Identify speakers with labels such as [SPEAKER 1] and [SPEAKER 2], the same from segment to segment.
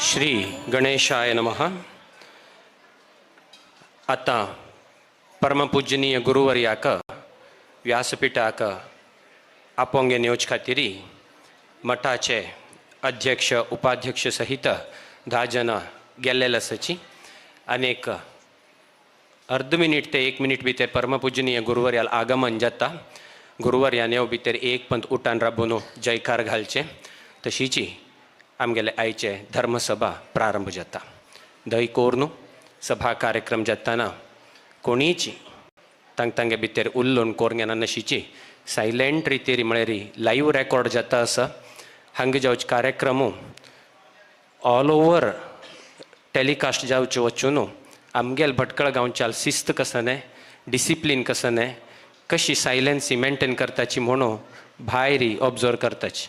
[SPEAKER 1] श्री गणेशाय नमः. आतां परमपूजनीय गुरुवर्याक व्यासपीठाक आपोंगे नेवचे खातीर मठाचे अध्यक्ष उपाध्यक्ष सहित 10 जाणां गेल्लेले आसाची. आनी एक अर्द मिनीट ते 1 मिनीट भितर परमपूजनीय गुरुवर्याल आगमन जाता. गुरुवर्यान येव भितर एक पंत उठान राबून जयकार घालचे तशीची आमगेले आयचे धर्मसभा प्रारंभ जाता. दही कोर्नू सभा कार्यक्रम जाताना कोणीची तांग तांगे भितर उल्लोन कोरंगेना नशीची सायलेंट रितीर म्हळ्यार लायव्ह रेकॉर्ड जाता आसा. हांगा जावचे कार्यक्रम ऑल ओवर टेलिकास्ट जावचे वचून आमगेल भटकळ गांवच्याल शिस्त कसने डिसिप्लीन कसने कशी सायलेन्सी मेंटेन करताची म्हणून भायर ऑब्जर्व करताची.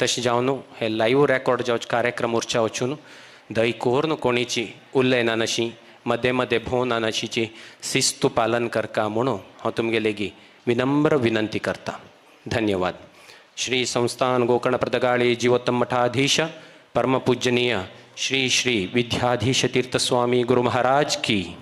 [SPEAKER 1] तशें जावन हे लायव्ह रेकॉर्ड जावचे कार्यक्रम उरच्या वचून दही कोर्न कोणीची उलयना नशी मदें मदें भोंवना नशीची शिस्तू पालन करका म्हणून हांव तुमगे लेगी विनम्र विनंती करता. धन्यवाद. श्री संस्थान गोकर्ण प्रदगाळी जीवोत्तम मठाधीश परमपूजनीय श्री श्री विद्याधीश तीर्थस्वामी गुरु महाराज की.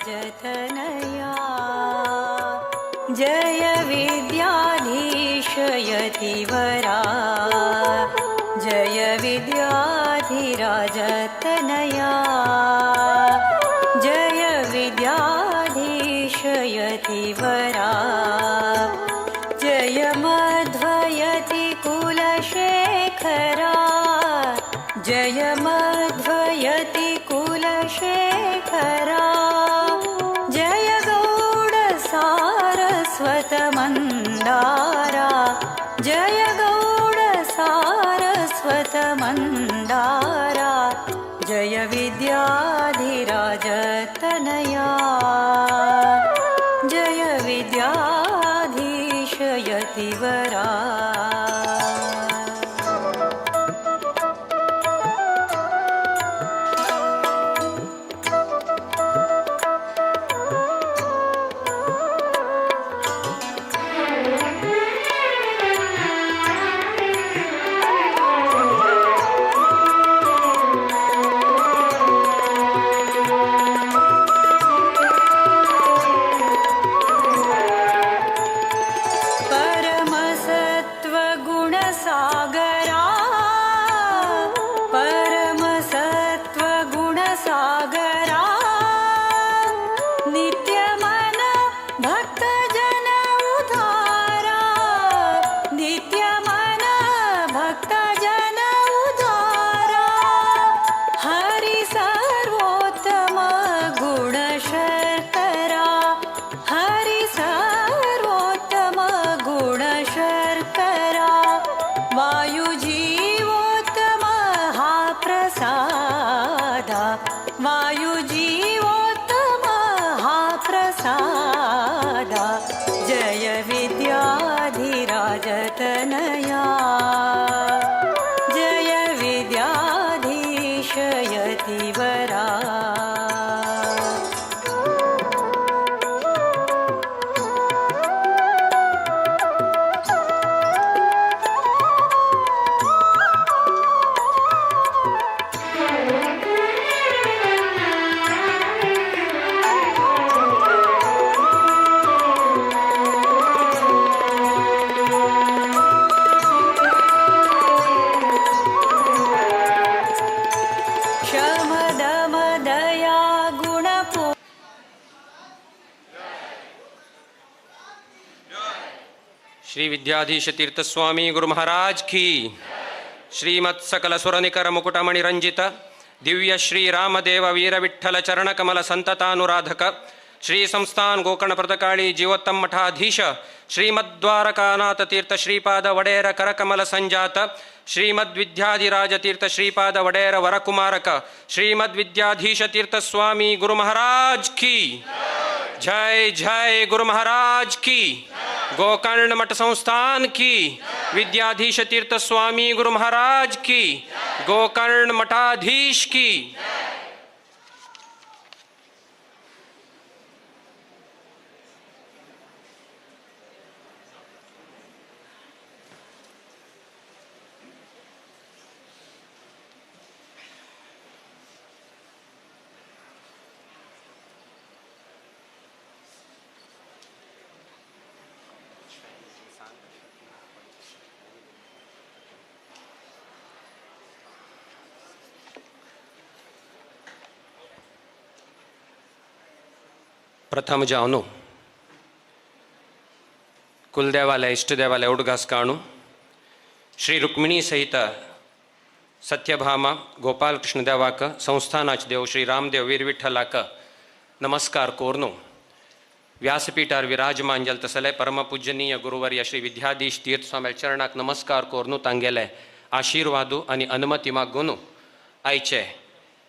[SPEAKER 2] जतनया जय विद्याधीश यतिवरा जय विद्याधिराजतनया जय विद्याधीश यतिवरा जय मध्वयति कुलशेखरा जय मध्वयति कुलशेखरा जय गौड सारस्वत मन्दारा जय गौड सारस्वत मन्दारा जय विद्याधिराजतनया जय विद्याधीश यतिवरा. परमसत्त्वगुणसागरा परमसत्त्वगुणसागरा नित्यमन भक्तजन उद्धारा नित्यमन भक्तजन उद्धारा हरि सर्वोत्तम गुणशर्करा हरि सर्वोत्तम गुणशर्करा वायुजीवोत्तम तनया जय विद्याधीश यतिवरा। शम दम दया गुणपू
[SPEAKER 1] श्री विद्याधीश तीर्थ स्वामी गुरु महाराज की। श्रीमत् सकल सुरनिकर मुकुटमणि रंजित दिव्य श्री रामदेव वीर विठ्ठल चरण कमल संततानुराधक श्री संस्थान गोकर्ण प्रतकाळी जीवोत्तम मठाधीश श्रीमद्वारकानाथ तीर्थ श्रीपाद वडेर करकमल संजात श्रीमद्विद्याधिराज तीर्थ श्रीपाद वडेर वरकुमारक श्रीमद्विद्याधीश तीर्थ स्वामी गुरु महाराज की जय। जय गुरु महाराज की। गोकर्ण मठ संस्थान की। विद्याधीश तीर्थ स्वामी गुरु महाराज की। गोकर्ण मठाधीश की। प्रथम जावनु कुलदेवाले इष्टदेवाले उडगास काणू श्री रुक्मिणी सहित सत्यभामा गोपालकृष्ण देवाक संस्थानाच देव श्री रामदेव वीर विठ्ठलाक नमस्कार कोरनु व्यासपीठार विराजमान जल तसले परमपूजनीय गुरुवर्य श्री विद्याधीश तीर्थ स्वामी चरणाक नमस्कार कोरनु तांगेले आशीर्वादू आनी अनुमती मागून आयचे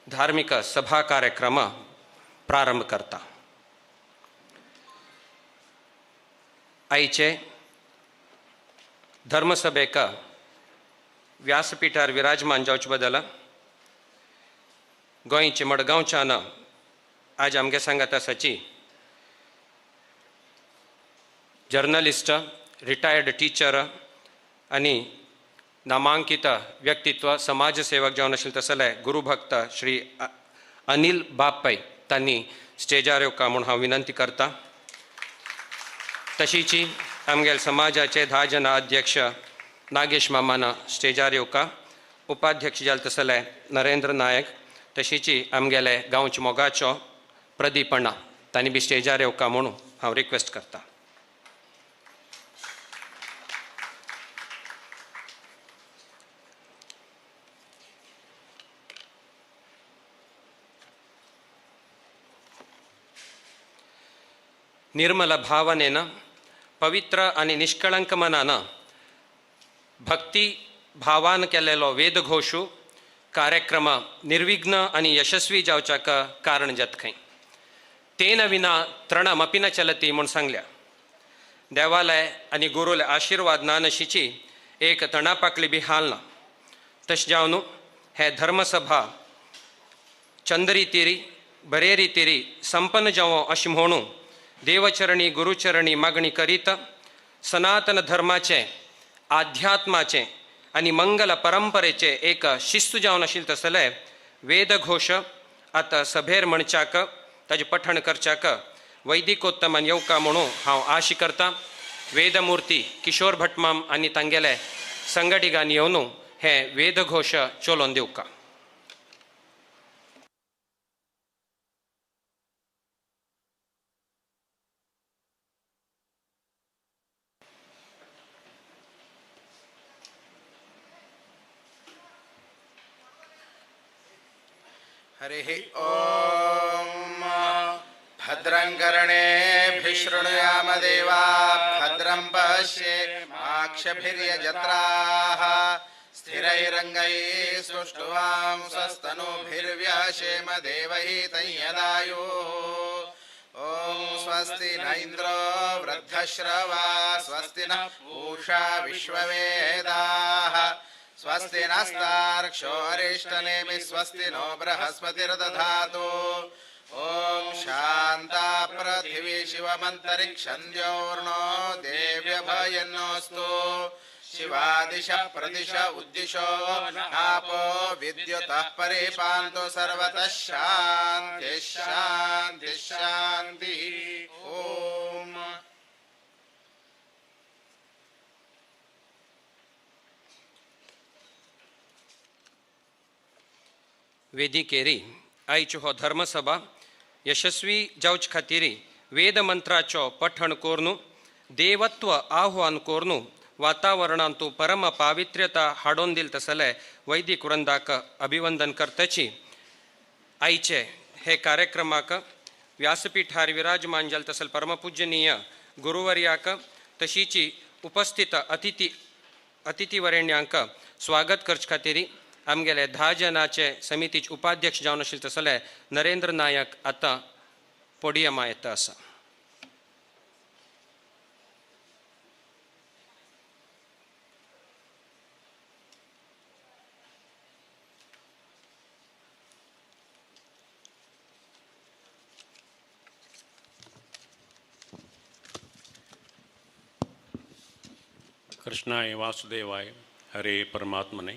[SPEAKER 1] धार्मिक सभा कार्यक्रम प्रारंभ करता। आयचे धर्मसभेक व्यासपीठार विराजमान जावचे बदल गोंयचे मडगांवच्यान आज आमगे सांगात आसाची जर्नलिस्ट, रिटायर्ड टिचर आनी नामांकित व्यक्तित्व समाजसेवक जावन आशिल्ले तसले गुरुभक्त श्री अनिल बाप पै तांणी स्टेजार येवका म्हूण हांव विनंती करता। तशीची आमगेल समाजाचे 10 जना अध्यक्ष नागेश मामान स्टेजार येवका, उपाध्यक्ष जाले तसले नरेंद्र नायक, तशीची आमगेले गांवचे मोगाचो प्रदीप अण्णा तांणी बी स्टेजार येवका म्हणून हांव रिक्वेस्ट करता। निर्मल भावनेन पवित्र आनी निष्कळंक मनान भक्ती भावान केलेलो वेदघोषू कार्यक्रम निर्विघ्न आनी यशस्वी जावच्याक कारण जात खंय। तेन विना तृणमपि न चलती म्हूण सांगल्या। देवालय आनी गुरुले आशीर्वाद नानशीची एक तणापाकली बी हाल ना। तशें जावन हे धर्मसभा चंद्री तिरी बरेरी तिरी संपन्न जावं अशें म्हणून देवचरणी गुरुचरणी मागणी करीत सनातन धर्माचे आध्यात्माचे आनी मंगल परंपरेचे एक शिस्तू जावन आशिल्ले तसले वेदघोष आतां सभेर म्हणच्याक ताजें पठण करच्याक वैदिकोत्तमान येवका म्हणून हांव आश करता। वेदमूर्ती किशोर भटमाम आनी तांगेले संगडिगान येवन हे वेदघोष चलोवन दिवका।
[SPEAKER 3] हरिः ॐ। भद्रं कर्णेभिः शृणुयाम देवा भद्रं पश्येमाक्षभिर्यजत्राः स्थिरैरङ्गैः सुष्ठुवांसस्तनूभिर्व्यशेम देवहितं यदायुः। ॐ स्वस्ति न इन्द्रो वृद्धश्रवा स्वस्ति नः पूषा विश्ववेदाः स्वस्ति नस्तार्क्ष्यो अरिष्टनेमि स्वस्ति नो बृहस्पतिर्दधातु। ॐ शान्ता पृथिवी शिवमन्तरिक्षं द्यौर्नो देव्यभयन्नोऽस्तु। शिवादिश प्रदिश उद्दिशो आपो विद्युतः परिपान्तु सर्वतः शान्तिः शान्तिः शान्तिः। ॐ
[SPEAKER 1] वेदिकेरी आयची हो धर्मसभा यशस्वी जावचे खातीर वेद मंत्राचो पठण कोर्नु देवत्व आह्वान कोर्नु वातावरणांतु परम पावित्र्यता हाडून दिल तसले वैदिक वृंदाक अभिवंदन करतची आयचे हे कार्यक्रमाक व्यासपीठार विराजमान जाल तसल परमपूजनीय गुरुवर्याक तशीची उपस्थित अतिथी वरेण्यांक स्वागत करचे खातीर आमगेले 10 जनाचे समितीचे उपाध्यक्ष जावन आशिल्ले तसले नरेंद्र नायक आतां पोडियमा येता आसा.
[SPEAKER 4] कृष्णाय वासुदेवाय हरे परमात्मने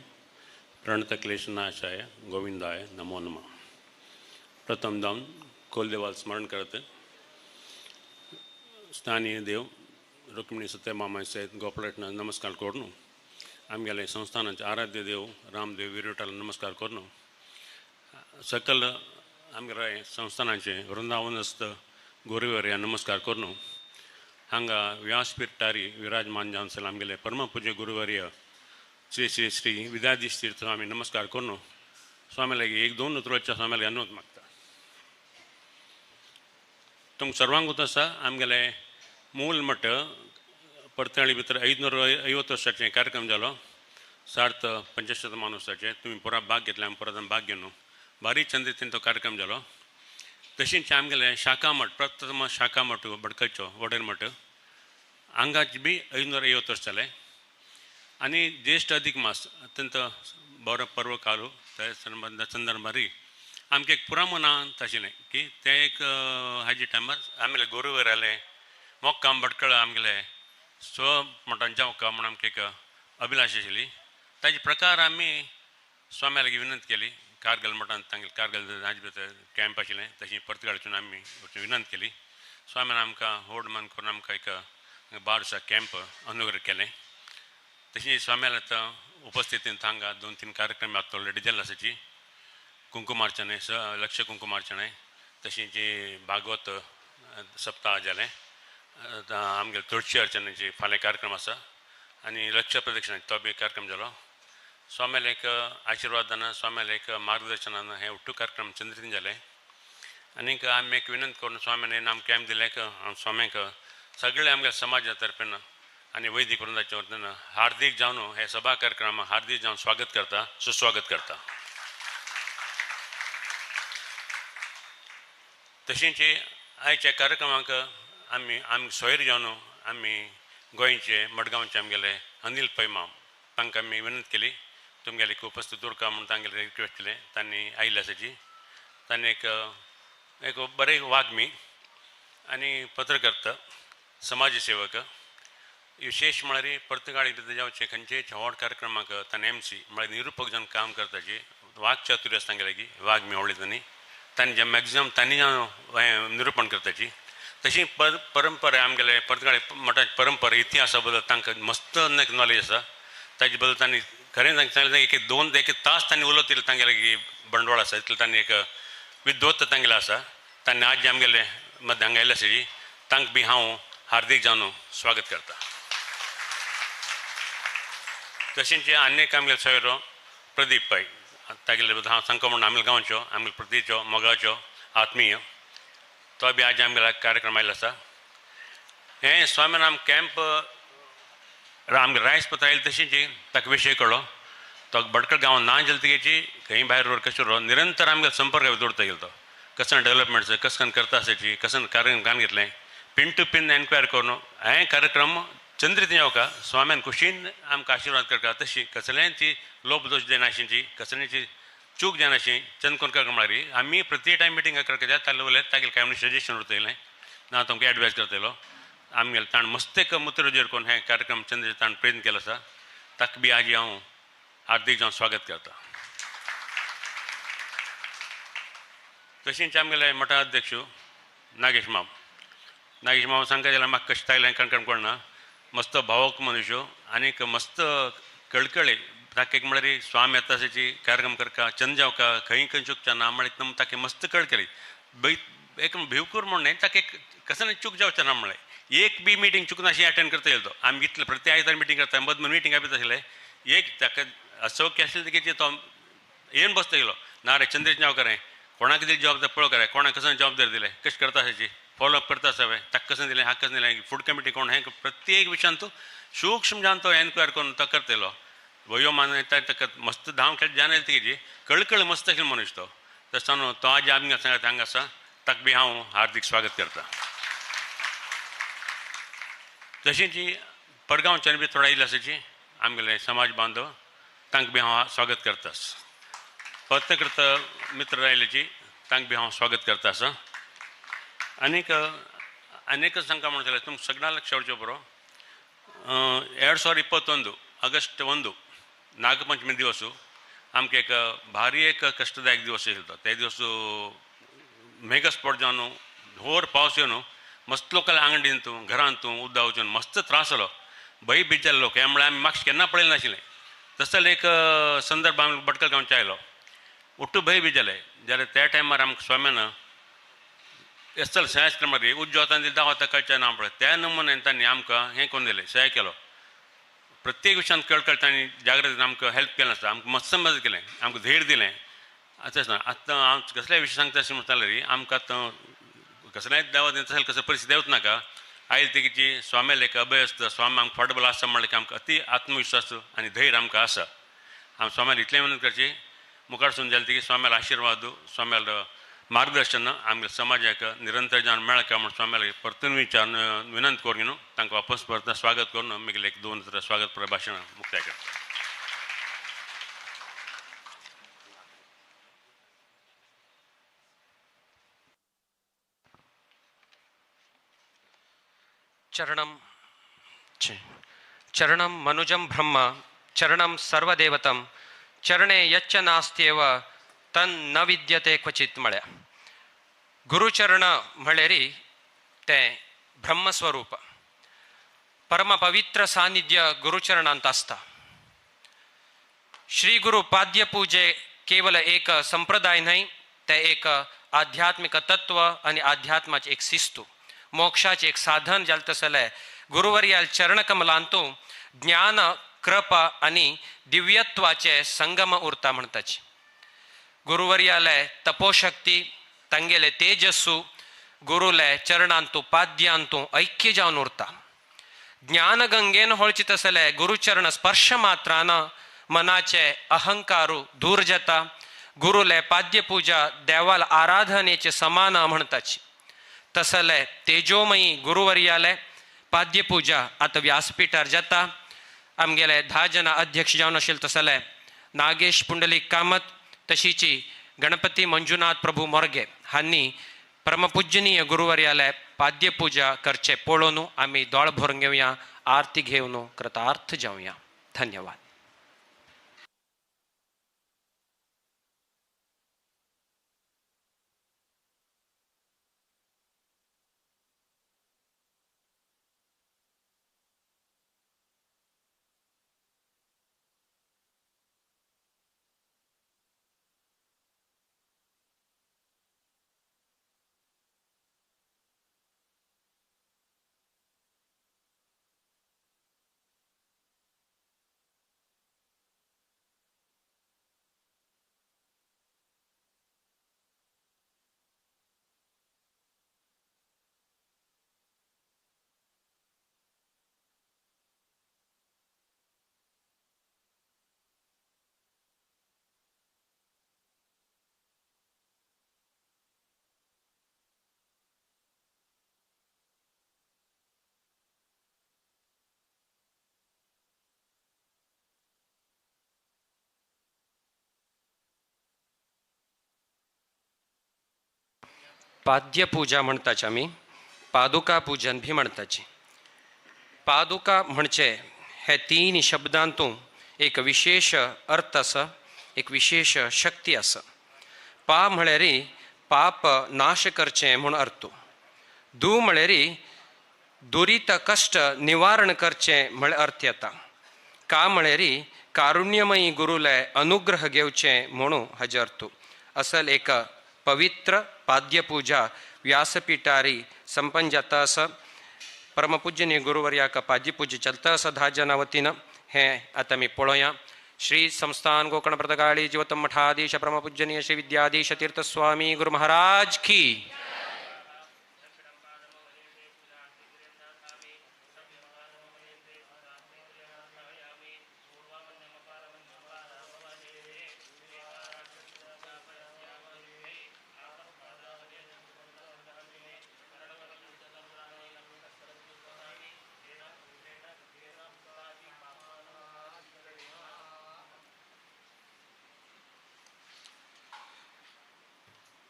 [SPEAKER 4] प्रणतक्लेशनाशाय गोविंदाय नमो नमः. प्रथम जावन कोलदेवाल स्मरण करते स्थानीय देव रुक्मिणी सत्यभामा सहित गोपालकृष्ण नमस्कार करून आमगेले संस्थानाचे आराध्य देव रामदेव विरोटाला नमस्कार करून सकल आमगेले संस्थानाचे वृंदावनस्थ गुरुवर्या नमस्कार करून हांगा व्यासपीठारी विराजमान जावन आसले आमगेले परमपूज्य गुरुवर्य श्री श्री श्री विद्याधीश तीर्थ स्वामी नमस्कार करून स्वामी लागीं एक दोन उतराच्या स्वामी लागीं अनुरोध मागता. तुमकां सर्वांकूच आसा आमगेले मूल मठ परतळी भितर 550 वर्साचे कार्यक्रम जालो सार्थ पंचशतमानोत्सवाचे तुमी पुरा भाग घेतले आमी परत भाग घेवन बारीक चंद्रितीन तो कार्यक्रम जालो. तशींच आमगेले शाखा मठ प्रथम शाखा मठ बडकलचो वडेर मठ हांगाच बी 550 वर्स जालें आनी ज्येष्ठ अधिक मास अत्यंत बरो पर्व कालो त्या संदर्भार आमकां एक पुरा मनांत आशिल्लें की तें एक हाजे टायमार आमगेले गुरुवर आयले मोक्काम भटकळ आमगेले स्व मठान जावका म्हूण आमकां एक अभिलाश आशिल्ली. ताजे प्रकार आमी स्वाम्या लागीं विनंती केली. कारगल मठान तांगेले कारगल हाजे भितर कॅम्प आशिल्लें तशें परतगाळच्यान आमी विनंती केली. स्वाम्यान आमकां व्हड मन करून आमकां एक 12 कॅम्प अनुग्रह केलें. तशें स्वाम्याला आतां उपस्थितीन हांगा 2-3 कार्यक्रम आतां ऑलरेडी जाल्ले आसाची कुंकुमार्चने लक्ष कुंकुमार्चने तशेंच भागवत सप्ताह जालें आमगेले तुळशी अर्चनेचे फाल्यां कार्यक्रम आसा आनी लक्ष प्रदक्षिणाचे तो बी कार्यक्रम जालो. स्वाम्याले एक आशिर्वादान स्वाम्याले एक मार्गदर्शनान हे उट्टू कार्यक्रम चंद्रितीन जाले आनीक आमी एक विनंती करून स्वाम्यान आमकां कॅम्प दिलें हांव स्वाम्यांक सगळे आमगे समाजा तर्फेन आनी वैदिक वृंदाच्या वतीन हार्दीक जावन हे सभा कार्यक्रमाक हार्दीक जावन स्वागत करता सुस्वागत करता. तशेंच आयच्या कार्यक्रमाक आमी आमी सोयर जावन आमी गोंयचे मडगांवचे आमगेले अनिल पैमाम तांकां आमी विनंती केली तुमगेले उपस्थित उरका म्हूण तांगेले रिक्वेस्ट केलें. तांणी आयिल्ले आसाची तांणी एक एक बरें वाग्मी आनी पत्रकर्ता समाजसेवक विशेष म्हळ्यार पर्तगाळी भितर जावचे खंयचेय व्हड कार्यक्रमाक तांणी एमसी म्हळ्यार निरुपक जावन काम करताची वाकचातुर्य आसा तांगेले लागीं वाग्मी व्हडली तांणी तांणी जे मॅक्झिमम तांणी जावन निरुपण करताची. तशी परंपरा आमगेले पर्तगाळी मठाची परंपरा इतिहासा बद्दल तांकां मस्त नॉलेज आसा. ताजे बद्दल तांणी खरें सांगलें एक दोन एक तास तांणी उलयत तांगेले बंडवाळ आसा इतलें तांणी एक विद्वत्त तांगेलें आसा. तांणी आज आमगेले मध्य हांगा आयिल्ले आसा तांकां बी हांव हार्दीक जावन स्वागत करता. तशेंच आनी एक आमगेलो सोयरो प्रदीप पै तागेले बद्दल हांव सांगता म्हणून आमगे गांवचो आमगे प्रतीचो मोगाचो आत्मीय तो बी आज आमगेलो कार्यक्रम आयिल्लो आसा. हें स्वामीनाम कॅम्प आमगे रायस पत्र आयले तशेंच ताका विशय कळ्ळो तो भटकळ गांवांत ना जाल्यार तेगेची खंय भायर रोड कशें उरलो निरंतर आमगे संपर्क दवरता गेलो तो कसं डेव्हलपमेंट कसं करता आसाची कसं कार्यक्रम घालून घेतलें पिन टू पिन एन्क्वायर करून हें कार्यक्रम चंद्रीत येवका स्वाम्यान खुशीन आमकां आशिर्वाद करता तशी कसल्यांची लोप दोश जायनाशिची कसल्यांची चूक जायनाशी चंद कोण करता म्हळ्यार आमी प्रति टायम मिटींग करता ताले उलयत तागेले कांय सजेशन उरतलें ना तुमकां एडवायज करतलो आमगेले ताण मस्त एक मुत्र करून हें कार्यक्रम चंद्र ताण प्रयत्न केलो आसा ताका बी आज हांव हार्दीक जावन स्वागत करता. तशेंच आमगेले मठाध्यक्ष नागेश माम नागेश माम सांगता जाल्यार म्हाका कशें तागेलें कणकण कोणना मस्त भावक मनुष्य आनीक मस्त कळकळे ताका एक म्हळ्यार स्वामी येता आसाची कार्यक्रम करता चंद जावका खंय खंय चुकच्या ना म्हळ्यार ताका मस्त कळकळी एक भिवकूर म्हण न्हय ताका एक कसं चूक जावचें ना म्हळ्यार एक बी मिटींग चुकना अशी अटेंड करता येयलो तो आमी इतले प्रत्येक आयतार मिटींग करता मद मिटींग आपयता आशिल्लें एक ताका असौख्य आशिल्लें की तो येवन बसता गेलो ना रे चंद्रेश नांव करें कोणाक दिली जबाबदारी पळोव करे कोणाक कसं जबाबदारी दिले कशें करता आसाची फॉलोअप करता आसा ताका कसं दिलें हाका कसं दिलें फूड कमिटी कोण हें प्रत्येक विशयान तो सूक्ष्म जावन तो एन्क्वायर करून तो करतलो वयोमान ताका मस्त धांव खेळ जाणेल तेजी कळकळ मस्त आशिल्लो मनीस तो तसो न्हू तो आज आमी सांगता हांगा आसा ताका बी हांव हार्दीक स्वागत करता. तशेंच परगांवच्यान बी थोडे आयिल्ले आसाची आमगेले समाज बांधव तांकां बी हांव स्वागत करता. पत्रकृत मित्र आयिल्ल्याची तांकां बी हांव स्वागत करता आसा. आनीक अनेक सांगता म्हणून जाल्यार तुमकां सगळ्यांक लक्ष हाडचें बरो 2021 ಆಗಸ್ಟ್ 1 नागपंचमी दिवस आमकां एक भारी एक कष्टदायक दिवस आशिल्लो. ते दिवस मेघस्फोट जावन होर पावस येवन मस्त लोकांल्या आंगडींत घरांत उदक वचून मस्त त्रास जालो भंय भीत जाले लोक. हें म्हळ्यार आमी मातशें केन्ना पळयलें नाशिल्लें. तसो एक संदर्भ आमी भटकल गांवचे आयलो ಒಟ್ಟು ಭಯ ಬೀಜಲೆ जाल्यार त्या टायमार आमकां स्वाम्यान एसल सहाय क्रमारी उज्जवतान दावता कळचें ना पळय त्या नमुन्यान तांणी आमकां हें करून दिलें सहाय केलो. प्रत्येक विशयान कळकळ तांणी जागृतीन आमकां हेल्प केलें आसता आमकां मस्त मदत केलें आमकां धैर्य दिलें. आतां ना आतां हांव कसल्याय विशय सांगता अशें म्हणटा जाल्यार आमकां आतां कसल्याय देवा तसलें कसलें परिस्थिती येवच नाका आयल तेची स्वाम्याले एक अभय आसता स्वामी आमकां फाटबळ आसा म्हणलें की आमकां अती आत्मविश्वास आनी धैर्य आमकां आसा. आम स्वाम्याले इतलें विनंती करची मुखार सून जालें की स्वाम्याले आशिर्वाद स्वाम्याले मार्गदर्शन आमगे समाजाक निरंतर जावन मेळका म्हूण स्वाम्याले परतून विचार विनंती करून तांकां वापस परत स्वागत करून मागीर एक दोन स्वागत प्रभाशण मुक्ताय करता.
[SPEAKER 1] चरणम चरणम मनुजम ब्रह्म चरणम सर्वदेवतम चरणे यच्च नास्त्येव तन न विद्यते क्वचित म्हळ्या. गुरुचरण म्हळेरी तें ब्रह्मस्वरूप परम पवित्र सानिध्य गुरुचरणांत आसता. श्री गुरु पाद्य पूजे केवल एक संप्रदाय न्हय तें एक आध्यात्मिक तत्व आनी आध्यात्माचें एक शिस्तू मोक्षाचे एक साधन जालें तसलें गुरुवर्याल चरणकमलांतू ज्ञान कृपा आनी दिव्यत्वाचे संगम उरता म्हणटाची. गुरुवर्याले तपोशक्ती तांगेले तेजस्सू गुरुले चरणांतू पाद्यांतू ऐक्य जावन उरता. ज्ञानगंगेन होळची तसले गुरुचरण स्पर्श मात्रान मनाचे अहंकारू दूर जाता. गुरुले पाद्यपूजा देवाल आराधनेचे समान म्हणटाची. तसले तेजोमयी गुरुवर्याले पाद्यपूजा आतां व्यासपीठार जाता. आमगेले 10 जाणां अध्यक्ष जावन आशिल्ले तसले नागेश पुंडलीक कामत तशीची गणपती मंजुनाथ प्रभू मोर्गे हांणी परमपूजनीय गुरुवर्याले पाद्यपूजा करचे पळोवन आमी दोळ भरून घेवया आरती घेवन कृतार्थ जावया. धन्यवाद. पाद्यपूजा म्हणताची आमी, पादुका पूजन बी म्हणताची. पादुका म्हणजे हे तीन शब्दांतून एक विशेष अर्थ आसा, एक विशेष शक्ती आसा. पा म्हळ्यार पाप नाश करचें म्हूण अर्थ, दू म्हळ्यार दुरीत कश्ट निवारण करचें म्हळ्यार अर्थ येता, का म्हळ्यार कारुण्यमयी गुरुले अनुग्रह घेवचें म्हणून हाजे अर्थ. असल एक पवित्र पाद्यपूजा व्यासपीठारी संपन्न जाता आसा. परमपूजनीय गुरुवर्याक पाद्यपूजा चलता आसा 10 जाणां वतीन. हें आतां आमी पळोवया. श्री संस्थान गोकर्ण प्रतकाळी जीवोत्तम मठाधीश परमपूजनीय श्री विद्याधीश तीर्थस्वामी गुरु महाराज की.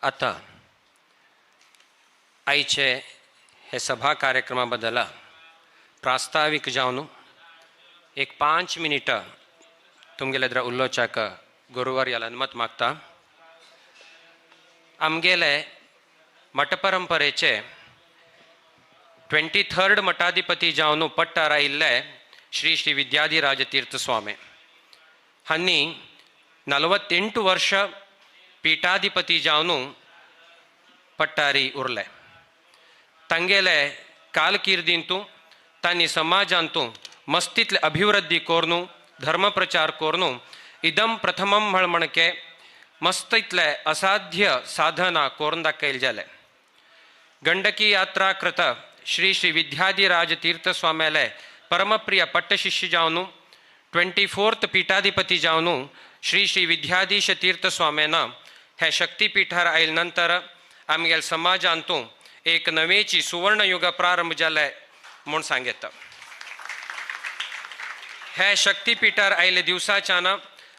[SPEAKER 1] आतां आयचे हे सभा कार्यक्रमा बदला प्रास्तावीक जावन एक 5 मिनिटां तुमगेले द्रा उलोवच्याक गुरुवार अनुमत मागता. आमगेले मठपरंपरेचे 23rd मठाधिपती जावन पट्टार आयिल्ले श्री श्री विद्याधिराज तीर्थ स्वामी हांणी 48 वर्ष पीठाधिपती जावन पट्टारी उरले. तांगेले कालकिर्दींतू तांणी समाजांतू मस्तीतले अभिवृद्धी कोरनू, धर्मप्रचार कोरनू इदम प्रथमम म्हळ म्हणके मस्त इतले असाध्य साधना कोरून दाखयल जाले. गंडकी यात्रा कृत श्री श्री विद्याधिराज तीर्थस्वाम्याले परमप्रिय पट्टशिष्य जावन 24th पीठाधिपती जावन श्री श्री विद्याधीश तीर्थस्वाम्याना हे शक्तिपीठार आयल नंतर आमगेल समाजांतू एक नवेची सुवर्णयुग प्रारंभ जाले म्हूण सांगता. हे शक्तिपीठार आयले दिवसाच्यान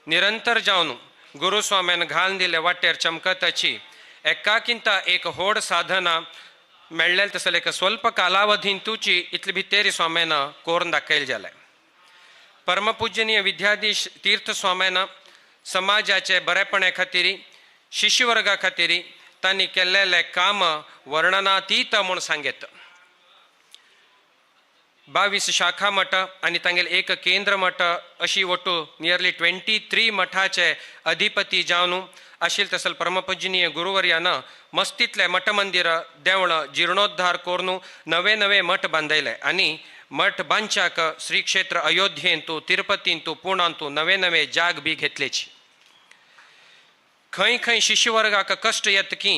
[SPEAKER 1] निरंतर जावन गुरुस्वाम्यान घालून दिले वाटेर चमकताची एकाकिंता एक होड साधना मेळ्ळेल तसले एक स्वल्प कालावधींतूची इतली भितेरी स्वाम्यान कोरून दाखयल जाले. परमपूजनीय विद्याधीश तीर्थस्वाम्यान समाजाचे बरेपणे खातीर, शिष्यवर्गा खातीर तांणी केल्लेले काम वर्णनातीत म्हूण सांगेत. 22 शाखा मठ आनी तांगेले एक केंद्र मठ अशी ಒಟ್ಟು नियरली 23 मठाचे अधिपती जावन आशिल्ले तसल परमपूजनीय गुरुवर्यान मस्तीतले मठ मंदिर देवळ जीर्णोद्धार करून नवे नवे मठ बांदयले आनी मठ बांदच्याक श्री क्षेत्र अयोध्येंतू, तिरुपतींतू, पुणांतू नवे नवे जाग बी घेतलेची. खंय खंय शिष्यवर्गाक कश्ट येत की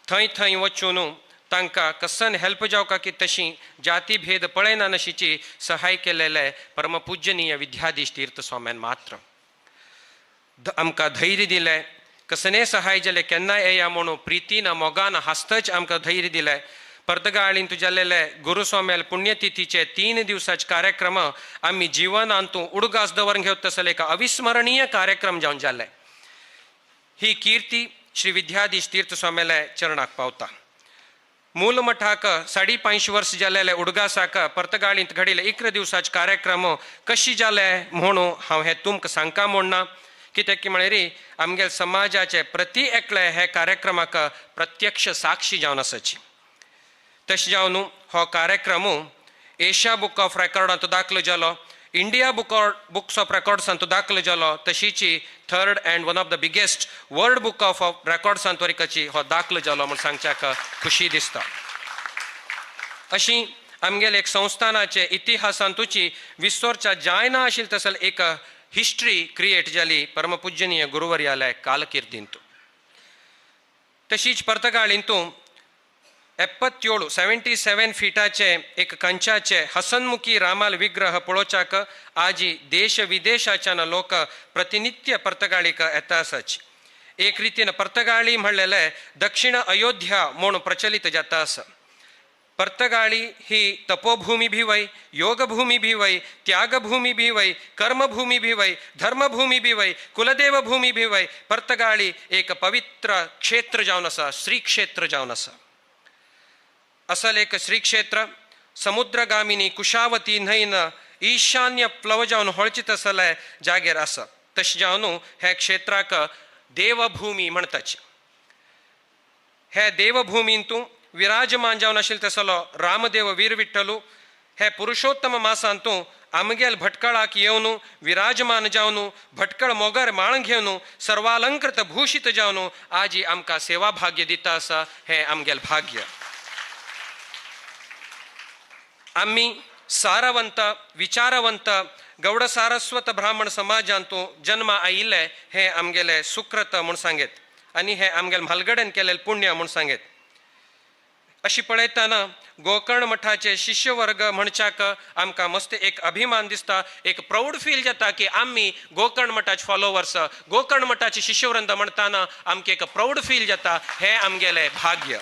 [SPEAKER 1] थंय थंय वचून तांकां कसन हेल्प जावका की तशी जाती भेद पळयना नशीची सहाय केलेले परमपूजनीय विद्याधीश तीर्थस्वाम्यान मात्र आमकां धैर्य दिलें. कसने सहाय जालें केन्नाय येया म्हणून प्रितीन मोगान हासतच आमकां धैर्य दिलें. पर्तगाळीन जाल्लेले गुरुस्वाम्याल पुण्यतिथीचे 3 दिवसाचे कार्यक्रम आमी जिवनांतू उडगास दवरून घेवत तसले एक अविस्मरणीय कार्यक्रम जावन जाले. ही कीर्ती श्री विद्याधीश तीर्थस्वाम्याले चरणाक पावता. मूल मठाक 550 वर्ष जालेले उडगासाक पर्तगाळींत घडिल्ले 11 दिवसाचे कार्यक्रम कशी जाले म्हणून हांव हे तुमकां सांगका म्हणना, कित्याक की म्हळ्यार आमगेले समाजाचे प्रति एकले हे कार्यक्रमाक प्रत्यक्ष साक्षी जावन आसाची. तशें जावन हो कार्यक्रम एशिया बुक ऑफ रेकॉर्डांत दाखलो जालो, इंडिया बुक्स ऑफ रेकॉर्ड्सांत दाखलो जालो, तशीची 3rd and one of the biggest world book of रेकॉर्ड्सांत वरिकाची हो दाखलो जालो म्हूण सांगच्याक खुशी दिसता. अशी आमगेले एक संस्थानाचे इतिहासांतूची विसरच्या जायना आशिल्ली तसल एक हिस्ट्री क्रिएट जाली परमपूजनीय गुरुवर्याले कालकिर्दींतू. तशीच पर्तगाळींतू 77 फिटाचे एक कंचाचे हसनमुखी रामाल विग्रह पळोवच्याक आजी देश विदेशाच्यान लोक प्रतिनित्य पर्तगाळीक येता आसाची. एक रितीन पर्तगाळी म्हणलेले दक्षिण अयोध्या म्हूण प्रचलित जाता आसा. पर्तगाळी ही तपोभूमी भी वय, योगभूमी भी वय, त्यागभूमी भी वय, कर्मभूमी भी वय, धर्मभूमी भी वय, कुलदेवभूमी भी वय. पर्तगाळी एक पवित्र क्षेत्र जावन आसा, श्री क्षेत्र जावन आसा. असल एक श्री क्षेत्र समुद्रगामिनी कुशावती न्हंयन ईशान्य प्लव जावन होळची तसले जागेर आसा. तशें जावन हे क्षेत्राक देवभूमी म्हणटाची. हे देवभूमींतू विराजमान जावन आशिल्ले तसलो रामदेव वीर विठ्ठलू हे पुरुषोत्तम मासांतू आमगेल भटकळाक येवन विराजमान जावन भटकळ मोगर माळ घेवन सर्वालंकृत भूषित जावन आजी आमकां सेवा भाग्य दिता आसा. हें आमगेल भाग्य. आमी सारवंत विचारवंत गौड सारस्वत ब्राह्मण समाजांतू जन्मा आयिल्ले हें आमगेले सुक्रत म्हूण सांगेत आनी हें आमगेले म्हालगड्यान केल्लें पुण्य म्हूण सांगेत. अशी पळयतना गोकर्ण मठाचे शिष्यवर्ग म्हणच्याक आमकां मस्त एक अभिमान दिसता, एक प्राऊड फील जाता की आमी गोकर्ण मठाचे फॉलोवर्स, गोकर्ण मठाचे शिष्यवृंद म्हणटाना आमकां एक प्राऊड फील जाता. हें आमगेलें भाग्य.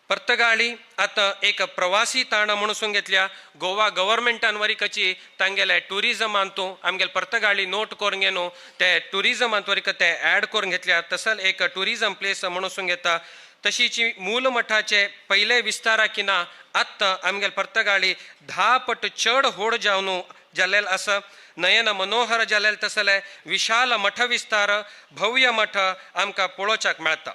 [SPEAKER 1] पर्तगाळी आतां एक प्रवासी ताणां म्हणून घेतल्या गोवा गव्हर्मेंटान वरी कची तांगेले ट्युरिजमांतू आमगेले पर्तगाळी नोट करून घेवन ते ट्युरिजमांत वरी ते ऍड करून घेतल्या. तसल एक ट्युरिजम प्लेस म्हणून घेता. तशीची मूल मठाचे पयले विस्ताराकिना आत्तां आमगेले पर्तगाळी 10 पट चड होड जावन जाल्लेल आसा. नयन मनोहर जाल्लेल तसले विशाल मठ विस्तार भव्य मठ आमकां पळोवच्याक मेळटा.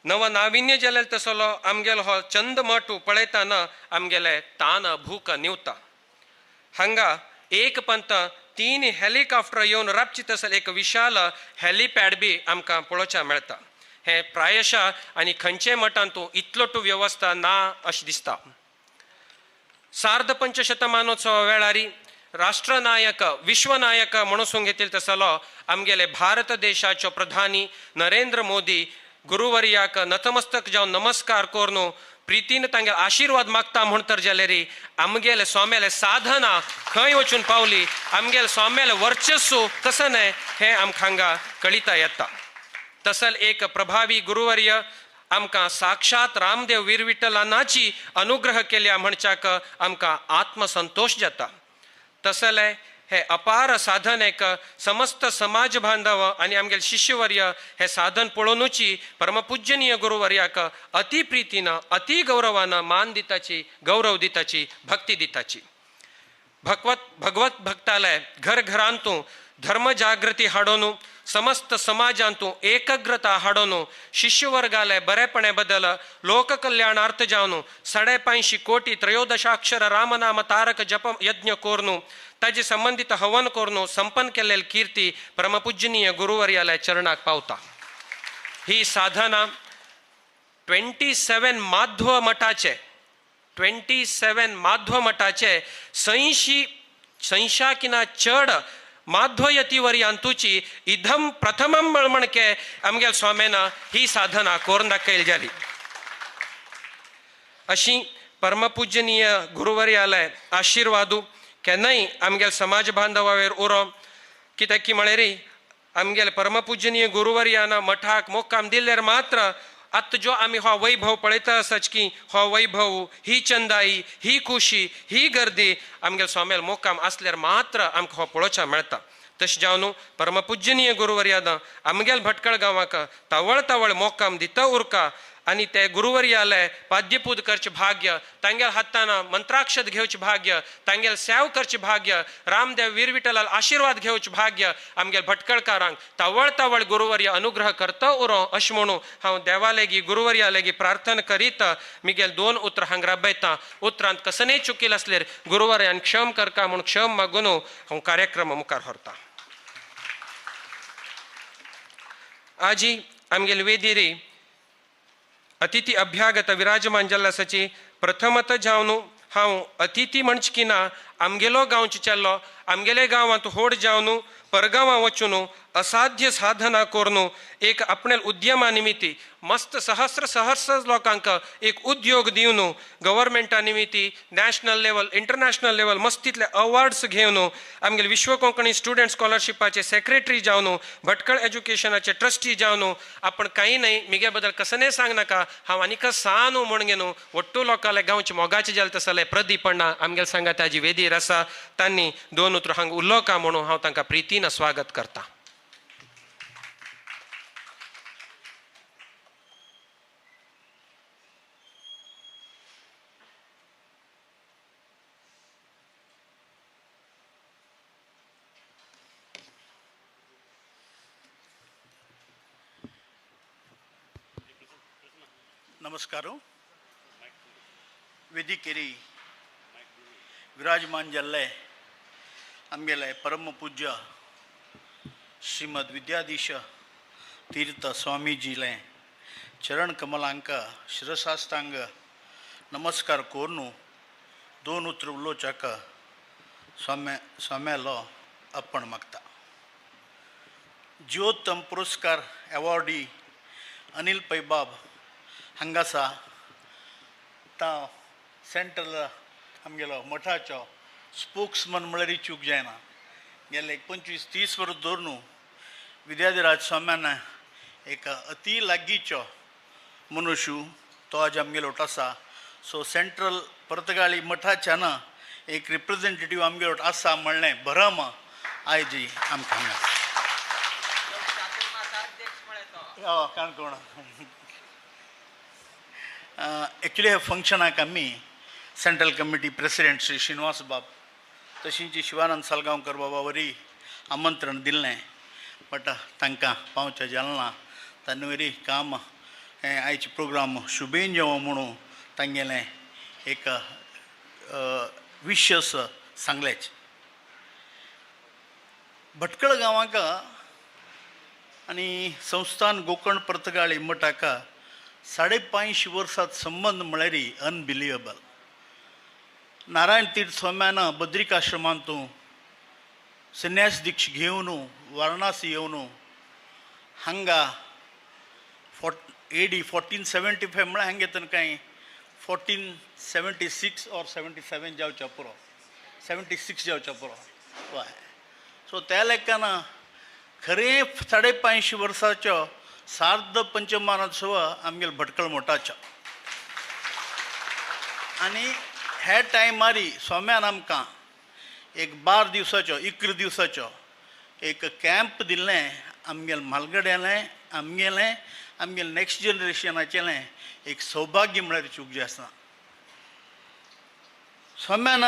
[SPEAKER 1] नव नाविन्य जालेल तसलो आमगेलो हो चंद मठ पळयतना आमगेले तान भूक निवता. हांगा एक पंत 3 हेलिकॉप्टर येवन राबची तसल एक विशाल हेलिपॅड बी आमकां पळोवच्याक मेळटा. हें प्रायशा आनी खंयचे मठांतू इतलो टू वेवस्था ना अशें दिसता. सार्ध पंचशतमानोत्सवा वेळारी राष्ट्रनायक विश्वनायक म्हणून घेतील तसलो आमगेले भारत देशाचो प्रधानी नरेंद्र मोदी गुरुवर्याक नतमस्तक जावन नमस्कार करून प्रितीन तांगे आशिर्वाद मागता म्हण तर जाल्यार आमगेले स्वाम्याले साधना खंय वचून पावली, आमगेले स्वाम्याले वर्चस्व कसं न्हय हें आमकां हांगा कळिता येता. तसल एक प्रभावी गुरुवर्य आमकां साक्षात रामदेव वीर विठ्ठलानाची अनुग्रह केल्या म्हणच्याक आमकां आत्मसंतोष जाता. तसले हे अपार साधन एक समस्त समाज बांधव आनी आमगेले शिष्यवर्य हे साधन पळोवनूची परमपूजनीय गुरुवर्याक अति प्रितीन अति गौरवान मान दिताची, गौरव दिताची, भक्ती दिताची. भगवत भक्ताले घर घरांतू धर्म जागृती हाडोनू समस्त समाजांतू एकाग्रता हाडोनू शिष्यवर्गाले बरेपणे बदल लोककल्याणार्थ जावनू 5.5 कोटी त्रयोदशाक्षर रामनाम तारक जप यज्ञ कोरनू ताजे संबंधित हवन कोरनू संपन्न केल्ले कीर्ती परमपूजनीय गुरुवर्याले चरणाक पावता. ही साधना 27 माध्व मठाचे 27 माध्व मठाचे 80 किना चड माध्वयतीवर्यांतूची इदम प्रथमम मळमणके आमगेल स्वाम्याना ही साधना कोरून दाखयल जाली. अशी परमपूजनीय गुरुवर्याले आशिर्वादू केन्नाय आमगेल समाज बांधवावेर उरो कित्याक की म्हळें आमगेल परमपूजनीय गुरुवर्यान मठाक मोक्काम दिल्यार मात्र आतां जो आमी हो वैभव पळयता आसाच की हो वैभव, ही चंदाई, ही खुशी, ही गर्दी आमगेल स्वाम्याल मोक्काम आसल्यार मात्र आमकां हो पळोवच्याक मेळटा. तशें जावन परमपूजनीय गुरुवर्यान आमगेल भटकळ गांवाक तवळ तवळ मोक्काम दिता उरका आनी ते गुरुवर्याले पाद्यपूज करचें भाग्य, तांगेल हातान मंत्राक्षत घेवचें भाग्य, तांगेल सेव करचें भाग्य, रामदेव वीर विठ्ठलाल आशिर्वाद घेवचें भाग्य आमगेल भटकळकारांक तवळ तवळ गुरुवर्य अनुग्रह करता उरो अशें म्हणून हांव देवालेगी गुरुवर्यालेगी प्रार्थना करीत मिगेल 2 उतरां हांगा राबयता. उतरांत कसनेय चुकील आसल्यार गुरुवर्यान क्षम करका म्हूण क्षम मागून हांव कार्यक्रम मुखार व्हरता. आजी आमगेल वेदिरी अतिथी अभ्यागत विराजमान जाल्लो आसाची प्रथमत जावन हांव अतिथी म्हणचे की ना आमगेलो गांवचो चेल्लो आमगेले गांवांत होड जावन परगांवां वचून असाध्य साधना करून एक आपणे उद्यमा निमित्ती मस्त सहस्र सहस्र लोकांक एक उद्योग दिवन गव्हर्मेंटा निमित्ती नॅशनल लेवल इंटरनॅशनल लेवल मस्तीतले अवॉर्ड्स घेवन आमगेले विश्व कोंकणी स्टुडंट स्कॉलरशिपाचे सेक्रेटरी जावन भटकळ एज्युकेशनाचे ट्रस्टी जावन आपण कांय न्हय मिगे बद्दल कसनेय सांगनाका हांव आनीक सान म्हूण घेवन वट्टू लोकांले गांवचे मोगाचे जाले तसले प्रदीप अण्णा आमगेले सांगात ताजी वेदीर आसा तांणी 2 उतरां हांगा उलोवका म्हणून हांव तांकां प्रितीन स्वागत करता.
[SPEAKER 5] नमस्कार. वेदिकेरी विराजमान जाल्ले आमगेले परमपूज्य श्रीमद विद्याधीश तीर्थ स्वामीजीले चरण कमलांक शिरसाष्टांग नमस्कार कोरून दोन उतर उलोवच्याक स्वाम्यालो अर्पण मागता. जिवोत्तम पुरस्कार एवॉर्डी अनिल पैबाब हांगासा ता सेंट्रल आमगेलो मठाचो स्पोक्समन म्हळ्यार चूक जायना. गेले एक 25-30 वर्स धरून विद्याधिराज स्वाम्यान एक अती लागींचो मनुष्य तो आज आमगेलो आसा. सो सेंट्रल पर्तगाळी मठाच्यान एक रिप्रेझेंटेटीव आमगेलो आसा म्हणलें भरम आयज आमकां हांगा. हय, काणकोण. एक्चुली ह्या फंक्शनाक आमी central committee president Shri Srinivas बाब तशींच शिवानंद सालगांवकर बाबा वरी आमंत्रण दिल्लें, बट तांकां पावचें जालें ना. तांणी वरी काम हें आयचे प्रोग्राम शुभेन जेवण म्हणून तांगेलें एक विशस सांगलेच. भटकळ गांवाक आनी संस्थान गोकर्ण पर्तगाळी मठाक 550 वर्सांत संबंद म्हळ्यार अनबिलिवेबल. नारायण तीर्थ स्वाम्यान बद्रिकाश्रमांतू संन्यास दीक्ष घेवन वारणासी येवन हांगा AD 1475 म्हळ्यार हांगे तर कांय 1476 ऑर 77 जावच्या पुरो, 76 जावच्या पुरो. हय, सो त्या लेखान खरें 550 वर्साचो सार्ध पंचमानोत्सव आमगेलो भटकळ मठाचो. आनी ह्या टायमारी स्वाम्यान आमकां एक 12 दिवसाचो 11 दिवसाचो एक कॅम्प दिल्लें. आमगेले म्हालगड्यालें, आमगेलें, आमगेले नॅक्स्ट जनरेशनाचेलें एक सौभाग्य म्हळ्यार चूक जें आसा. स्वाम्यान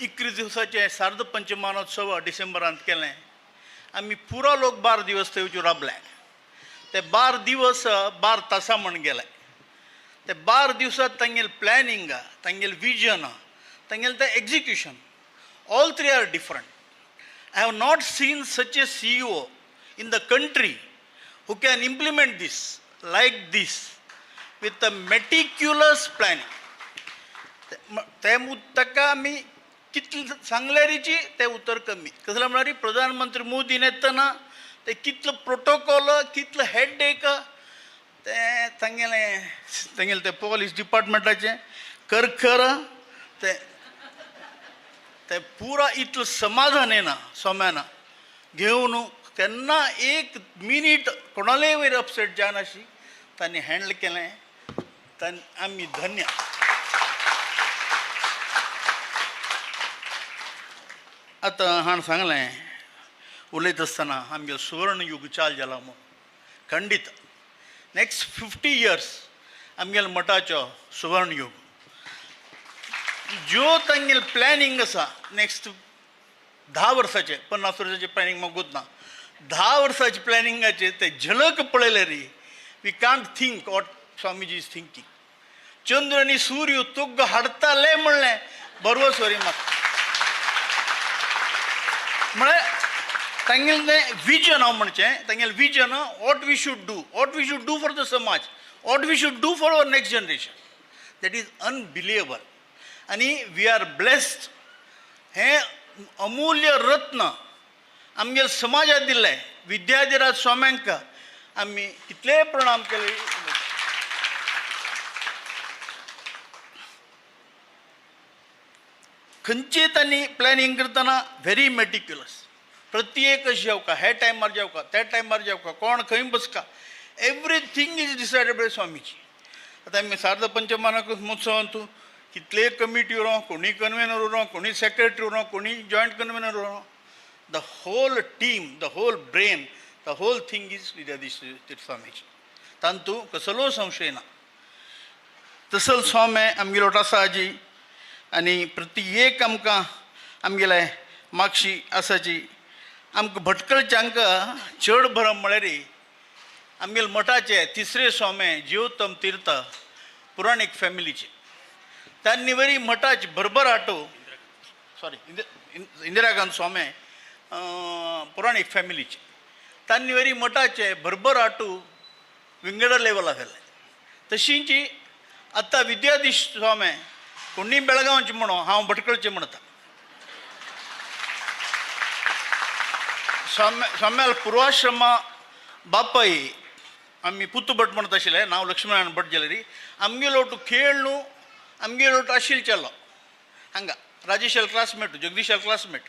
[SPEAKER 5] 11 दिवसाचें सार्ध पंचमानोत्सव डिसेंबरांत केलें. आमी पुरो लोक 12 दिवस थंय वचून राबले. ते 12 दिवस 12 तासां म्हण गेले. ते 12 दिवसांत तांगेलें प्लॅनिंग, तांगेलें विजन, तांगेलें तें execution, all three are different. I have not seen such a CEO in the country who can implement this like this with a meticulous planning. ते ताका आमी कितले सांगल्यारीची तें उतर कमी. कसलें म्हळ्यार प्रधानमंत्री मोदीन येतना ते कितलो प्रोटोकॉल, कितलो हेडेक, तें तांगेलें तांगेलें तें पॉलीस डिपार्टमेंटाचें करखर तें तें पुरा इतलो समाधान येना स्वाम्यान घेवन केन्ना एक मिनीट कोणालेय वयर अपसेट जायनाशी तांणी हँडल केलें. तांणी आमी धन्य. आतां हांवें सांगलें उलयता आसतना आमगेलो सुवर्ण युग चाल जाला म्हूण. खंडीत नेक्स्ट 50 इयर्स आमगेलो मठाचो सुवर्ण युग. ज्यो तांगेलें प्लॅनिंग आसा नेक्स्ट 10 वर्साचें, 50 वर्साचें प्लॅनिंग मागूत ना, 10 वर्साचें प्लॅनिंगाचें तें झलक पळयल्यार we can't think what Swamiji is thinking. चंद्र आनी सूर्य तुग्ग हाडताले म्हणलें बरवस वरी म्हाका. म्हळ्यार तांगेलें तें विजन हांव म्हणचें तांगेलें vision what we should do, what we should do for the समाज, what we should do for our next generation, that is unbelievable. आनी we are blessed. हें अमूल्य रत्न आमगेले समाजाक दिल्लें. विद्याधिराज स्वाम्यांक आमी कितलेय प्रणाम केले. खंयचें तांणी प्लॅनिंग करतना व्हेरी मेटिक्युलस. प्रत्येक अशें जेवका, हे टायमार जेवका, त्या टायमार जेवका, कोण खंय बसका, everything is decided by Swamiji. आतां आमी सार्ध पंचमानाक महोत्सवांतू कितले कमिटी उरो, कोणी कन्वेनर उरो, कोणी सेक्रेटरी उरो, कोणी जॉयंट कन्वेनर उरो, the whole team, the whole brain, the whole thing is Vidyadhish Tirth Swamiji. तांतू कसलो संशय ना. तसल स्वामी आमगेलो आसा आनी प्रति एक आमकां आमगेले मागशी आसाची. आमकां भटकळच्यांक चड भरम म्हळ्यार आमगेले मठाचे तिसरे स्वामी जिवोत्तम तीर्थ पुराणीक फॅमिलीचे त्यांनी वरी मठाची भरभराट सॉरी इंदिरा गांधी स्वामी पुराणीक फॅमिलीचे तांणी वरी मठाचे भरभराटू विंगड लेवला जालें. तशींची आतां विद्याधीश स्वामी कोणी बेळगांवचे म्हणो हांव भटकळचें म्हणटा. स्वाम्याल पूर्वाश्रमा बापाय आमी पुत्तू भट म्हणत आशिल्ले, नांव लक्ष्मीनारायण भट जालेरी. आमगेलो ओटू खेळ न्हू, आमगेलो ओटू आशिल्लो चलो हांगा राजेशाल क्लासमेट, जगदीशाल क्लासमेट.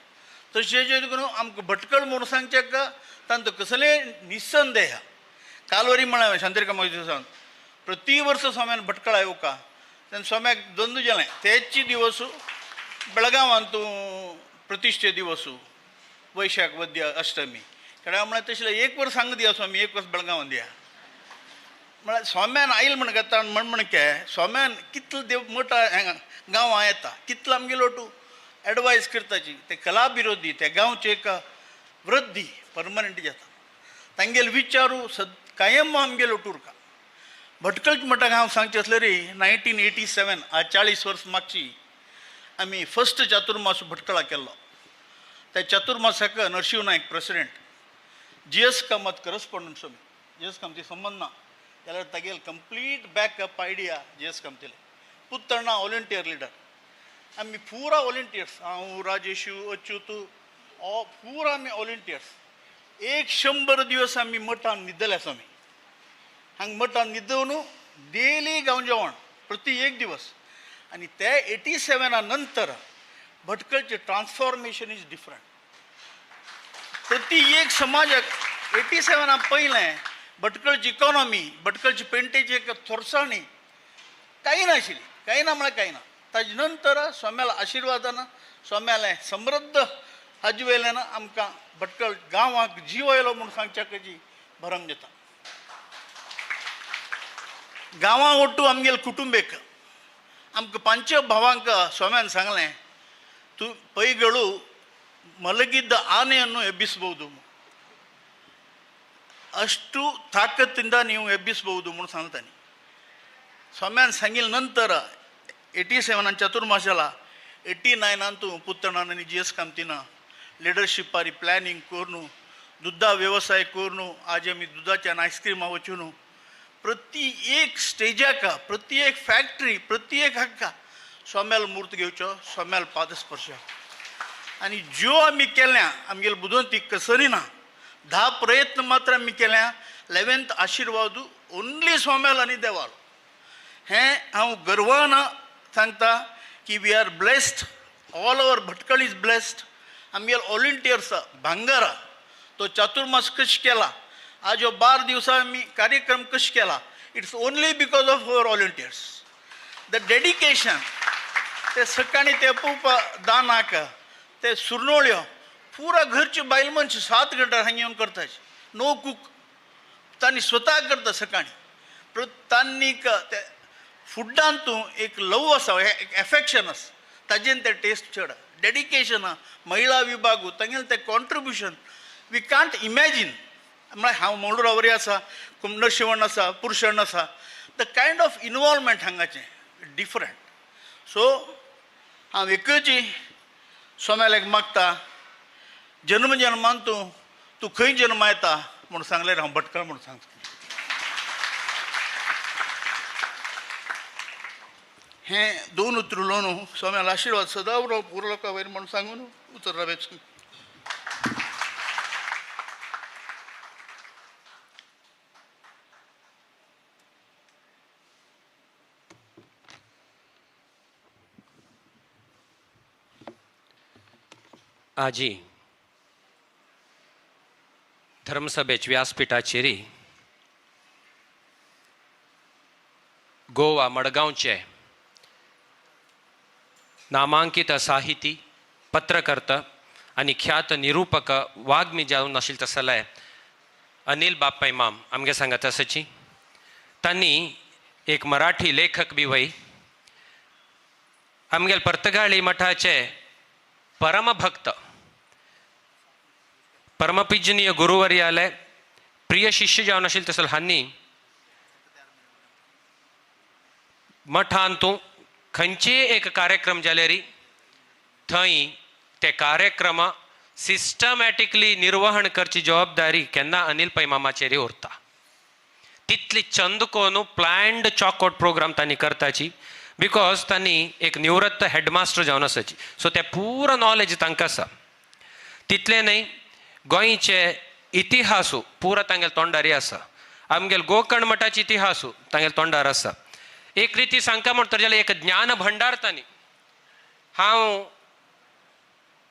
[SPEAKER 5] तशें करून आमकां भटकळ म्हणून सांगचें तांचो कसलेय निसंदेह. कालवरी म्हळ्यार शांतीर दिवसान प्रति वर्स स्वाम्यान भटकळ येवका तेन्ना स्वाम्याक द्वंद्व जालें. तेच दिवस बेळगांवांतू प्रतिश्ठे दिवस वैशाख वद्य अष्टमी खेड्या म्हळ्यार तशें एक वर्स हांगा दिया स्वामी, एक वर्स बेळगांवान दिया म्हळ्यार स्वाम्यान आयल म्हण घेता म्हण म्हणके स्वाम्यान कितलो देव मोठा गांवां येता कितलो आमगेलो टू एडवायज करताची ते कला विरोधी ते गांवचे एक वृद्धी परमनंट जाता. तांगेले विचारू सद कायम आमगेलो टूर का भटकळ म्हणटा. हांव सांगचें आसलें रे 1987 आज 40 वर्स मागची आमी फर्स्ट चातुर्मास भटकळा केल्लो. त्या चातुर्मासाक Narasimha Naik president, G S Kamath correspondent Swami, G S कामती संबंद ना जाल्यार तागेल complete backup idea G S कामतीले. पुत्तण्णा व्हॉलंटियर लिडर, आमी पुरा व्हॉलंटियर्स, हांव राजेशू अच्युत पुरा आमी व्हॉलंटियर्स. 100 दिवस आमी मठान न्हिदले आसा. आमी हांगा मठान न्हिदून डेली गांव जेवण प्रति एक दिवस. आनी ते 87 नंतर भटकळचें ट्रान्सफॉर्मेशन is different. प्रति एक समाजाक 87 पयलें भटकळची इकॉनॉमी, भटकळची पेंटेची एक थोरसाणी कांय नाशिल्ली, कांय ना म्हळ्यार कांय ना. ताजे नंतर स्वाम्याल्या आशिर्वादान स्वाम्यालें समृद्ध हाजे वयल्यान आमकां भटकळ गांवाक जीव आयलो म्हूण सांगच्या भरम दिता. गांवां ओट्टू आमगेले कुटुंबेक आमकां पंच भावांक स्वाम्यान सांगलें, तूं ಪೈಗಳು ಮಲಗಿದ್ದ ಆನೆಯನ್ನು ಎಬ್ಬಿಸಬಹುದು, ಅಷ್ಟು ತಾಕತ್ತಿಂದ ನೀವು ಎಬ್ಬಿಸಬಹುದು म्हणून सांगतानी. स्वाम्यान सांगितलं नंतर 87 चतुर्मासाला 89 तूं पुत्तणान आनी जी एस कामतीन लिडरशिपारी प्लॅनिंग करून दुदा व्यवसाय करून आज आमी दुदाच्यान आयस्क्रिमा वचून प्रति एक स्टेजाक, प्रति एक फॅक्टरी, प्रति एक हाका स्वाम्याल मूर्त घेवचो, स्वाम्याल पादस्पर्श. आनी ज्यो आमी केल्या आमगेले बुदवंती कसरी ना 10 प्रयत्न मात्र आमी केल्या, 11th आशिर्वाद ओन्ली स्वाम्याल आनी देवालो. हें हांव गर्वान सांगता की we are blessed, all our Bhatkal is blessed. आमगेले व्हॉलंटियर्स भांगरा तो चातुर्मास कश केला, आज ह्यो 12 दिवसां आमी कार्यक्रम कश केला, it's only because of our volunteers. The dedication, ते सकाळी ते पळोवपा दानाक ते सुरनोळ्यो पुरा घरची बायल मनशां 7 घंटा हांगा येवन करता, नो कूक तांणी स्वता करता सकाळी. तांणी ते फुडान तूं एक लव आसा, एक एफेक्शन आसा, ताजेन ते टेस्ट चड डेडिकेशन आहा. महिला विभाग तांगेलें तें कॉन्ट्रिब्युशन we can't imagine. म्हळ्यार हांव मंगळुरा वरी आसा, नरशिवण आसा, पुरुषण आसा, the kind of involvement हांगाचें डिफरंट. सो हांव एकच सोम्यालेक मागता, जन्म जन्मान तूं तूं खंय जन्मा येता म्हूण सांगल्यार हांव भटकळ म्हूण सांगता. हें 2 उतर उलोवन स्वाम्याल आशिर्वाद सदां उरो लोकां वयर म्हूण सांगून उतर रावयता.
[SPEAKER 1] आजी धर्मसभेच व्यासपीठाचेर गोवा मडगांवचे नामांकित साहिती पत्रकर्ता आनी ख्यात निरूपक वाग्मी जावन आशिल्ले तसले अनिल बाप्पा माम आमगे सांगत आसाची. तांणी एक मराठी लेखक बी वय, आमगेले पर्तगाळी मठाचे परमभक्त परमपूजनीय गुरुवर्याले प्रिय शिष्य जावन आशिल्ले तसले हांणी मठांतू खंयचेय एक कार्यक्रम जाल्यार थंय ते कार्यक्रम सिस्टमॅटिकली निर्वहण करची जबाबदारी केन्ना अनिल पै मामाचेर उरता. तितली चंद कोन प्लॅन्ड चॉकआउट प्रोग्राम तांणी करताची, because तांणी एक निवृत्त हेडमास्टर जावन आसाची, सो ते पुरो नॉलेज तांकां आसा. तितलें न्हय, गोंयचे इतिहासू पुरो तांगेले तोंडारी आसा, आमगेले गोकर्ण मठाचे इतिहासू तांगेले तोंडार आसा. एक रिती सांगता म्हणटा जाल्यार एक ज्ञान भंडार तांणी. हांव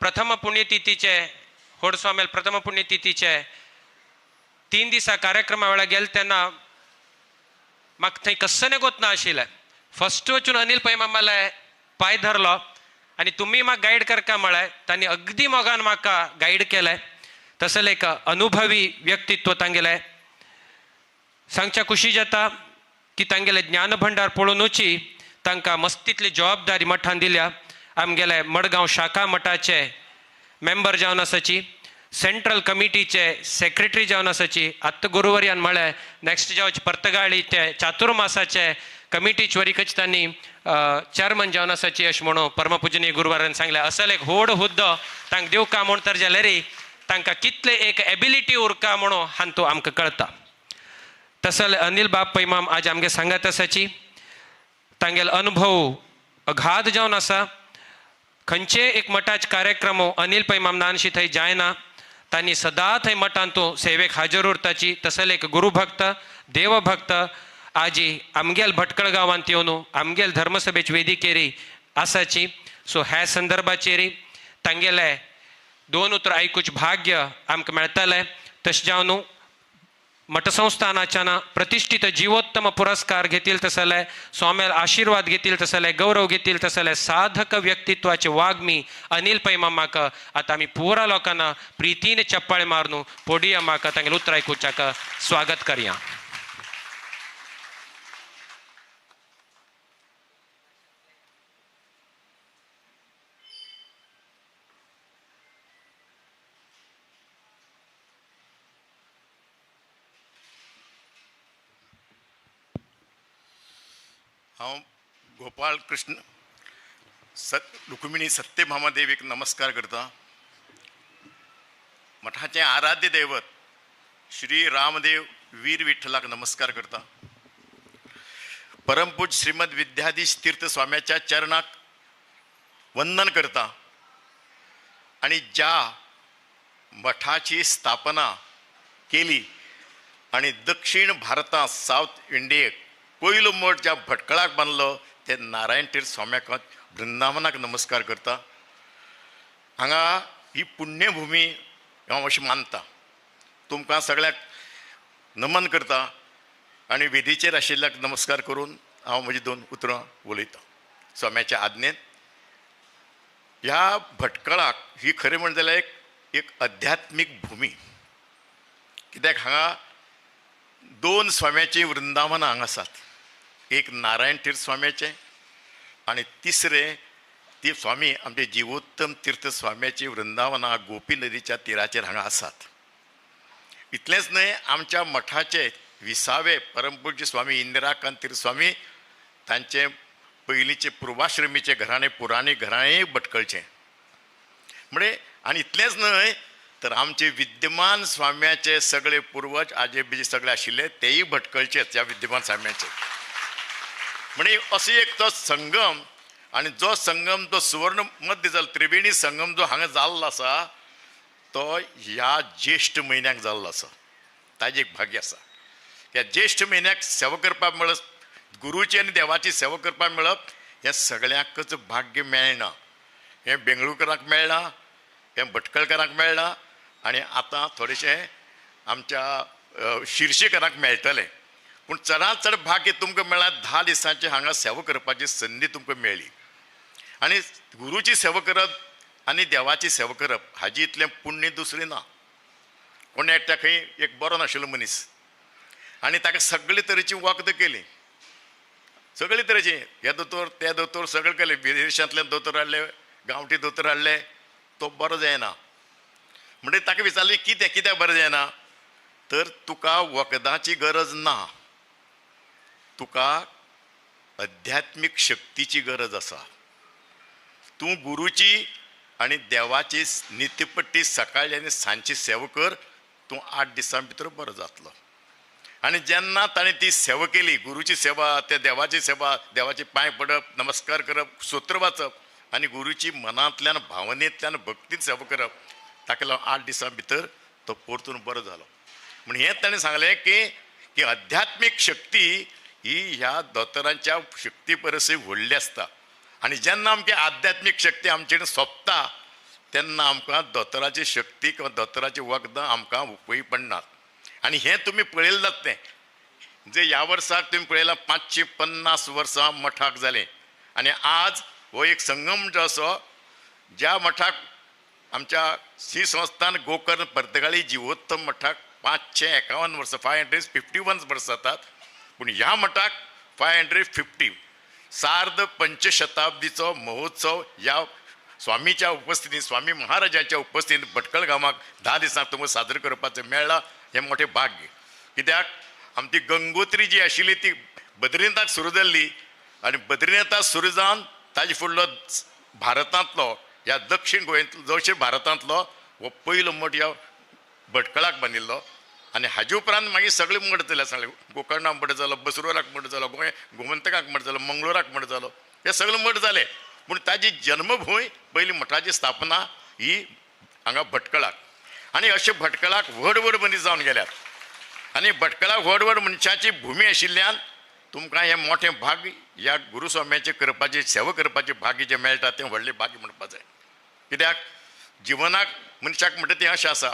[SPEAKER 1] प्रथम पुण्यतिथीचे होडस्वामेल प्रथम पुण्यतिथीचे 3 दिसा कार्यक्रमा वेळार गेले तेन्ना म्हाका थंय कसने गोत ना आशिल्लें. फस्ट वचून अनिल पै मामाले पांय धरलो आनी तुमी म्हाका गायड करका म्हळें. तांणी अगदी मोगान म्हाका गायड केलें. तसलें एक अनुभवी व्यक्तित्व तांगेलें. सांगच्या खुशी जाता की तांगेलें ज्ञानभंडार पळोवनूची तांकां मस्तीतली जबाबदारी मठान दिल्या. आमगेले मडगांव शाखा मठाचे मेंबर जावन आसाची, सेंट्रल कमिटीचे सेक्रेटरी जावन आसाची. आत्तां गुरुवर्यान म्हळें नेक्स्ट जावचे पर्तगाळी ते चातुर्मासाचे कमिटीचे वरीकच तांणी चेअरमन जावन आसाची अशें म्हणून परमपूजनीय गुरुवारान सांगलें. असल एक व्हड हुद्दो तांकां दिवका म्हूण तर जाल्यार तांकां कितले एक एबिलिटी उरका म्हणून हांतू आमकां कळटा. तसले अनिल बाब पै माम आज आमगे सांगात आसाची. तांगेलो अनुभव अगाध जावन आसा. खंयचे एक मठाचे कार्यक्रम अनिल पै माम नानशी थंय जायना, तांणी सदां थंय मठांत सेवेक हाजीर उरताची. तसले एक गुरुभक्त देवभक्त आजी आमगेल भटकळ गांवांत येवन आमगेल धर्मसभेची वेदिकेरी आसाची. सो ह्या संदर्भाचेर तांगेले 2 उतरां आयकुचें भाग्य आमकां मेळटलें. तशें जावन मठसंस्थानाच्यान प्रतिष्ठित जीवोत्तम पुरस्कार घेतील तसले स्वाम्याल आशीर्वाद घेतील तसले गौरव घेतील तसले साधक व्यक्तित्वाचे वाग्मी अनिल पै मामाक आतां आमी पुरा लोकांना प्रितीन चप्पाळे मारून पोडियमाक तांगेले उतरां आयकुच्याक स्वागत करया.
[SPEAKER 6] हांव गोपाळ कृष्ण रुक्मिणी सत्यभामा देवीक नमस्कार करता. मठाचें आराध्य दैवत श्री रामदेव वीर विठ्ठलाक नमस्कार करता. परमपूज श्रीमद विद्याधीश तीर्थ स्वाम्याच्या चरणाक वंदन करता. आनी ज्या मठाची स्थापना केली आनी दक्षिण भारतांत सावथ इंडियेक पयलो मठ ज्या भटकळाक बांदलो ते नारायण तीर्थ स्वाम्याक वृंदावनाक नमस्कार करता. हांगा ही पुण्यभुमी हांव अशें मानता. तुमकां सगळ्यांक नमन करता आनी वेदीचेर आशिल्ल्याक नमस्कार करून हांव म्हजी 2 उतरां उलयतां. स्वाम्याच्या आज्ञेन ह्या भटकळाक ही खरें म्हणलें जाल्यार एक अध्यात्मीक भुमी. कित्याक हांगा 2 स्वाम्याचीं वृंदावनां हांगा आसात. एक नारायण तीर्थ स्वाम्याचें आनी तिसरें ती स्वामी आमचे जिवोत्तम तीर्थ स्वाम्याची वृंदावनां गोपी नदीच्या तिराचेर हांगा आसात. इतलेंच न्हय, आमच्या मठाचे 20वे परमपूज्य स्वामी इंदिराकांत तीर्थ स्वामी तांचे पयलींचे पूर्वाश्रमीचे घराणें पुराणी घराणें भटकळचें म्हणजे. आनी इतलेंच न्हय तर आमचे विद्यमान स्वाम्याचे सगळे पुर्वज आजे बीजे सगळे आशिल्ले तेय भटकळचेच ह्या विद्यमान स्वाम्याचे. म्हणजे असो एक तो संगम आनी जो संगम तो सुवर्ण मध्य जालो त्रिवेणी संगम जो हांगा जाल्लो आसा तो ह्या ज्येश्ठ म्हयन्याक जाल्लो आसा. ताजें एक भाग्य आसा. ह्या ज्येश्ठ म्हयन्याक सेवा करपाक मेळप, गुरुची आनी देवाची सेवा करपाक मेळप हें सगळ्यांकच भाग्य मेळना. हें बेंगळुरकरांक मेळना, हें भटकळकरांक मेळना आनी आतां थोडेशें आमच्या शिर्शीकरांक मेळटलें. पूण चडांत चड भाग्य तुमकां मेळ्ळां 10 दिसांची हांगा सेवा करपाची संदी तुमकां मेळ्ळी. आनी गुरुची सेवा करप आनी देवाची सेवा करप हाजी इतलें पुण्य दुसरें ना. कोण एकट्या खंय एक बरो नाशिल्लो मनीस आनी ताका सगळे तरेची वखदां केली, सगळे तरेची, हे दोतोर ते दोतोर सगळे केले, विदेशांतल्यान दोतोर हाडले, गांवठी दोतोर हाडले, तो बरो जायना. म्हणजे ताका विचारलें कितें कित्याक बरें जायना, तर तुका वखदाची गरज ना, तुका अध्यात्मीक शक्तीची गरज आसा. तूं गुरुची आनी देवाची नित्यपट्टी सकाळी आनी सांजची सेवा कर, तूं 8 दिसां भितर बरो जातलो. आनी जेन्ना ताणें ती सेवा केली, गुरुची सेवा, त्या देवाची सेवा, देवाचे पांय पडप, नमस्कार करप, स्तोत्र वाचप आनी गुरुची मनांतल्यान भावनेंतल्यान भक्तीन सेवा करप, ताका लागून 8 दिसां भितर तो परतून बरो जालो. म्हण हें ताणें सांगलें की की अध्यात्मीक शक्ती ही ह्या दोतोरांच्या शक्ती परसय व्हडली आसता. आनी जेन्ना आमची आध्यात्मीक शक्ती आमचे कडेन सोंपता तेन्ना आमकां दोतोराची शक्ती किंवा दोतोराची वखदां आमकां उपयोगी पडनात. आनी हें तुमी पळयलें जातलें, जे ह्या वर्साक तुमी पळयलां 550 वर्सां मठाक जालें आनी आज हो एक संगम जो आसा ज्या मठाक आमच्या श्री संस्थान गोकर्ण पर्तगाळी जिवोत्तम मठाक 551 वर्सां, 551 वर्सां जातात, पूण ह्या मठाक 550 सार्ध पंचशताब्दीचो महोत्सव ह्या स्वामीच्या उपस्थितीन, स्वामी महाराजाच्या उपस्थितीन भटकळ गांवाक 10 दिसांक तुमकां साजरो करपाचें मेळ्ळां, हें मोठें भाग्य. कित्याक आमची गंगोत्री जी आशिल्ली ती बद्रीनाथाक सुरू जाल्ली आनी बद्रीनाथाक सुरू जावन ताजे फुडलो भारतांतलो ह्या दक्षिण गोंयांतलो, दक्षिण भारतांतलो हो पयलो मठ ह्या भटकळाक बांदिल्लो. आनी हाजे उपरांत मागीर सगळे मठ जाले, सगळे गोकर्णाक मठ जालो, बसरुराक मठ जालो, गोंय गोमंतकाक मठ जालो, मंगळुराक मठ जालो, हे सगळे मठ जाले. पूण ताजी जन्मभूंय पयली मठाची स्थापना ही हांगा भटकळाक. आनी अशे भटकळाक व्हड व्हड मनीस जावन गेल्यात आनी भटकळाक व्हड व्हड मनशाची भुमी आशिल्ल्यान तुमकां हें मोठें भाग्य ह्या गुरुस्वाम्याचें करपाचें, सेवा करपाचें भाग्य जें मेळटा तें व्हडलें भाग्य म्हणपा जाय. कित्याक जिवनाक मनशाक म्हणटा तें अशें आसा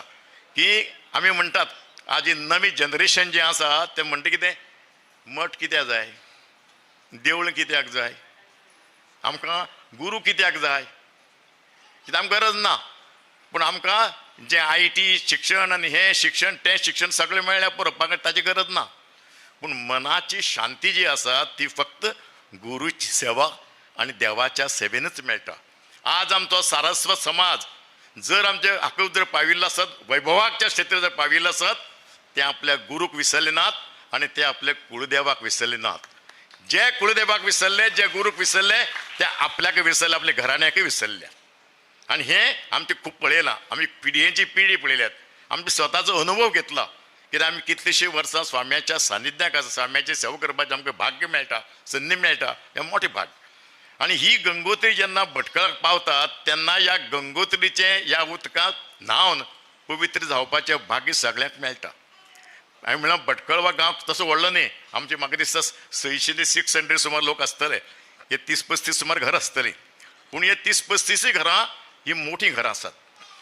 [SPEAKER 6] की आमी म्हणटात आज ही नवी जनरेशन जें आसा तें म्हणटा कितें, मठ कित्याक जाय, देवळां कित्याक जाय, आमकां गुरू कित्याक जाय, कित्याक आमकां गरज ना. पूण आमकां जें IT शिक्षण आनी हें शिक्षण तें शिक्षण सगळें मेळ्ळ्यार पुरो, ताची गरज ना. पूण मनाची शांती जी आसा ती फक्त गुरूची सेवा आनी देवाच्या सेवेनच मेळटा. आज आमचो सारस्वत समाज जर आमचे हाका जर पाविल्लो आसत, वैभवाच्या क्षेत्रार जर पाविल्लो आसत, ते आपल्या गुरूक विसरले नात आनी ते आपल्या कुळदेवाक विसरले नात. जे कुळदेवाक विसरले, जे गुरूक विसरले, ते आपल्याक विसरले, आपल्या घराण्याकय विसरले. आनी हें आमचें खूब पळयलां, आमी पिढयेची पिढी पळयल्यात, आमचे स्वताचो अनुभव घेतला. कित्याक आमी कितलींशीं वर्सां स्वाम्याच्या सानिध्याक आसा, स्वाम्याची सेवा करपाचें आमकां भाग्य मेळटा, संदी मेळटा, हें मोठें भाग्य. आनी ही गंगोत्री जेन्ना भटकळाक पावतात तेन्ना ह्या गंगोत्रीचें ह्या उदकांत न्हांवन पवित्र जावपाचें भाग्य सगळ्यांक मेळटा. हांवें म्हणलां भटकळ वा गांव तसो व्हडलो न्ही, आमचे म्हाका दिसता 600 ते 600 सुमार लोक आसतले, हे 30-35 सुमार घरां आसतलीं. पूण हे 30-35 घरां ही मोठीं घरां आसात.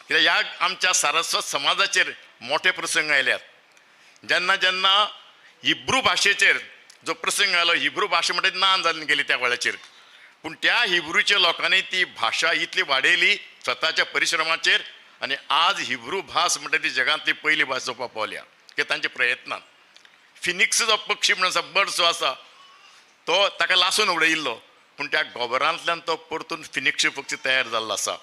[SPEAKER 6] कित्याक ह्या आमच्या सारस्वत समाजाचेर मोठे प्रसंग आयल्यात. जेन्ना जेन्ना हिब्रू भाशेचेर जो प्रसंग आयलो, हिब्रू भाशा म्हणटा ना जावन गेली त्या वेळाचेर, पूण त्या हिब्रूच्या लोकांनी ती भाशा इतली वाडयली स्वताच्या परिश्रमाचेर आनी आज हिब्रू भास म्हणटा ती जगांतली पयली भास जावपाक पावल्या की तांच्या प्रयत्नान. फिनिक्स जो पक्षी म्हणून आसा, बर्ड जो आसा, तो ताका लासून उडयिल्लो, पूण त्या गोबरांतल्यान तो परतून फिनिक्स पक्षी तयार जाल्लो आसा.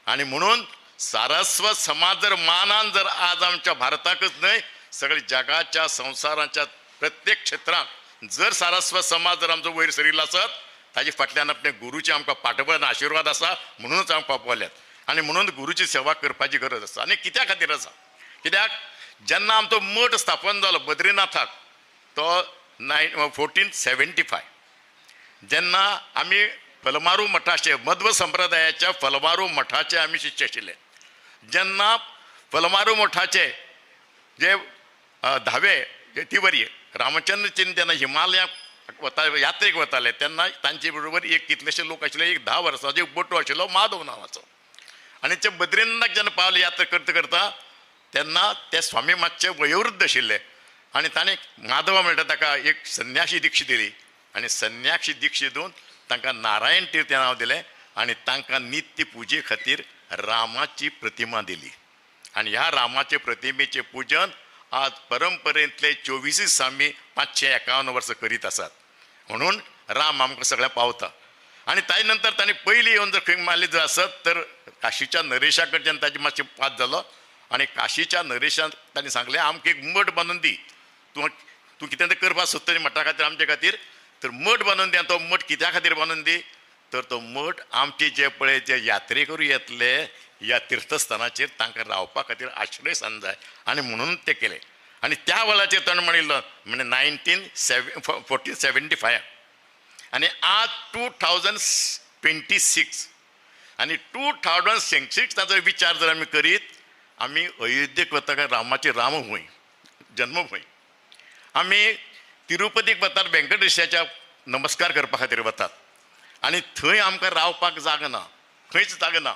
[SPEAKER 6] आनी म्हणून सारस्वत समाज जर मानान जर आज आमच्या भारताकच न्हय सगळे जगाच्या संवसाराच्या प्रत्येक क्षेत्रांत जर सारस्वत समाज जर आमचो वयर सरिल्लो आसत, ताजे फाटल्यान आपल्या गुरूचे आमकां पाठबळ आनी आशिर्वाद आसा, म्हणूनच आमकां पावल्यात. आनी म्हणून गुरूची सेवा करपाची गरज आसा. आनी कित्या खातीर आसा, कित्याक जेन्ना आमचो मठ स्थापन जालो बद्रीनाथाक, तो 1475, जेन्ना आमी फलमारू मठाचे, मध्व संप्रदायाच्या फलमारू मठाचे आमी शिष्य आशिल्ले. जेन्ना फलमारू मठाचे जे धावे जे तिवरी रामचंद्र चिन जेन्ना हिमालयाक वता, यात्रेक वताले, तेन्ना तांचे बरोबर एक कितलेशे लोक आशिल्ले, एक 10 वर्सांचो एक बटू आशिल्लो माधव नांवाचो. आनी ते बद्रीनाथाक जेन्ना पावले यात्रा करता करता, तेन्ना ते स्वामी मातशे वयोवृद्ध आशिल्ले आनी ताणें माधवा म्हणटा ताका एक संन्याशी दीक्षा दिली आनी संन्याशी दीक्षा दिवन तांकां नारायण तीर्थ हें नांव दिलें आनी तांकां नित्य पुजे खातीर रामाची प्रतिमा दिली. आनी ह्या रामाचे प्रतिमेचें पुजन आज परंपरेंतले 24 स्वामी 551 वर्सां करीत आसात. म्हणून राम आमकां सगळ्यांक पावता. आनी ताजे नंतर ताणें पयलीं येवन जर खंय मारली जर आसत तर काशीच्या नरेशा कडच्यान ताजे मातशें वाद जालो आनी काशीच्या नरेशान ताणें सांगलें, आमकां एक मठ बांदून दी, तूं तूं कितें तरी करपाक सोदता न्ही मठा खातीर, आमचे खातीर. तर मठ बांदून दी आनी तो मठ कित्या खातीर बांदून दी तर तो मठ आमचे जे पळय जे यात्रेकरू येतले ह्या तीर्थस्थानाचेर तांकां रावपा खातीर आश्रयस्थान जाय आनी म्हणून ते केले. आनी त्या वेळाचेर ताणें म्हणिल्लो म्हणजे 1475 आनी आज 2026 आनी 2006 ताचो विचार जर आमी करीत आमी अयोध्येक वता काय रामाची रामभूंय जन्मभूंय, आमी तिरुपतीक वतात वेंकटेशाच्या नमस्कार करपा खातीर वतात आनी थंय आमकां रावपाक जागो ना, खंयच जागो ना.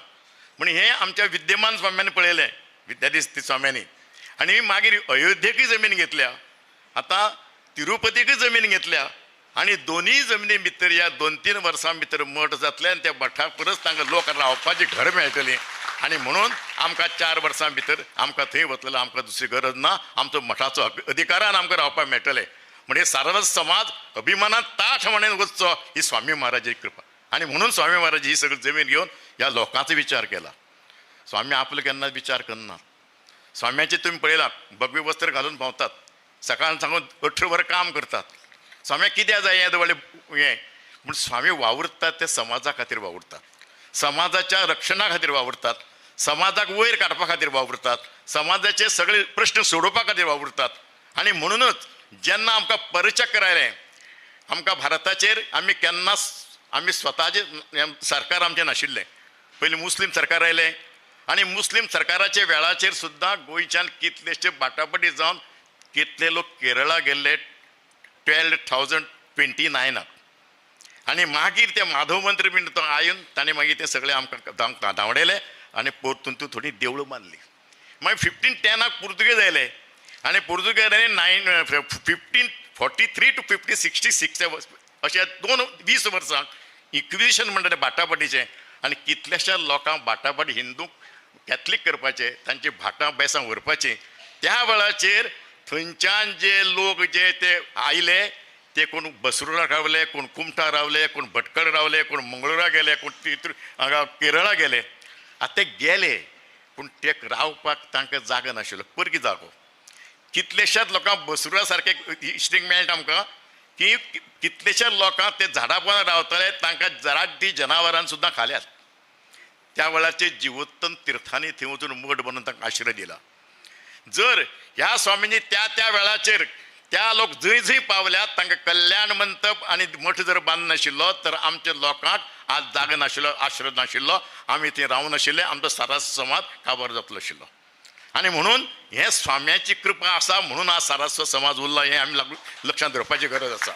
[SPEAKER 6] म्हण हें आमच्या विद्यमान स्वाम्यांनी पळयलें, विद्याधीश स्वाम्यांनी, आनी मागीर अयोध्येकय जमीन घेतल्या, आतां तिरुपतीकय जमीन घेतल्या आनी दोनूय जमनी भितर ह्या 2-3 वर्सां भितर मठ जातले आनी त्या मठा परस तांकां लोक रावपाचीं घर मेळटलीं. आनी म्हणून आमकां 4 वर्सां भितर आमकां थंय वतलो, आमकां दुसरी गरज ना, आमचो मठाचो अधिकारान आमकां रावपाक मेळटलें. म्हणजे सारस्वत समाज अभिमानान ताठ म्हणून वचचो ही स्वामी महाराजाची कृपा. आनी म्हणून स्वामी महाराज ही सगळी जमीन घेवन ह्या लोकांचो विचार केला. स्वामी आपलो केन्ना विचार करना. स्वाम्याचे तुमी पळयला भगवे वस्त्र घालून भोंवतात, सकाळ सांगून 18 वरां काम करतात. स्वाम्याक कित्याक जाय हें व्हडलें हें, पूण स्वामी वावुरतात ते समाजा खातीर वावुरतात, समाजाच्या रक्षणा खातीर वावुरतात, समाजाक वयर काडपा खातीर वावुरतात, समाजाचे सगळे प्रश्न सोडोवपा खातीर वावुरतात. आनी म्हणूनच जेन्ना आमकां परचक्र आयलें, आमकां भारताचेर आमी केन्नाच आमी स्वताचे सरकार आमचें नाशिल्लें. पयलीं मुस्लीम सरकार आयलें आनी मुस्लीम सरकाराच्या वेळाचेर सुद्दां गोंयच्यान कितलेशे बाटाबाटी जावन कितले लोक केरळा गेल्ले 12,029. आनी मागीर ते माधव मंत्री बीन तो आयन ताणें मागीर ते सगळे आमकां धांवडयले आनी परतून तूं थोडी देवळां बांदली. मागीर 1510 पुर्तुगेज आयले आनी पुर्तुगेजांनी 1543 to 1566 अशे 20 वर्सां इक्विजिशन म्हणटा तें बाटाबाटीचें आनी कितल्याश्या लोकांक बाटाबाटी हिंदू कॅथलीक करपाचे, तांची भाटां बेसां व्हरपाचीं. त्या वेळाचेर थंयच्यान जे लोक जे ते आयले ते कोण बसरुराक रावले, कोण कुमठा रावले, कोण भटकळ रावले, कोण मंगळुरा गेले, कोण हांगा केरळा गेले. आतां ते गेले पूण ते रावपाक तांकां जागो नाशिल्लो, परकी जागो. कितलेश्याच लोकांक बसरुरा सारके इश्टींग मेळटा आमकां की कितलेश्याच लोकांक ते झाडां पोंदा रावताले, तांकां जराड्डी जनावरां सुद्दां खाल्यात. त्या वेळाचेर जिवोत्तम तिर्थांनी थंय वचून मठ बनून तांकां आश्रय दिला. जर ह्या स्वामींनी त्या त्या वेळाचेर त्या लोक जंय जंय पावल्यात तांकां कल्याण मंतप आनी मठ जर बांदनाशिल्लो तर आमच्या लोकांक आज जागो नाशिल्लो, आश्रय नाशिल्लो, आमी थंय रावूं नाशिल्ले, आमचो सारस्वत समाज काबार जातलो आशिल्लो. आनी म्हणून हें स्वाम्याची कृपा आसा म्हणून आज सारस्वत समाज उरला हें आमी लक्षांत दवरपाची गरज आसा.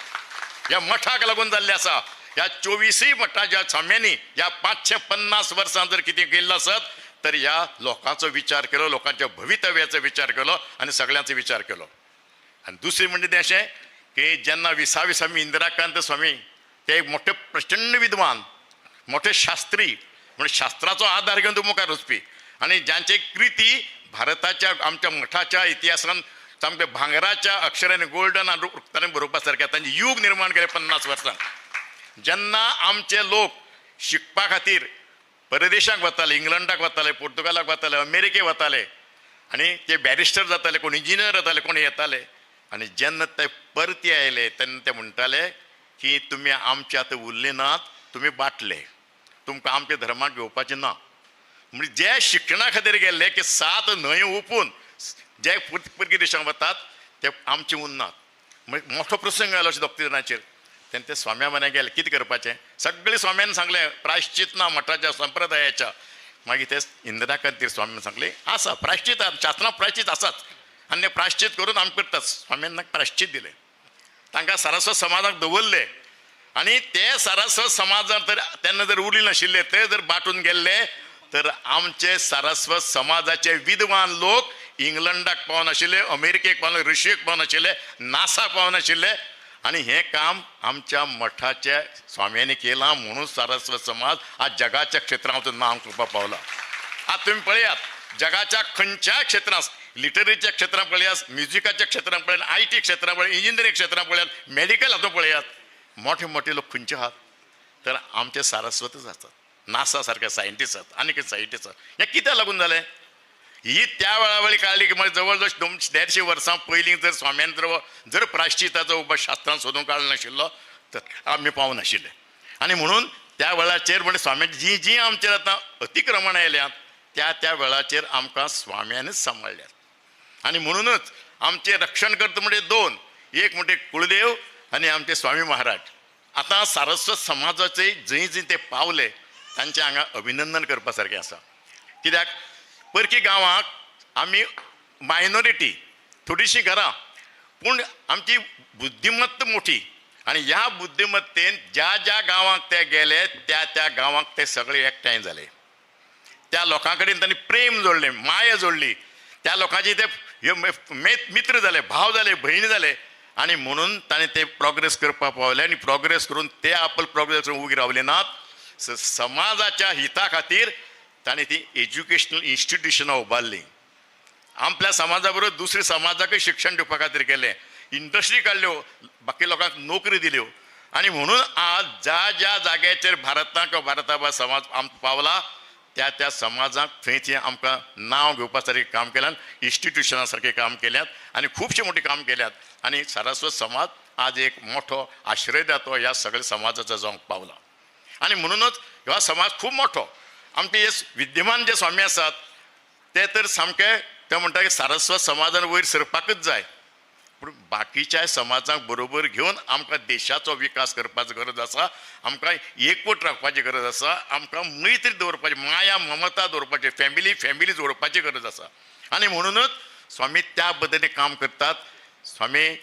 [SPEAKER 6] ह्या मठाक लागून जाल्लें आसा. ह्या 24 मठाच्या स्वाम्यांनी ह्या 550 वर्सां जर कितें केल्लें आसत तर ह्या लोकांचो विचार केलो, लोकांच्या भवितव्याचो विचार केलो आनी सगळ्यांचो विचार केलो. आनी दुसरें म्हणजे तें अशें की जेन्ना विसावी स्वामी इंदिराकांत स्वामी ते एक मोठे प्रचंड विद्वान, मोठे शास्त्री, म्हणजे शास्त्राचो आदार घेवन तो मुखार वचपी आनी ज्यांची कृती भारताच्या आमच्या मठाच्या इतिहासान सामक्या भांगराच्या अक्षरांनी गोल्डन उक्ताने बरोवपा सारकें तांचे युग निर्माण केलें 50 वर्सां. जेन्ना आमचे लोक शिकपा खातीर परदेशाक वताले, इंग्लंडाक वताले, पोर्तुगालाक वताले, अमेरिकेक वताले आनी ते बॅरिस्टर जाताले, कोण इंजिनियर जाताले, कोण येताले आनी जेन्ना ते परते आयले तेन्ना ते म्हणटाले की तुमी आमचे आतां उरले नात, तुमी बाटले, तुमकां आमच्या धर्माक घेवपाचें ना. म्हणजे जे शिक्षणा खातीर गेल्ले की 7 न्हंय हुपून जे परकी देशांत वतात ते आमचे उरनात. म्हणजे मोठो प्रसंग आयलो अशें दोग जाणांचेर. तेन्ना ते स्वाम्या म्हऱ्यान गेले, कितें करपाचें सगळे स्वाम्यान सांगलें प्रायश्चित ना मठाच्या संप्रदायाच्या. मागीर ते इंदिराकांत स्वाम्यान सांगलें आसा प्रायश्चित, शास्त्रां प्रायश्चित आसाच आनी ते प्रायश्चित करून आमी करतात. स्वाम्यान प्रायश्चित दिलें, तांकां सारस्वत समाजाक दवरले आनी ते सारस्वत समाजान तर तेन्ना जर उरले नाशिल्ले, ते जर बाटून गेल्ले तर आमचे सारस्वत समाजाचे विद्वान लोक इंग्लंडाक पावनाशिल्ले, अमेरिकेक पावना, रशियेक पावनाशिल्ले, नासा पावनाशिल्ले. आनी हें काम आमच्या मठाच्या स्वाम्यांनी केलां म्हणून सारस्वत समाज आज जगाच्या क्षेत्रांत नांव करपाक पावला. आज तुमी पळयात जगाच्या खंयच्याय क्षेत्रांत, लिटरेचर क्षेत्रांत पळयात, म्युजिकाच्या क्षेत्रांत पळयात, I T क्षेत्रांत पळयात, इंजिनियरींग क्षेत्रांत पळयात, मेडिकल हातूंत पळयात, मोठे मोठे लोक खंयचे आहात तर आमचे सारस्वतच आसात. नासा सारखे सायंटिस्ट आसात, आनी कितें सायंटिस्ट आसात. हें कित्याक लागून जालें? ही त्या वेळा वेळी काडली की म्हणजे जवळ जवळ 200-150 वर्सां पयलीं जर स्वाम्यान जर प्रायश्चिताचो उपाय शास्त्रान सोदून काडलो नाशिल्लो तर आमी पावनाशिल्ले. आनी म्हणून त्या वेळाचेर म्हणजे स्वाम्याची जीं जीं आमचेर आतां अतिक्रमणां आयल्यात त्या त्या वेळाचेर आमकां स्वाम्यानच सांबाळ्ळ्यात. आनी म्हणूनच आमचें रक्षण करता म्हणजे दोन, एक म्हणजे कुळदेव आनी आमचे स्वामी महाराज. आतां सारस्वत समाजाचे जंय जंय ते पावले तांचें हांगा अभिनंदन करपा सारकें आसा. कित्याक परकी गांवाक आमी मायनॉरिटी, थोडीशीं घरां, पूण आमची बुद्धिमत्ता मोठी आनी ह्या बुद्धिमत्तेन ज्या ज्या गांवांक ते गेले त्या त्या गांवांक ते सगळे एकठांय जाले. त्या लोकां कडेन तांणी प्रेम जोडलें, माया जोडली, त्या लोकांचे ते मित्र जाले, भाव जाले, भयणी जाले आनी म्हणून ताणें ते प्रोग्रेस करपाक पावले. आनी प्रोग्रेस करून ते आपल प्रोग्रेस करून उगी रावले नात, समाजाच्या हिता खातीर ताणें ती एज्युकेशनल इन्स्टिट्युशनां उबारलीं. आपल्या समाजा बरोबर दुसऱ्या समाजाकय शिक्षण दिवपा खातीर केलें, इंडस्ट्री काडल्यो, बाकी लोकांक नोकरी दिल्यो. आनी म्हणून आज ज्या ज्या जाग्याचेर भारताक किंवा भारता भायर समाज आमकां पावला त्या त्या समाजाक थंय थंय आमकां नांव घेवपा सारकें काम केल्यात, इन्स्टिट्युशनां सारकें काम केल्यात आनी खुबशें मोटें काम केल्यात. आनी सारस्वत समाज आज एक मोठो आश्रयदातो ह्या सगळ्या समाजाचो जावंक पावला. आनी म्हणूनच ह्या समाज खूब मोठो. आमचे हे विद्यमान जे स्वामी आसात ते तर सामके ते म्हणटा की सारस्वत समाजान वयर सरपाकच जाय, पूण बाकीच्या समाजाक बरोबर घेवन आमकां देशाचो विकास करपाची गरज आसा, आमकां एकवट राखपाची गरज आसा, आमकां मैत्री दवरपाची, माया ममता दवरपाची, फॅमिली फॅमिली जोडपाची गरज आसा. आनी म्हणूनच स्वामी त्या पद्दतीन काम करतात. स्वामी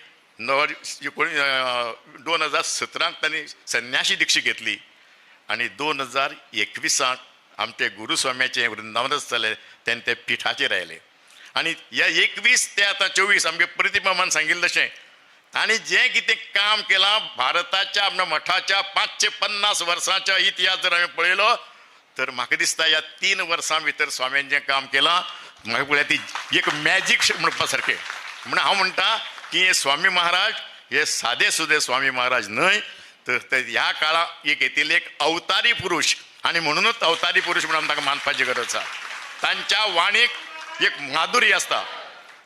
[SPEAKER 6] 2017 तांणी संन्याशी दीक्षा घेतली आनी 2021 आमचे गुरुस्वाम्याचें वृंदावन आसतालें तेन्ना ते पिठाचेर आयले. आनी ह्या 21 ते आतां 24 आमगे प्रतिमामान सांगिल्लें तशें तांणी जें कितें काम केलां भारताच्या आपल्या मठाच्या 550 वर्सांच्या इतिहास जर हांवें पळयलो तर म्हाका दिसता ह्या 3 वर्सां भितर स्वाम्यान जें काम केलां म्हाका पळया ती एक मॅजीक म्हणपा सारकें. म्हणून हांव म्हणटा की हे स्वामी महाराज हे सादे सुदे स्वामी महाराज न्हय, तर ते ह्या काळाक एक येतिल्ले एक अवतारी पुरुश. आनी म्हणूनच अवतारी पुरुश म्हणून ताका मानपाची गरज आसा. तांच्या वाणीक एक माधुरी आसता,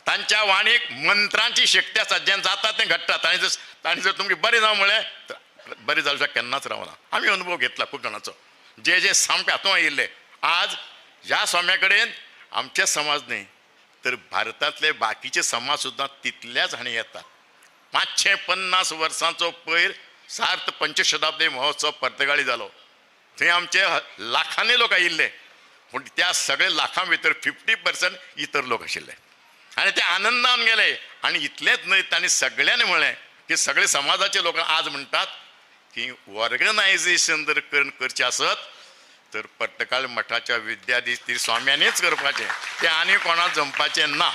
[SPEAKER 6] तांच्या वाणीक मंत्रांची शक्ती आसा, जें जाता तें घडटा. तांणी जर तुमकां बरें जावं म्हळें तर बरें जावं केन्नाच रावना. आमी अनुभव घेतला खूब जाणांचो, जे जे सामके हातूंत आयिल्ले. आज ह्या स्वाम्या कडेन आमचे समाज न्हय तर भारतांतले बाकीचे समाज सुद्दां तितल्याच हांणी येतात. 550 वर्सांचो पयर सार्थ पंचशताब्दी महोत्सव पर्तगाळी जालो, थंय आमचे लाखांनी लोक आयिल्ले, पूण त्या सगळे लाखां भितर 50% इतर लोक आशिल्ले आनी ते आनंदान गेले. आनी इतलेंच न्हय, तांणी सगळ्यांनी म्हळें की सगळे समाजाचे लोक आज म्हणटात की ऑर्गनायझेशन जर करचें आसत तर पर्तगाळ मठाच्या विद्याधीश ती स्वाम्यांनीच करपाचें, तें आनी कोणाक जमपाचें ना.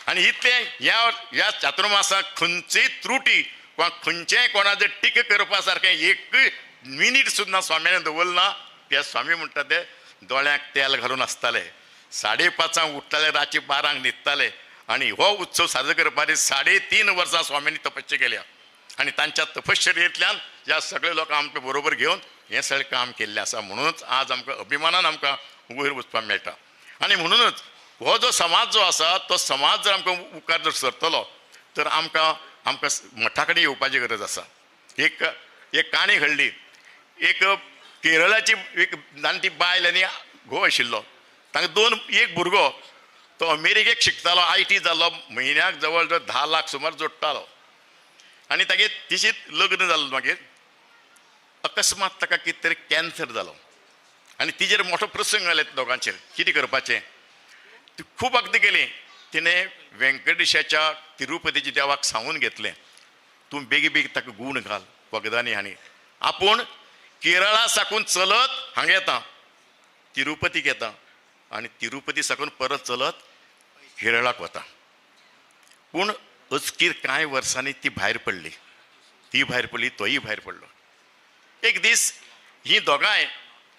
[SPEAKER 6] आनी इतलें ह्या ह्या चातुर्मासाक खंयचीय त्रुटी वा खंयचेंय कोणाचें टिका करपा सारकें एकूय मिनीट सुद्दां स्वाम्यान दवरलें ना. त्या स्वामी म्हणटा ते दोळ्यांक तेल घालून आसताले, 5:30 उठताले, रातचे 12 न्हिदताले आनी हो उत्सव साजरो करपाक 3.5 वर्सां स्वाम्यांनी तपस्या केल्या. आनी तांच्या तपश्चर्येंतल्यान ह्या सगळे लोकांक आमचे बरोबर घेवन हें सगळें काम केल्लें आसा. म्हणूनच आज आमकां अभिमानान आमकां वयर वचपाक मेळटा. आनी म्हणूनच हो जो समाज जो आसा तो समाज जर आमकां मुखार जर सरतलो तर आमकां आमकां मठा कडेन येवपाची गरज आसा. एक एक काणी घडली, एक केरळाची एक जाणटी बायल आनी घोव आशिल्लो, तांकां एक भुरगो, तो अमेरिकेक शिकतालो, IT जालो, म्हयन्याक जवळ जवळ 10 लाख सुमार जोडटालो. आनी तागेर तिशीच लग्न जालो, मागीर अकस्मात ताका कितें तरी कॅन्सर जालो आनी तिजेर मोठो प्रसंग आयले दोगांचेर, कितें करपाचें. ती खूब वखदां केली, तिणें वेंकटेशाच्या तिरुपतीच्या देवाक सांगून घेतलें, तूं बेगी बेगी ताका गूण घाल वखदांनी. आनी आपूण केरळा साकून चलत हांगा येता, तिरुपतीक येता आनी तिरुपती साकून परत चलत केरळाक वता. पूण अचकीर कांय वर्सांनी ती भायर पडली, ती भायर पडली, तोय भायर पडलो. एक दीस ही दोगांय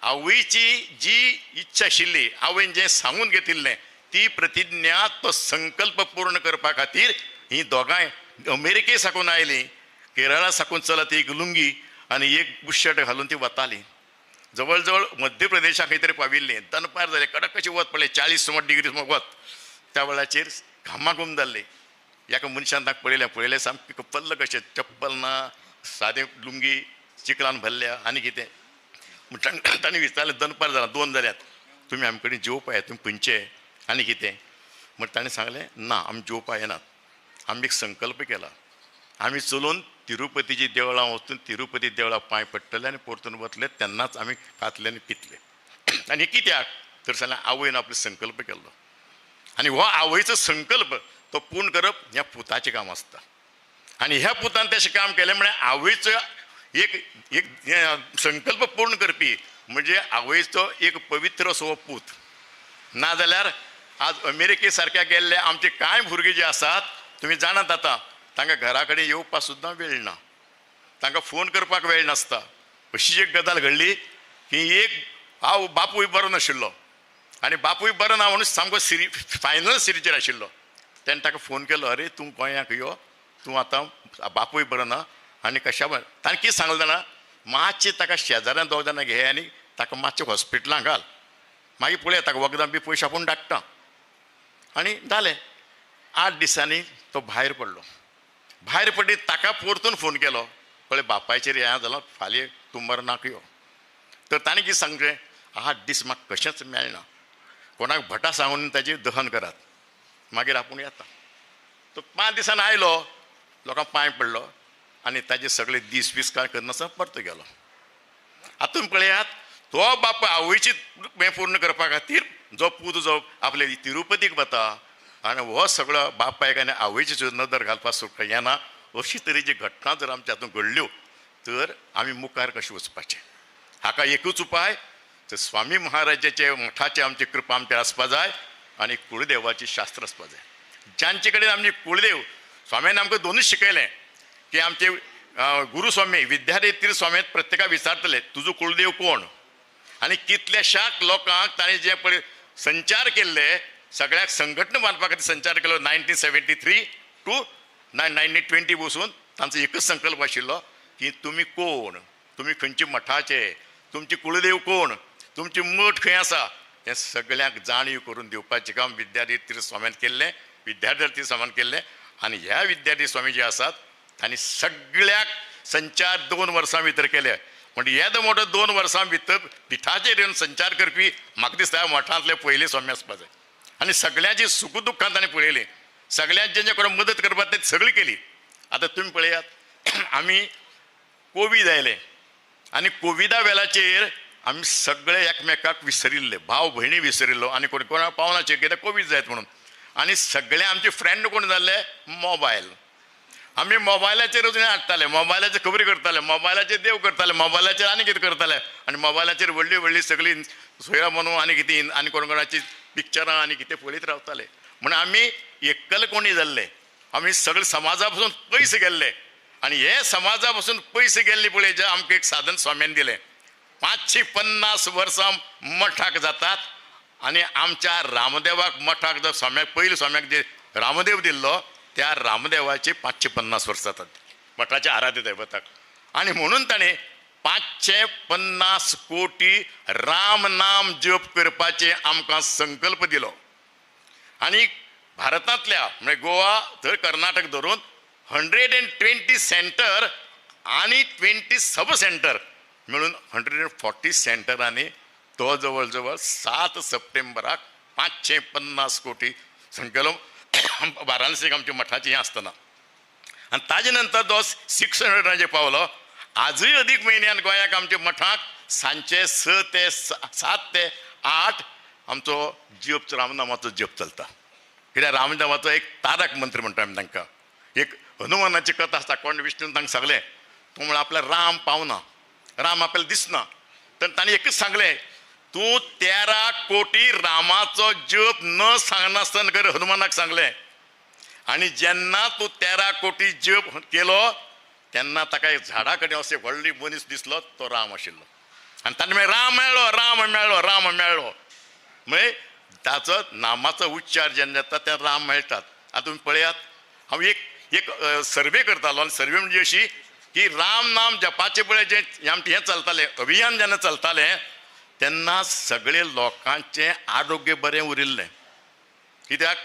[SPEAKER 6] आवयची जी इच्छा आशिल्ली, आवयन जें सांगून घेतिल्लें ती प्रतिज्ञा, तो संकल्प पूर्ण करपा खातीर ही दोगांय अमेरिके साकून आयलीं, केरळा साकून चलत एक लुंगी आनी एक बुशर्ट घालून ती वताली. जवळ जवळ मध्य प्रदेशाक खंय तरी पाविल्लीं. दनपार जालें, कडक कशें वत पडलें, 40 सुमार डिग्री सुमार वत. त्या वेळाचेर घामाघूम जाल्लें. एका मनशान ताका पळयलें, पळयलें सामकें कपल्ल कशें, चप्पल ना, सादें लुंगी चिकलान भरल्या आनी कितें. म्हण तांणी विचारलें, दनपार जालां, 2 जाल्यात, तुमी आमचे कडेन जेवपा येता, तुमी खंयचे आनी कितें. म्हण ताणें सांगलें, ना, आमी जेवपा येनात, आमी एक संकल्प केला, आमी चलून तिरुपतीची देवळां वचून तिरुपती देवळां पांय पडटले आनी परतून वतले, तेन्नाच आमी खातले आनी पितले. आनी कित्याक तर सांगलें, आवयन आपलो संकल्प केल्लो आनी हो आवयचो संकल्प तो पूर्ण करप ह्या पुताचें काम आसता. आनी ह्या पुतान तशें काम केलें म्हळ्यार आवयचो एक एक संकल्प पूर्ण करपी म्हणजे आवयचो एक पवित्र असो हो पूत. नाजाल्यार आज अमेरिके सारक्या गेल्ले आमचे कांय भुरगे जे आसात, तुमी जाणात आतां, तांकां घरा कडेन येवपाक सुद्दां वेळ ना, तांकां फोन करपाक वेळ नासता. अशी एक गजाल घडली की एक हांव बापूय बरो नाशिल्लो आनी बापूय बरो ना म्हणून सामको फायनल सिरीचेर आशिल्लो. तेणें ताका फोन केलो, अरे तूं गोंयाक यो, तूं आतां बापूय बरो ना आनी कशा बरें. ताणें कितें सांगलें जाणा, मातशें ताका शेजाऱ्यान 2 जाणां घे आनी ताका मातशें हॉस्पिटलां घाल, मागीर पळया ताका वखदां बी पयशे आपूण धाडटा. आनी जालें, 8 दिसांनी तो भायर पडलो. भायर पडली ताका परतून फोन केलो, पळय बापायचेर हें जालां, फाल्यां तूं मरणाक यो. तर ताणें कितें सांगचें, 8 दीस म्हाका कशेंच मेळना, कोणाक भटा सांगून ताचें दहन करात, मागीर आपूण येता. तो 5 दिसान आयलो, लोकांक पांय पडलो आनी ताजे सगळे दीस बीस कांय करनासतना परतो गेलो. आतां तुमी पळयात, तो बाप आवयची हें पूर्ण करपा खातीर जो पूत जो आपले तिरुपतीक वता आनी हो सगळो बापायक आनी आवयची सुद्दां नदर घालपाक सुद्दां येना. अशी तरेची घटना जर आमच्या हातूंत घडल्यो तर आमी मुखार कशें वचपाचें? हाका एकूच उपाय, तर स्वामी महाराजाचे मठाचे आमची कृपा आमचेर आसपा जाय आनी कुळदेवाची शास्त्र आसपा जाय. जांचे कडेन आमचे कुळदेव स्वाम्यान आमकां दोनूच शिकयलें की आमचे गुरुस्वामी विद्यार्थी स्वामी प्रत्येकाक विचारतले, तुजो कुळदेव कोण? आनी कितल्याशाक लोकांक ताणें जे पळय संचार केल्ले, सगळ्याक संघटना बांदपा खातीर संचार केलो. 1973 टू 1920 बसून तांचो एकूच संकल्प आशिल्लो की तुमी कोण, तुमी खंयचे मठाचे, तुमचे कुळदेव कोण, तुमची मठ खंय आसा, हें सगळ्यांक जाणीव करून दिवपाचें काम विद्यार्थी स्वाम्यान केल्लें, विद्यार्थी स्वाम्यान केल्लें. आनी ह्या विद्यार्थी स्वामी जे आसात तांणी सगळ्याक संचार 2 वर्सां भितर केले. म्हणजे येदो मोठो 2 वर्सां भितर पिठाचेर येवन संचार करपी म्हाका दिसता मठांतले पयले स्वामी आसपा जाय. आनी सगळ्यांची सुख दुख्खां ताणें पळयलीं, सगळ्यांची जें कोण मदत करपाक तें सगळी केली. आतां तुमी पळयात, आमी कोवीड आयले आनी कोविडा वेळाचेर आमी सगळे एकमेकाक विसरिल्ले, भाव भयणी विसरिल्लो आनी कोण कोणाक पावनाचे कित्याक कोवीड जायत म्हणून. आनी सगळे आमचे फ्रेंड कोण जाल्ले, मोबायल. आमी मोबायलाचेर वचून हाडटाले, मोबायलाचेर खबरी करताले, मोबायलाचेर देव करताले, मोबायलाचेर आनी कितें करताले. आनी मोबायलाचेर व्हडली व्हडली सगळीं सोयरा मनू आनी कितें आनी कोण कोणाची पिक्चरां आनी कितें पळयत रावताले. म्हूण आमी एकलकोणी जाल्ले, आमी सगळे समाजा पसून पयस गेल्ले. आनी हे समाजा पसून पयस गेल्ले पळय, जे आमकां एक साधन स्वाम्यान दिलें. 550 वर्सां मठाक जातात आनी आमच्या रामदेवाक मठाक जो स्वाम्याक पयलीं स्वाम्याक जे रामदेव दिल्लो त्या रामदेवाचे 550 वर्सां जातात मठाच्या आराध्य दैवताक. आनी म्हणून ताणें 550 कोटी राम नाम जप करपाचे आमकां संकल्प दिलो. आनी भारतांतल्या म्हणजे गोवा थंय कर्नाटक धरून 120 सेंटर आनी 20 सब सेंटर मेळून 140 सेंटरांनी तो जवळ जवळ 7 सप्टेंबराक 550 कोटी संकल्प वाराणसीक आमच्या मठाचें हें आसतना. आनी ताजे नंतर तो 600 पावलो. आजूय अदीक म्हयन्यान गोंयाक आमच्या मठाक सांजचे 6 ते 7 ते 8 आमचो जप, रामनामाचो जप चलता. कित्याक रामनामाचो एक तारक मंत्र म्हणटा आमी तांकां. एक हनुमानाची कथा आसता, कोण विष्णून तांकां सांगलें, तो म्हणल्यार आपल्याक राम पावना, राम आपल्याला दिसना, तर ताणें एकूच सांगलें, तूं 13 कोटी रामाचो जप न सांगनासतना कर, हनुमानाक सांगलें. आनी जेन्ना तूं 13 कोटी जप केलो तेन्ना ताका एक झाडा कडेन अशें व्हडली मनीस दिसलो, तो राम आशिल्लो. आनी ताणें म्हणलें, राम मेळ्ळो, राम मेळ्ळो, राम मेळ्ळो. म्हणजे ताचो नामाचो उच्चार जेन्ना जाता तेन्ना राम मेळटात. आतां तुमी पळयात, हांव एक एक सर्वे करतालो आनी सर्वे म्हणजे अशी की राम नाम जपाचें पळय जें आमचें हें चलतालें अभियान जेन्ना चलतालें तेन्ना सगळे लोकांचें आरोग्य बरें उरिल्लें. कित्याक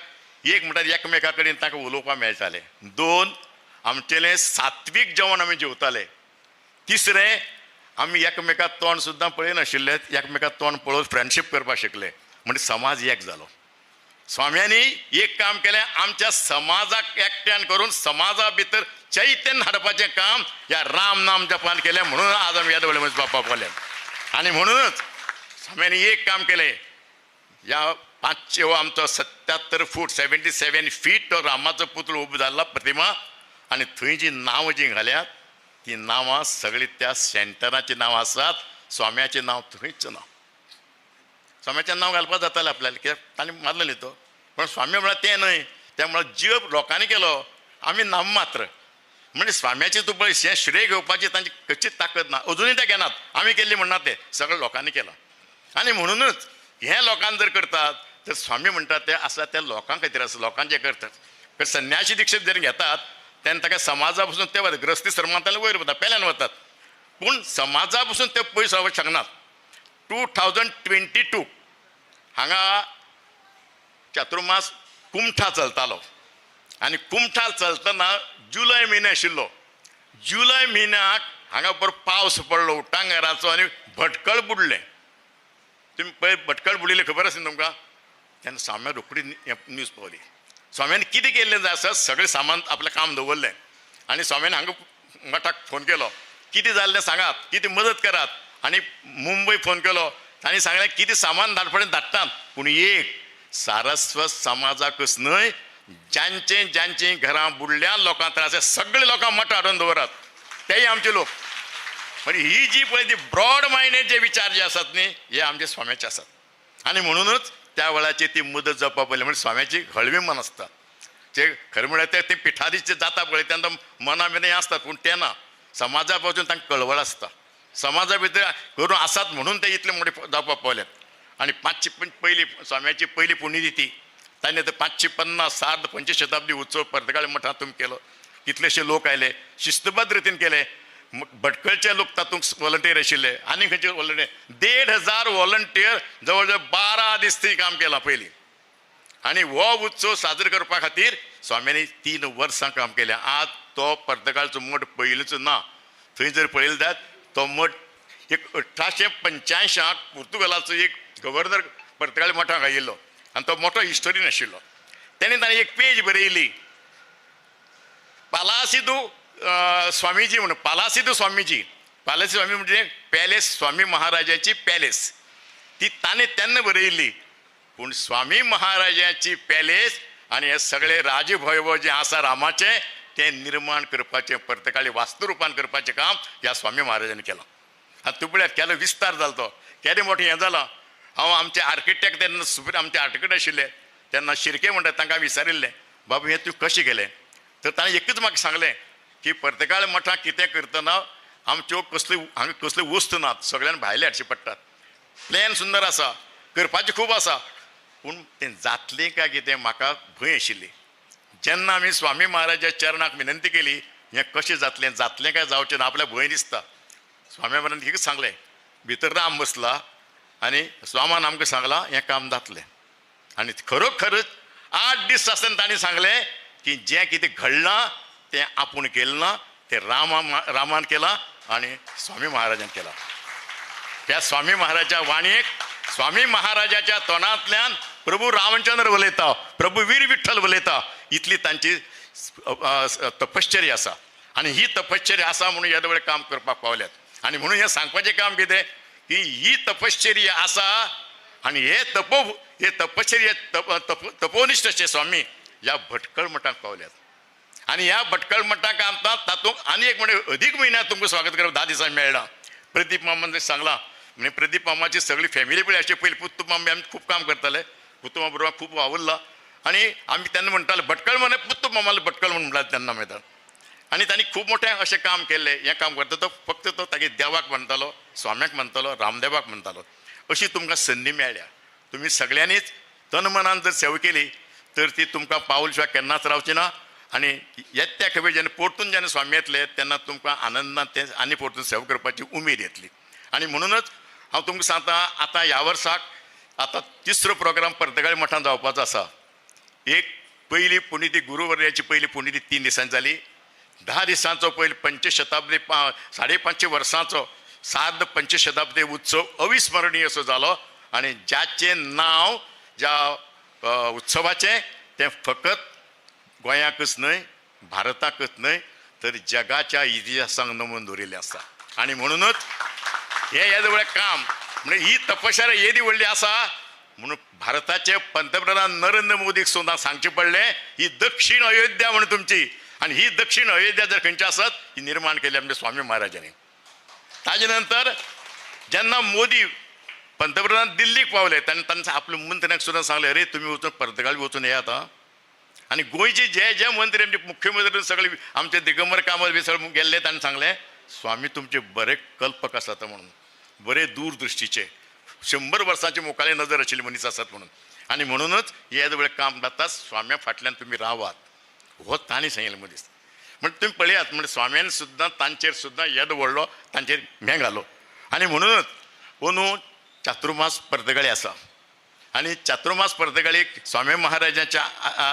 [SPEAKER 6] एक म्हणटात एकमेका कडेन तांकां उलोवपाक मेळटालें, 2 आमचेलें सात्वीक जेवण आमी जेवताले. तिसरें, आमी एकमेकाक तोंड सुद्दां पळयनाशिल्ले, एकमेकाक तोंड पळोवन फ्रेंडशीप करपाक शिकले. म्हणजे समाज एक जालो. स्वाम्यांनी एक काम केलें, आमच्या समाजाक एकट्यान करून समाजा भितर चैतन्य हाडपाचें काम ह्या राम नाम जपान केलें. म्हणून आज आमी येदो व्हडले मनीस बाप्पा पावले. आनी म्हणूनच स्वाम्यांनी एक काम केलें, ह्या 500 हो आमचो 77 फूट 77 फीट तो रामाचो पुतळो उबो जाल्ला प्रतिमा, आनी थंय जी नांवां जी घाल्यात ती नांवां सगळीं त्या सेंटराचीं नांवां आसात. स्वाम्याचें नांव थंयच ना. स्वाम्याचें नांव घालपाक जातालें आपल्याला, कित्याक ताणें मारलो न्ही तो. पण स्वामी म्हळ्यार तें न्हय, तें म्हळ्यार जप लोकांनी केलो, आमी नाम मात्र. म्हणजे स्वाम्याची तूं पळय हें श्रेय घेवपाची तांची कशीच ताकद ना, अजुनूय ते घेनात. आमी केल्ली म्हणना, ते सगळें लोकांनी केलां. आनी म्हणूनच हें लोकांक जर करतात तर स्वामी म्हणटात ते आसा त्या लोकां खातीर आसा, लोकांचें करतात. पण संन्याशी दीक्षेत जर घेतात तेन्ना ताका समाजा पसून ते वता, ग्रस्ती सर्मांतल्यान वयर वता, पेल्यान वतात, पूण समाजा पसून ते पयस रावपाक शकनात. 2022 हांगा चातुर्मास कुमठा चलतालो आनी कुमठा चलतना जुलय म्हयनो आशिल्लो. जुलय म्हयन्याक हांगा बरो पावस पडलो उटांगाराचो आनी भटकळ बुडलें. तुमी पळय भटकळ बुडिल्लें खबर आसा न्ही तुमकां. तेन्ना स्वाम्या रोखडी न्यूज पावली. स्वाम्यान कितें केल्लें जाय आसा, सगळें सामान आपलें काम दवरलें आनी स्वाम्यान हांगा मठाक फोन केलो, कितें जाल्लें सांगात, कितें मदत करात. आनी मुंबय फोन केलो, तांणी सांगलें कितें सामान धाडपडें धाडटात, पूण एक सारस्वत समाजाकच न्हय, ज्यांचे ज्यांची घरां बुडल्या लोकांक त्रास आसा सगळे लोकांक मठां हाडून दवरात, तेय आमचे लोक. म्हणजे ही जी पळय ती ब्रॉड मायंडेड जे विचार जे आसात न्ही, हे आमचे स्वाम्याचे आसात. आनी म्हणूनच त्या वेळाचेर ती मुदत जावपा पडली. म्हणजे स्वाम्याची हळवी मन आसता, जे खरें म्हळ्यार ते पिठादीश जे जाता पळय तेन्ना मना भितर हें आसता, पूण तें ना, समाजा पासून तांकां कळवळ आसता, समाजा भितर करून आसात म्हणून ते इतले मोठे जावपाक पावल्यात. आनी 500 पयली स्वाम्याची पयली पुण्यतिथी तांणी आतां 550 सार्ध पंचशताब्दी उत्सव पर्तगाळ मठांत तुमी केलो, कितलेशे लोक आयले, शिस्तबद्ध रितीन केले. भटकळचे लोक तातूंत वॉलंटियर आशिल्ले, आनी खंयचे वॉलंटियर, 1500 वॉलंटियर जवळ जवळ 12 दीस थंय काम केलां पयलीं. आनी हो उत्सव साजरो करपा खातीर स्वाम्यांनी 3 वर्सां काम केलें. आज तो पर्तगाळचो मठ पयलींचो ना. थंय जर पळयलो जायत तो मठ एक 1885 पुर्तुगालाचो एक गव्हर्नर पर्तगाळ मठाक आयिल्लो आनी तो मोठो हिस्टोरियन आशिल्लो. तेणें ताणें एक पेज बरयली, पालासिदू स्वामीजी म्हणून, पालासिदू स्वामीजी. पालासी स्वामी म्हणजे पॅलेस, स्वामी महाराजाची पॅलेस ती ताणें तेन्ना बरयल्ली. पूण स्वामी महाराजाची पॅलेस आनी हे सगळे राजभैव जें आसा रामाचें तें निर्माण करपाचें, पर्तकाळी वास्तुरुपान करपाचें काम ह्या स्वामी महाराजांनी केलां. आतां तूं पळयात केदो विस्तार जालो तो, केदें मोठें हें जालां. हांव आमचे आर्किटेक्ट तेन्ना सुप्रीम आमचे आर्किटेक्ट आशिल्ले तेन्ना शिर्के म्हणटात, तांकां विचारिल्लें, बाबू हें तूं कशें केलें? तर ताणें एकूच म्हाका सांगलें की पर्तगाळ मठां कितें करतना आमच्यो कसल्यो हांगा कसल्यो वस्तू नात, सगळ्यान भायले हाडचे पडटात. प्लॅन सुंदर आसा, करपाचें खूब आसा, पूण तें जातलें काय कितें म्हाका भंय आशिल्ली. जेन्ना आमी स्वामी महाराजाच्या चरणाक विनंती केली हें कशें जातलें, जातलें काय जावचें ना, आपल्याक भंय दिसता. स्वामी महाराजान एकूच सांगलें, भितर राम बसला आनी स्वामान आमकां सांगलां हें काम जातलें. आनी खरोखरच 8 दीस आसतना तांणी सांगलें की जें कितें घडलां तें आपूण केलें ना, तें रामान केलां आनी स्वामी महाराजान केलां. त्या स्वामी महाराजाच्या वाणयेक, स्वामी महाराजाच्या तोंडांतल्यान प्रभू रामचंद्र उलयता, प्रभू वीर विठ्ठल उलयता, इतली तांची तपश्चर्या आसा. आनी ही तपश्चर्या आसा म्हणून येदो वेळ काम करपाक पावल्यात. आनी म्हणून हें सांगपाचें काम कितें की ही तपश्चर्या आसा आनी हे हे तपश्चर्या तपोनिश्ठ अशे स्वामी ह्या भटकळ मठाक पावल्यात. आनी ह्या भटकळ मठाक आमकां तातूंत आनी एक म्हणजे अधीक म्हयन्यात तुमकां स्वागत करप 10 दिसांनी मेळ्ळां. प्रदीप मामान सांगलां, म्हणजे प्रदीप मामाची सगळी फॅमिली पळय अशें पयलीं पुत्तू मामा आमी खूब काम करताले, पुत्तू मामा बरोबर खूब वावुरला आनी आमी तेन्ना म्हणटाले भटकळ म्हणे पुत्तू मामाले भटकळ म्हणून म्हणटाले तेन्ना मागीर. आनी तांणी खूब मोठें अशें काम केल्लें. हें काम करता तो फक्त तो तागे देवाक मानतालो, स्वाम्याक मानतालो, रामदेवाक मानतालो. अशी तुमकां संदी मेळ्ळ्या, तुमी सगळ्यांनीच तन मनान जर सेवा केली तर ती तुमकां पावल शिवाय केन्नाच रावची ना. आनी येत्या खेपे जेन्ना परतून जेन्ना स्वामी येतले तेन्ना तुमकां आनंदान तें आनी परतून सेवा करपाची उमेद येतली. आनी म्हणूनच हांव तुमकां सांगता, आतां ह्या वर्साक आतां तिसरो प्रोग्राम पर्तगाळी मठांत जावपाचो आसा. एक पयली पुण्यती गुरुवर्याची पयली पुण्यती 3 दिसांनी जाली, 10 दिसांचो पयलीं पंचशताब्दी 550 वर्सांचो सार्ध पंचशताब्दी उत्सव अविस्मरणीय असो जालो आनी ज्याचें नांव ज्या उत्सवाचें तें फकत गोंयाकच न्हय, भारताकच न्हय तर जगाच्या इतिहासांक नमून दवरिल्लें आसा. आनी म्हणूनच हें येदें व्हडलें काम म्हणजे ही तपश्चर्या येदी व्हडली आसा म्हणून भारताचे पंतप्रधान नरेंद्र मोदीक सुद्दां सांगचें पडलें ही दक्षिण अयोध्या म्हणून तुमची. आनी ही दक्षिण अयोध्या जर खंयची आसत ही निर्माण केली आमच्या स्वामी महाराजांनी. ताजे नंतर जेन्ना मोदी पंतप्रधान दिल्लीक पावले तेन्ना तांचा आपल्या मंत्र्यांक सुद्दां सांगलें, अरे तुमी वचून पर्तगाळी वचून येयात आं. आनी गोंयचे जे जे मंत्री आमचे मुख्यमंत्री सगळे आमचे दिगंबर कामत बी सगळे गेल्ले तांणी सांगलें स्वामी तुमचे बरे कल्पक आसात म्हणून, बरे दूरदृश्टीचे, 100 वर्सांची मुखाले नजर आशिल्ली मनीस आसात म्हणून. आनी म्हणूनच येदें व्हडलें काम जाता स्वाम्या फाटल्यान तुमी रावात, हो तांणी सांगिल्लें मनीस. म्हणजे तुमी पळयात म्हणजे स्वाम्यान सुद्दां तांचेर सुद्दां येदो व्हडलो तांचेर मेंग घालो. आनी म्हणूनच अंदू चातुर्मास पर्तगाळी आसा आनी चातुर्मास पर्तगाळीक स्वामी महाराजाच्या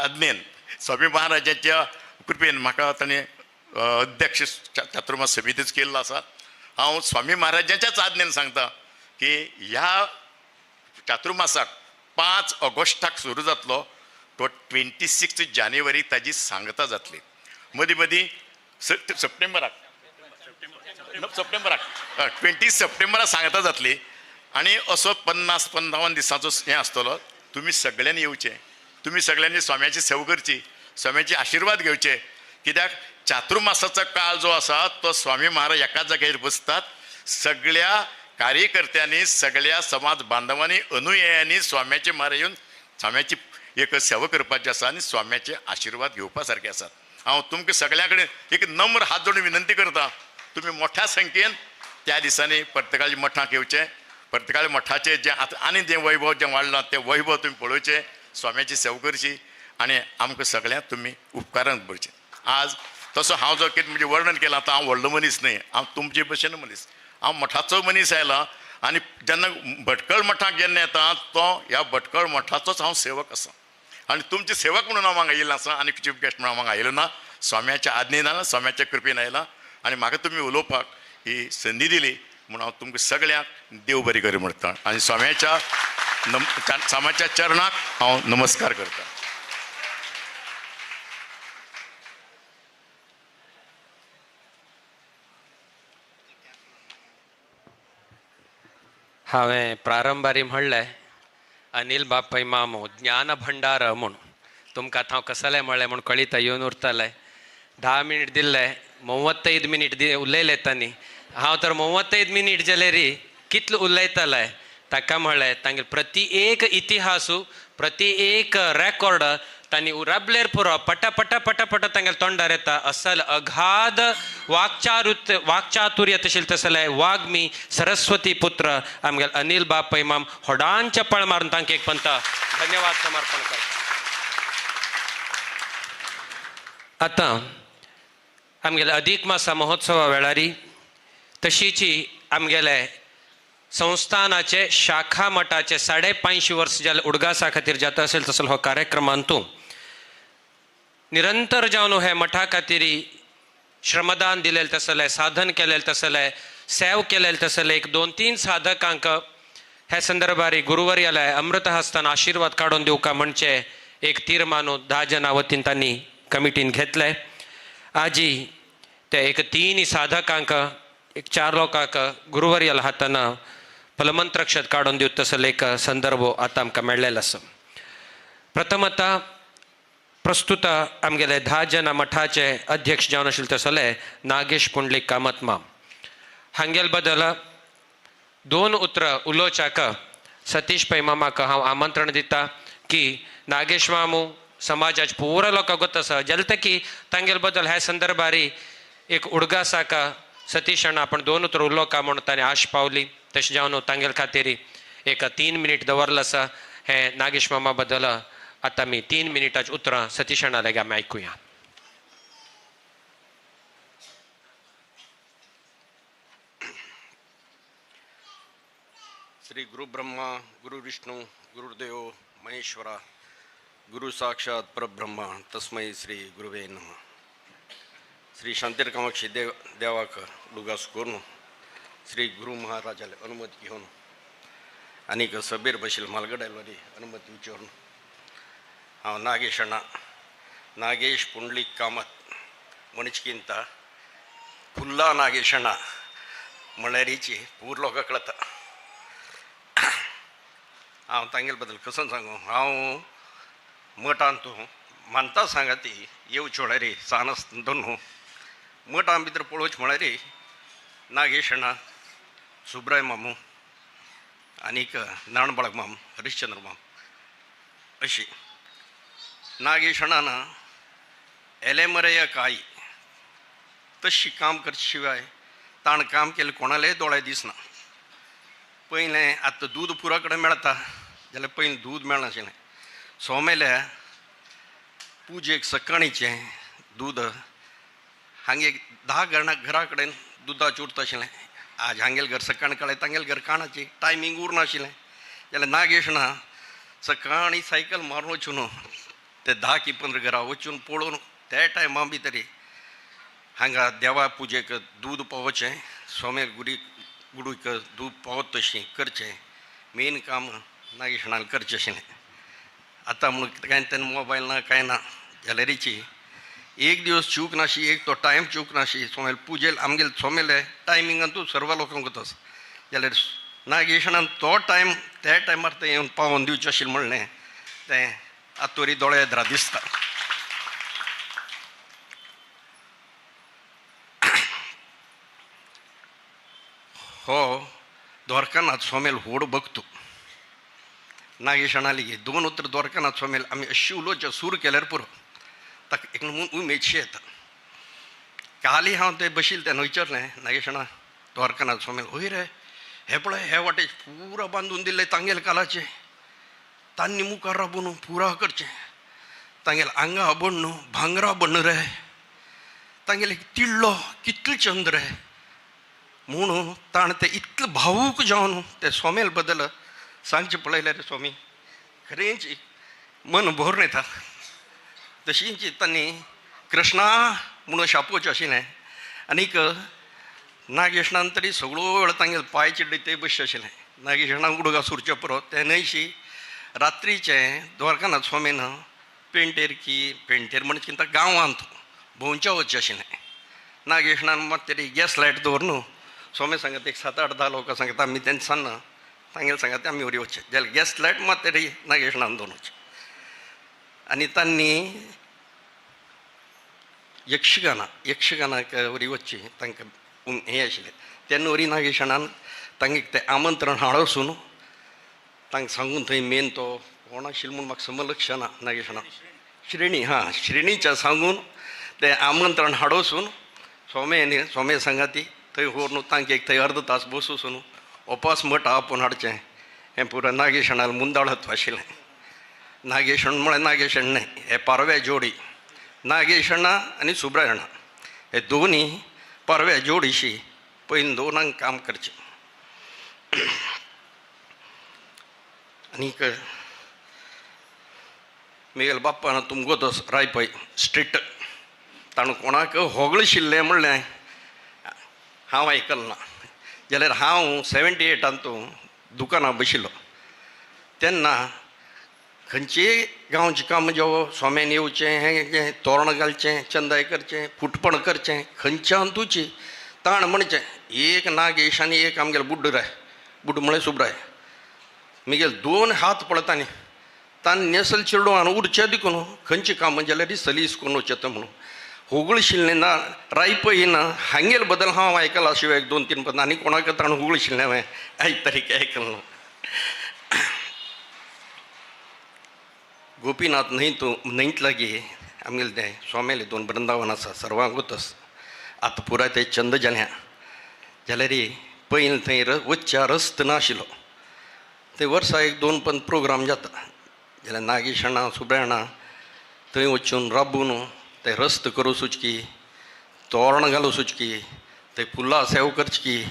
[SPEAKER 6] आज्ञेन, स्वामी महाराजाच्या कृपेन म्हाका ताणें अध्यक्ष चातुर्मास समितीच केल्लो आसा. हांव स्वामी महाराजाच्याच आज्ञेन सांगता की ह्या चातुर्मासाक 5 ऑगस्टाक सुरू जातलो तो 26 जानेवारी ताजी सांगता जातली. मदीं मदीं सप्टेंबराक 20 सप्टेंबराक सांगता जातली. आनी असो 50-55 दिसांचो हें आसतलो. तुमी सगळ्यांनी येवचें, तुमी सगळ्यांनी स्वाम्याची सेवा करची, स्वाम्याचे आशिर्वाद घेवचे. कित्याक चातुर्मासाचो काळ जो आसा तो स्वामी महाराज एकाच जाग्यार बसतात. सगळ्या कार्यकर्त्यांनी, सगळ्या समाज बांधवांनी, अनुयायांनी स्वाम्याचे महाराज येवन स्वाम्याची एक सेवा करपाची आसा आनी स्वाम्याचे आशिर्वाद घेवपा सारके आसात. हांव तुमकां सगळ्यां कडेन एक नम्र हात जोडून विनंती करता, तुमी मोठ्या संख्येन त्या दिसांनी पर्तगाळी मठाक येवचें. पर्तगाळी मठाचें जें आतां आनी जें वैभव जें वाडलां तें वैभव तुमी पळोवचें, स्वाम्याची सेवा करची आनी आमकां सगळ्यांक तुमी उपकारांत भरचें. आज तसो हांव जो कितें म्हणजे वर्णन केलां तो हांव व्हडलो मनीस न्हय, हांव तुमचे भशेन मनीस, हांव मठाचो मनीस आयला. आनी जेन्ना भटकळ मठाक जेन्ना येता तो ह्या भटकळ मठाचोच हांव सेवक आसा आनी तुमचे सेवक म्हणून हांव हांगा येयल्लो आसा आनी चीफ गेस्ट म्हणून हांव हांगा आयलो ना. स्वाम्याच्या आज्ञेन आयला, स्वाम्याच्या कृपेन आयला आनी म्हाका तुमी उलोवपाक ही संदी दिली म्हणून हांव तुमकां सगळ्यांक देव बरी करी म्हणटा आनी स्वाम्याच्या स्वाम्याच्या चरणाक हांव नमस्कार करता.
[SPEAKER 1] हांवें प्रारंभारी म्हणलें अनिल बापय मामो ज्ञान भंडार म्हूण तुमकां हांव कसलें म्हणलें म्हूण कळिता येवन उरतलें. 10 मिनीट दिल्ले, 35 मिनीट उलयले तांणी. हांव तर 35 मिनीट जाल्यार कितलो उलयतलें ताका म्हणलें तांगेले प्रति एक इतिहासू, प्रति एक रेकॉर्ड तांणी राबलेर पुरो पटा पटा पटा पटा तांगेले तोंडार येता. असल अगाध वाक्चातुर्य तशें तसलें वाग्मी सरस्वती पुत्र आमगेले अनिल बापय माम होडान चपळ मारून तांकां एक पंत धन्यवाद समर्पण करता. आतां आमगेले अधिक मासा महोत्सवा वेळारी तशीची आमगेले संस्थानाचे शाखा मठाचे 550 वर्स जाले उडगासा खातीर जाता असेल तसलो हो कार्यक्रमांतू निरंतर जावन हे मठा खातीर श्रमदान दिलेलें तसलें, साधन केलेलें तसलें, सेव केलेलें तसलें एक 2-3 साधकांक हे संदर्भारी गुरुवर्याले अमृत हस्तान आशिर्वाद काडून दिवका म्हणचे एक तीर्मानो 10 जणां वतीन तांणी कमिटीन घेतले. आजी ते एक 3 साधकांक एक 4 लोकांक गुरुवर्याला हातान फलमंत्रक्षत काडून दिवत तसलो एक संदर्भ आतां आमकां मेळ्ळेलो आसा. प्रथमता प्रस्तुत आमगेले 10 जणां मठाचे अध्यक्ष जावन आशिल्ले तसले नागेश पुंडलीक कामत माम हांगेल बदल 2 उतरां उलोवच्याक सतीश पै मामाक हांव आमंत्रण दिता की नागेश मामू समाजाचे पुरा लोकांक गोत आसा जालें की तांगेल बदल ह्या संदर्भारी एक उडगासाक सतीश अण्णा आपण 2 उतरां उलोवका म्हूण ताणें आश पावली. तशें जावन तांगेल खातीर एक 3 मिनीट दवरलें आसा. हें नागेश मामा बदल आतां आमी 3 मिनटाची उतरां सतीश अण्णा लागीं आमी आयकुया.
[SPEAKER 7] श्री गुरु ब्रह्मा गुरु विष्णु गुरुदेव महेश्वरा गुरु साक्षात परब्रह्मा तस्मै श्री गुरुवे नमः. श्री शांतीर कामाक्षी देव देवाक उडगास करून श्री गुरु महाराजाले अनुमती घेवन आनीक सबीर बशील मालगड्यालवरी अनुमती विचारून हांव नागेश अण्णा नागेश पुंडलीक कामत म्हणचकिंत फुल्ला नागेश अण्णा म्हणल्यारीची पूर लोकां कळता. हांव तांगेले बद्दल कसो सांगू, हांव मठान तूं मानता सांगा ती येवची म्हळ्यार सान आसतना न्हू मठां भितर पळोवचें म्हळ्यार नागेश अण्णा, सुब्राय मामू आनीक नाणबाळक माम, हरिश्चंद्र माम अशी. नागेश अण्णान एलेमरय काई तशी काम करचे शिवाय ताण काम केलें कोणालेय दोळे दिसना. पयलें आतां दूद पुरा कडेन मेळटा जाल्यार पयलीं दूद मेळनाशिल्लें. सोमेल्या पुजेक सकाळीचें दूद हांगे 10 घरा कडेन दुदाचें उरता आशिल्लें. आज हांगेल घर सकाळीं कळ्ळें तांगेल घर काणाची टायमींग उरनाशिल्लें. जाल्यार नागेश ना सकाळीं सायकल मारून वचून ते 10 की 15 घरां वचून पळोवन त्या टायमा भितर हांगा देवा पुजेक दूद पावोवचें, सोमेल गुडी गुडूक दूद पावत तशें करचें मेन काम नागेशणान करचें आशिल्लें. आतां म्हणून कांय तेन्ना मोबायल ना कांय ना जाल्यारीची एक दिवस चूक नाशी, एक तो टायम चूक नाशी. सोमेल पुजेल आमगेल सोमेले टायमिंगान तूं सर्व लोकांक वतास जाल्यार नागेशणान तो टायम त्या टायमार तें येवन पावोवन दिवचें आशिल्लें म्हणलें तें आतां तरी दोळे येदरा दिसता. हो द्वारकानाथ सोमेल व्हड भक्त नागेश अण्णाली दोन उतर द्वारकानाथ सोमेल आमी अशी उलोवचें सूर केल्यार पुरो ताका एक उमेदशी येता. काली हांव ते बशिल्लें तेन्ना विचारलें नागेश अण्णा द्वारकानाथ सोमेल हय रे हे पळय हे वाटेक पुरा बांदून दिल्ले तांगेल कालाचें तांणी मुखार राबून पुरा करचें तांगेल आंगा बण न्हू भांगरा बण रे तांगेले तिळ्ळो कितलो चंद रे म्हणून ताणें तें इतलें भावूक जावन ते सोमेल बद्दल सांगचें पळयल्यार स्वामी खरेंच मन भरून येता. तशींच तांणी कृष्णा म्हणून शापोवचें आशिल्लें आनीक नागेशणान तरी सगळो वेळ तांगेले पांय चिड्डे ते बसचें आशिल्लें. नागेशणाक उडगास सुरचें पुरो ते न्हयशी रात्रीचें द्वारकानाथ स्वामीन पेंटेर की पेंटेर म्हणजे कितें गांवांत भोंवचें वचचें आशिल्लें. नागेशणान मात तरी गॅस लायट दवर न्हू स्वामी सांगता एक 7 8 10 लोकां सांगता आमी तेंचे सांगना तांगेले सांगता आमी वरी वचचें जाल्यार गॅस लायट मात तरी नागेशणान दवरून वचचें. आनी तांणी यक्षगाना यक्षगानाक वरी वचचें तांकां हें आशिल्लें तेन्ना वरी नागेशणान तांगे तें आमंत्रण हाडसून तांकां सांगून थंय मेन तो कोण आशिल्लो म्हूण म्हाका समज लक्ष ना नागेशणा श्रेणी हां श्रेणीच्या सांगून तें आमंत्रण हाडसून सोमे सोमे सांगाती थंय व्हरून तांकां एक थंय अर्द तास बसून ओपास मठ आपोवन हाडचें हें पुरो नागेशणाल मुंदाळत्व आशिल्लें. नागेशण म्हळ्यार नागेशण न्हय हे पारव्या जोडी नागेशणा आनी सुब्रायणा हे दोनी पारव्या जोडीशी पयलीं दोनांक काम करचें. आनीक मेगेल बाप्पान तुमगो तो रायपय स्ट्रिक्ट ताणें कोणाक होगळशिल्लें म्हणलें हांव आयकल ना जाल्यार हांव 78 तूं दुकानां बशिल्लो तेन्ना खंयचेय गांवचें काम जेवो सोम्यान येवचें हें तोरण घालचें चंदाय करचें फुटपण करचें खंयच्यान तुची ताण म्हणचें एक नागेश आनी एक आमगेलो बुड्ड राय बुड्ड म्हळ्यार सुब्राय मिगेल दोन हात पळता न्ही ताण नेसल चेडूं आनी उरचें देखून खंयचें काम जाल्यार सलीस करून वचें म्हणून होगळशिल्लें ना रायपय ना हांगेल बद्दल हांव आयकलां शिवाय 1 2 3 पद आनी कोणाक ताण होगळशिल्लें हांवें आयज तरीक आयकलें ना. गोपीनाथ न्हंय तूं न्हंयत लागीं आमगेलें तें स्वाम्यालें दोन वृंदावन आसा सर्वांगूतस आतां पुराय तें चंद जालें जाल्यार पयलीं थंय वचच्या रस्त नाशिल्लो थंय वर्सा 1 2 पण प्रोग्राम जाता जाल्यार नागेशणां सुब्रायणां थंय वचून राबून ते रस्त करूं सुचकी तोरण घालूं सुचकी ते फुलां सेव करची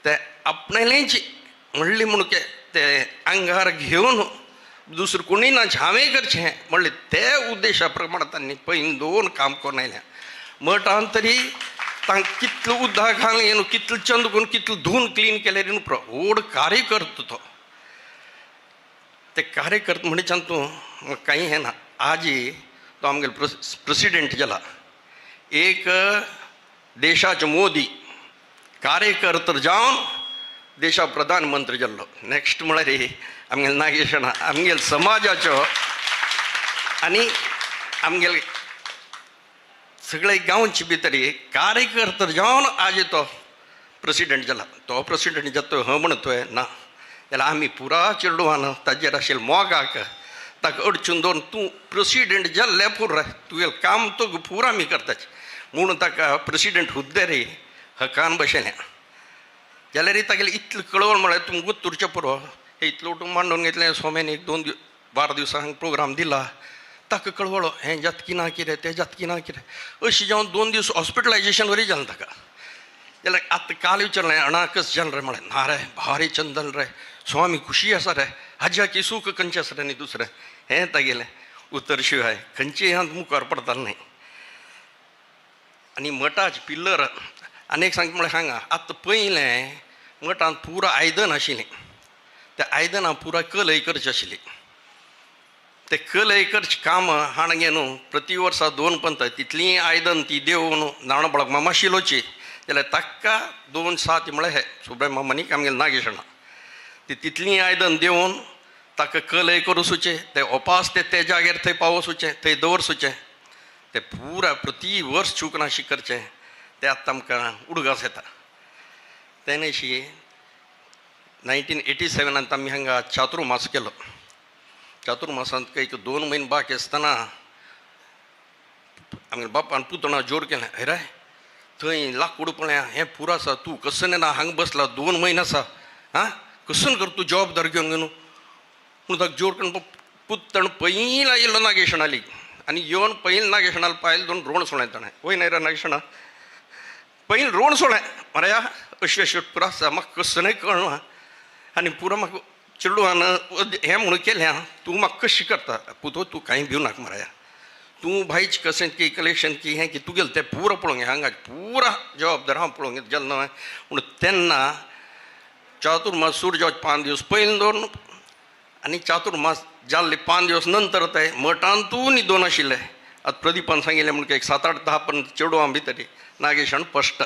[SPEAKER 7] ते आपणेलेंच म्हणली म्हूण ते आंगार घेवन दुसरें कोणूय ना हांवें करचें म्हणलें ते उद्देशा प्रमाण तांणी पयलीं दोन काम करून आयल्या. मठान तरी तांकां कितलो उदक घालून न्हू कितलो चंद करून कितलो धुवन क्लीन केल्यार न्हू व्हड कार्यकर्तो तो. ते कार्यकर्ते म्हणच्यान तूं कांय हें ना. आजी तो आमगेलो प्रेसिडेंट जाला, एक देशाचो मोदी कार्यकर्तो जावन देशा प्रधानमंत्री जाल्लो. नेक्स्ट म्हळ्यार आमगेले नागेशणा आमगेले समाजाचो आनी आमगेले सगळे गांवचे भितर कार्यकर्तो जावन आज तो प्रेसिडेंट जाला. तो प्रेसिडेंट जाता हं म्हणतोय ना जाल्यार आमी पुरा चेडवान ताजेर आशिल्ले मोगाक ताका अडचून दवरून तूं प्रेसिडेंट जाल्ले पुरा तुगेलें काम तो पुरा आमी करताच म्हणून ताका प्रेसिडेंट हुद्दे रे हकान बशेलें. जाल्यार तागेलें इतलें कळवळ म्हळ्यार तुमकां तुरचें पुरो हे इतलो उठून मांडून घेतलें. सोम्यान एक 2 12 दिवसांक प्रोग्राम दिला, ताका कळवळो हें जातकी ना कितें तें जातकी ना कितें अशें जावन 2 दीस हॉस्पिटलायजेशन वरी जालें ताका. जाल्यार आतां काल विचारलें अणा कस जालें रे, म्हळें ना रे भारी चंद जालें रे, स्वामी खुशी आसा रे, हाज्याची सूख खंयचें आसा रे न्ही दुसरें हें तागेलें उतर शिवाय खंयचें ह्यान मुखार पडतालें न्ही. आनी मठाचे पिल्लर आनी एक सांगता म्हळ्यार हांगा आतां पयलें मठांत पुरा आयदन आशिल्लें, त्या आयदनां पुरा कलय करची आशिल्ली. ते कलय करचें काम हाण गे न्हू प्रति वर्सा 2 पंत तितलीं आयदन ती देव न्हू नाणबळक मामा शिलोची जाल्यार ताका 2 सात म्हळ्यार हे सुब्राय मामा न्ही आमगेले नागेशणा ती तितलीं आयदन देवून ताका कलय करूं सुचें, ते ओपास ते ते जाग्यार थंय पावोवचें, थंय दवरचें, ते पुरा प्रति वर्स चूक नाशी करचें तें आतां आमकां उडगास येता. तेन्नाशी 1987 आमी हांगा चातुर्मास केलो. चातुर्मासांत एक 2 म्हयने बाकी आसतना आमगे बापान पुतणा जोर केलें, हय थंय लाकूड पळया हें पुरो आसा, तूं कसन ना हांगा बसला 2 म्हयने आसा, आं कसन कर तूं जबाबदार घेवन न्हू पूण ताका जोर करून पुतण पयलीं आयिल्लो नागेशणाली आनी येवन पयलीं नागेशणाल पायल 2 रोण सोळें ताणें. वय न्हय रे नागेशणा, पयलीं रोण सोळें मरे अशें अशें पुरो आसा म्हाका कसनय कळना आनी पुरो म्हाका चेडवान हें म्हणून केलें तूं म्हाका कशें करता पुतो, तूं कांय भिवनाका नाका मरे, तूं भायच कशें की कलेक्शन की हें की तुगेलें तें पुरो पळोवंक हांगा पुरा जबाबदार हांव पळोवंक जालें न्हय. पूण तेन्ना चातुर्मास सुरू जावचे 5 दिवस पयलीं दवरून आनी चातुर्मास जाल्ले 5 दिवस नंतर ते मठांतूय न्हिदोन आशिल्ले. आतां प्रदीपान सांगिल्लें म्हणून एक 7, 8, 10 पर्यंत चेडवां भितर नागेशान फस्ट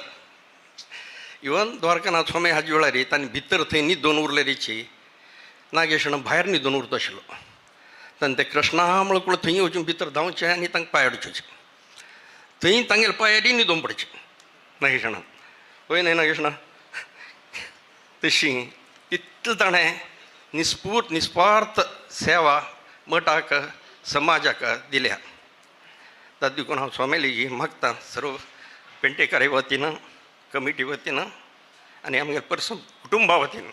[SPEAKER 7] इवन द्वारकानाथ स्वामी हाजे वेळार तांणी भितर थंय न्हिदोन उरले रिची नागेशान भायर न्हिदोन उरता आशिल्लो. तांणी ते कृष्णा म्हळ्यार थंय वचून भितर धांवचें आनी तांकां पांय अडचें, थंय तांगेले पांयारी न्हिदोन पडचें नागेशान. वय न्हय नागेशणा, तशी तितलें ताणें निस्पूर्त निस्वार्थ सेवा मठाक समाजाक दिल्या. ताका देखून हांव स्वामी मागता सर्व पेंटेकारे वतीन, कमिटी वतीन आनी आमगे पर्सन कुटुंबा वतीन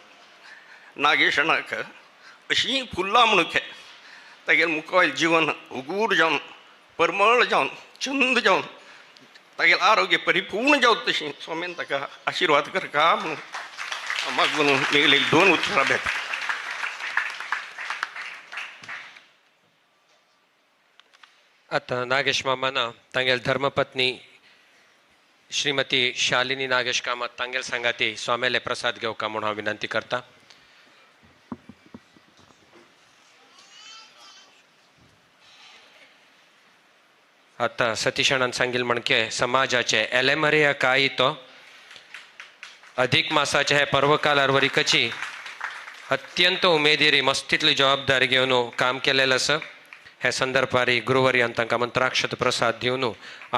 [SPEAKER 7] नागेशणाक अशीं फुल्लां म्हणून तागेलें मुखावयलें जिवन उगूर जावन परमळ जावन चंद जावन तागेलें आरोग्य परिपूर्ण जावं तशें स्वामीन ताका आशिर्वाद करका म्हणून मागून मेगेली 2 उतरां भेट.
[SPEAKER 1] आतां नागेश मामाना तांगेल धर्मपत्नी श्रीमती शालिनी नागेश कामत तांगेल सांगाती स्वामेले प्रसाद घेवका म्हणून हांव विनंती करता. आतां सतीशाणान सांगील म्हणके समाजाचे एलेमरिया काय तो अधिक मासाचे हे पर्वकालार वरी अत्यंत उमेदीरी मस्तीतली जबाबदारी घेवन काम केलेलं आसा. हे संदर्भारी गुरुवर्यान तांकां मंत्राक्षत प्रसाद दिवन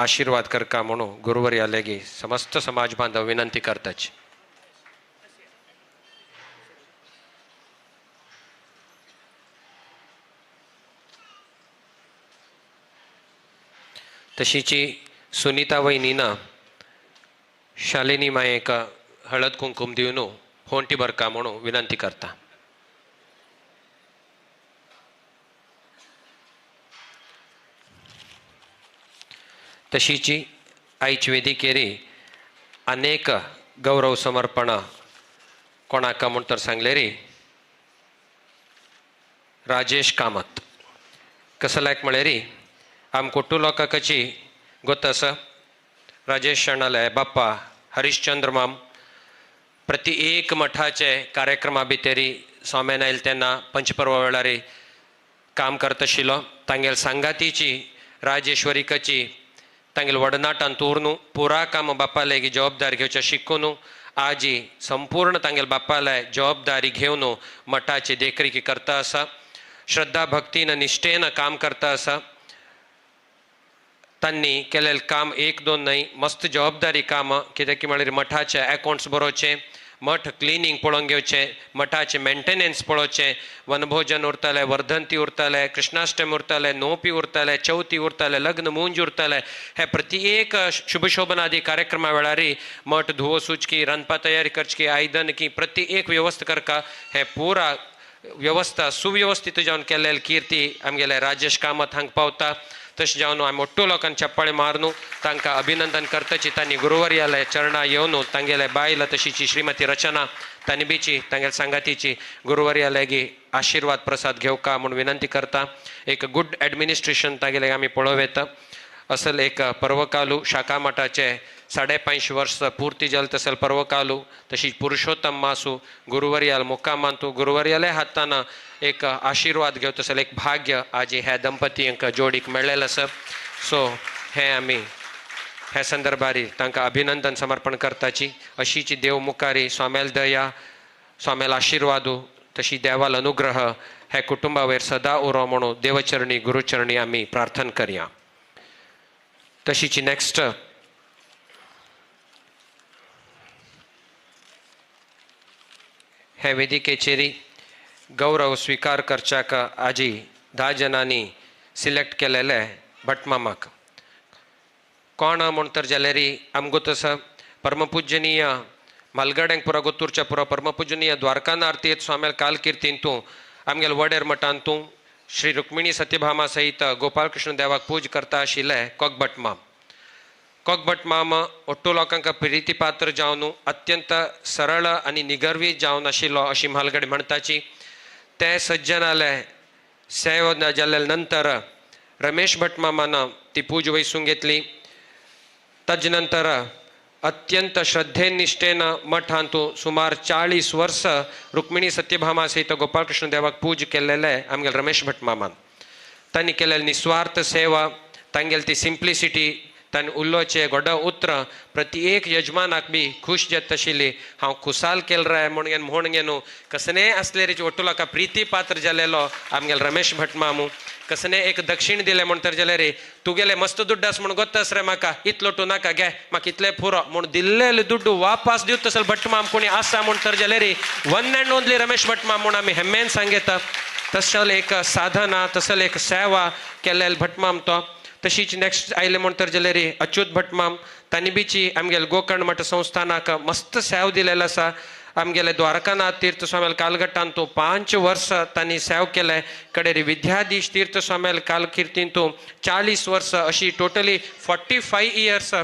[SPEAKER 1] आशिर्वाद करका म्हणून गुरुवर्या लेगी समस्त समाज बांधव विनंती करताच. तशीची सुनीता वहिनीना शालिनी मायेक हळद कुंकुम दिवन होंटी बरका म्हणून विनंती करता. तशीची आयची वेदिकेरी अनेक गौरव समर्पण कोणाक म्हूण तर सांगले रे राजेश कामत कसलायक म्हळें रे आम कोट्टू लोकांची गोत आसा. राजेश शणाले बाप्पा हरिश्चंद्र माम प्रति एक मठाचे कार्यक्रमा भितरी स्वाम्यान आयल तेन्ना पंचपर्वा वेळार काम करत आशिल्लो. तांगेल सांगातीची राजेश्वरीकची तांगेल वडनाटान उरनू पुरा काम बापाले जबाबदारी घेवचे शिकून आजी संपूर्ण तांगेल बापाले जबाबदारी घेवन मठाची देखरेखी करता आसा. श्रद्धा भक्तीन निष्ठेन काम करता आसा. तांणी केलेलें काम एक दोन न्हय, मस्त जबाबदारी काम. कित्याक की म्हळ्यार मठाचे अकावंट्स बरोवचें, मठ क्लिनींग पळोवन घेवचें, मठाचें मेंटेनन्स पळोवचें, वनभोजन उरतालें, वर्धंती उरतालें, कृष्णाष्टमी उरतालें, नोपी उरतालें, चवथी उरतालें, लग्न मुंज उरतालें. हे प्रति एक शुभशोभनादी कार्यक्रमा वेळार मठ धुवो सुचकी, रांदपा तयारी करची, आयदन की प्रति एक व्यवस्था करका हे पुरा व्यवस्था सुव्यवस्थीत जावन केल्ले कीर्ती आमगेले राजेश कामत हांगा पावता. तशें जावन आमी मोट्टो लोकांक चप्पाळे मारून तांकां अभिनंदन करताची. तांणी गुरुवर्याले चरणा येवन तांगेले बायल तशीची श्रीमती रचना तांणी बीची तांगेले सांगातीची गुरुवर्याले आशिर्वाद प्रसाद घेवका म्हूण विनंती करता. एक गुड एडमिनिस्ट्रेशन तागेले आमी पळोवं येता. असल एक पर्वकालू शाखा मठाचे 5.5 वर्स पूर्ती जाल तसल पर्वकालू तशीच पुरुषोत्तम मासू गुरुवर्याल मुक्कामांतू गुरुवर्याले हाताना एक आशिर्वाद घेवता तसल एक भाग्य आजी ह्या दंपतींक जोडीक मेळ्ळेलें आसा. सो हें आमी ह्या संदर्भार तांकां अभिनंदन समर्पण करताची. अशीची देव मुखारी स्वाम्याल दया, स्वाम्याल आशिर्वादू तशी देवाल अनुग्रह ह्या कुटुंबा वयर सदा उरो म्हणून देवचरणी गुरुचरणी आमी प्रार्थना करया. तशीची नेक्स्ट हे वेदिकेचेरी गौरव स्वीकार करच्याक आजी 10 जणांनी सिलेक्ट केलेले भटमामाक. कोण म्हूण तर जाल्यार आमगो तसो परमपूजनीय मालगड्यांक पुरा गोतूरच्या पुरा परमपूजनीय द्वारकानाथ तीर्थ स्वाम्याल कालकीर्तींतू आमगेल वडेर मठांतू श्री रुक्मिणी सत्यभामा सहित गोपालकृष्ण देवाक पूज करता आशिल्ले कोकभट माम. कोकभट माम ओट्टू लोकांक प्रितीपात्र जावन अत्यंत सरळ आनी निगर्वी जावन आशिल्लो अशी म्हालगडे म्हणटाची. ते सज्जनाले सेव जाल्ले नंतर रमेश भट मामान ती पूज वैसून घेतली. ताजे नंतर अत्यंत श्रद्धेन निष्ठेन मठांतू सुमार 40 वर्स रुक्मिणी सत्यभामा सहित गोपालकृष्ण देवाक पूज केल्लेले आमगेले रमेश भट मामान. तांणी केल्ले निस्वार्थ सेवा, तांगेली ती सिंप्लिसिटी, तांणी उलोवचें गोड उतरां प्रति एक यजमानाक बी खूश जाता आशिल्ली. हांव खुसाल केल रे म्हूण म्हूण न्हू कसलेय आसले रे ओट्टू लोकां प्रिती पात्र जालेलो आमगेले रमेश भट मामू. कसने एक दक्षिण दिलें म्हूण तर जाल्यार रे तुगेले मस्त दुड्ड आस म्हूण गोत्त आस रे म्हाका, इतलो तूं नाका घे म्हाका इतले पुरो म्हूण दिल्लेले दुड्डू वापास दिवत तसो भट माम कोणी आसा म्हूण तर जाल्यार रे one and only Ramesh Bhat माम म्हूण आमी हेम्मेन सांगता. तसल एक साधना, तसल एक सेवा केल्ले भट माम तो. तशीच नेक्स्ट आयले म्हूण तर जाल्यार रे अच्युत भट माम तांणी बीची आमगेले गोकर्ण मठ संस्थानाक मस्त सेव दिलेलो आसा. आमगेले द्वारकानाथ तीर्थ स्वाम्याल कालगट्टांतू 5 वर्स तांणी सेव केले. कडेरी विद्याधीश तीर्थ स्वाम्याल कालकीर्तींतू 40 वर्स अशी totally 45 years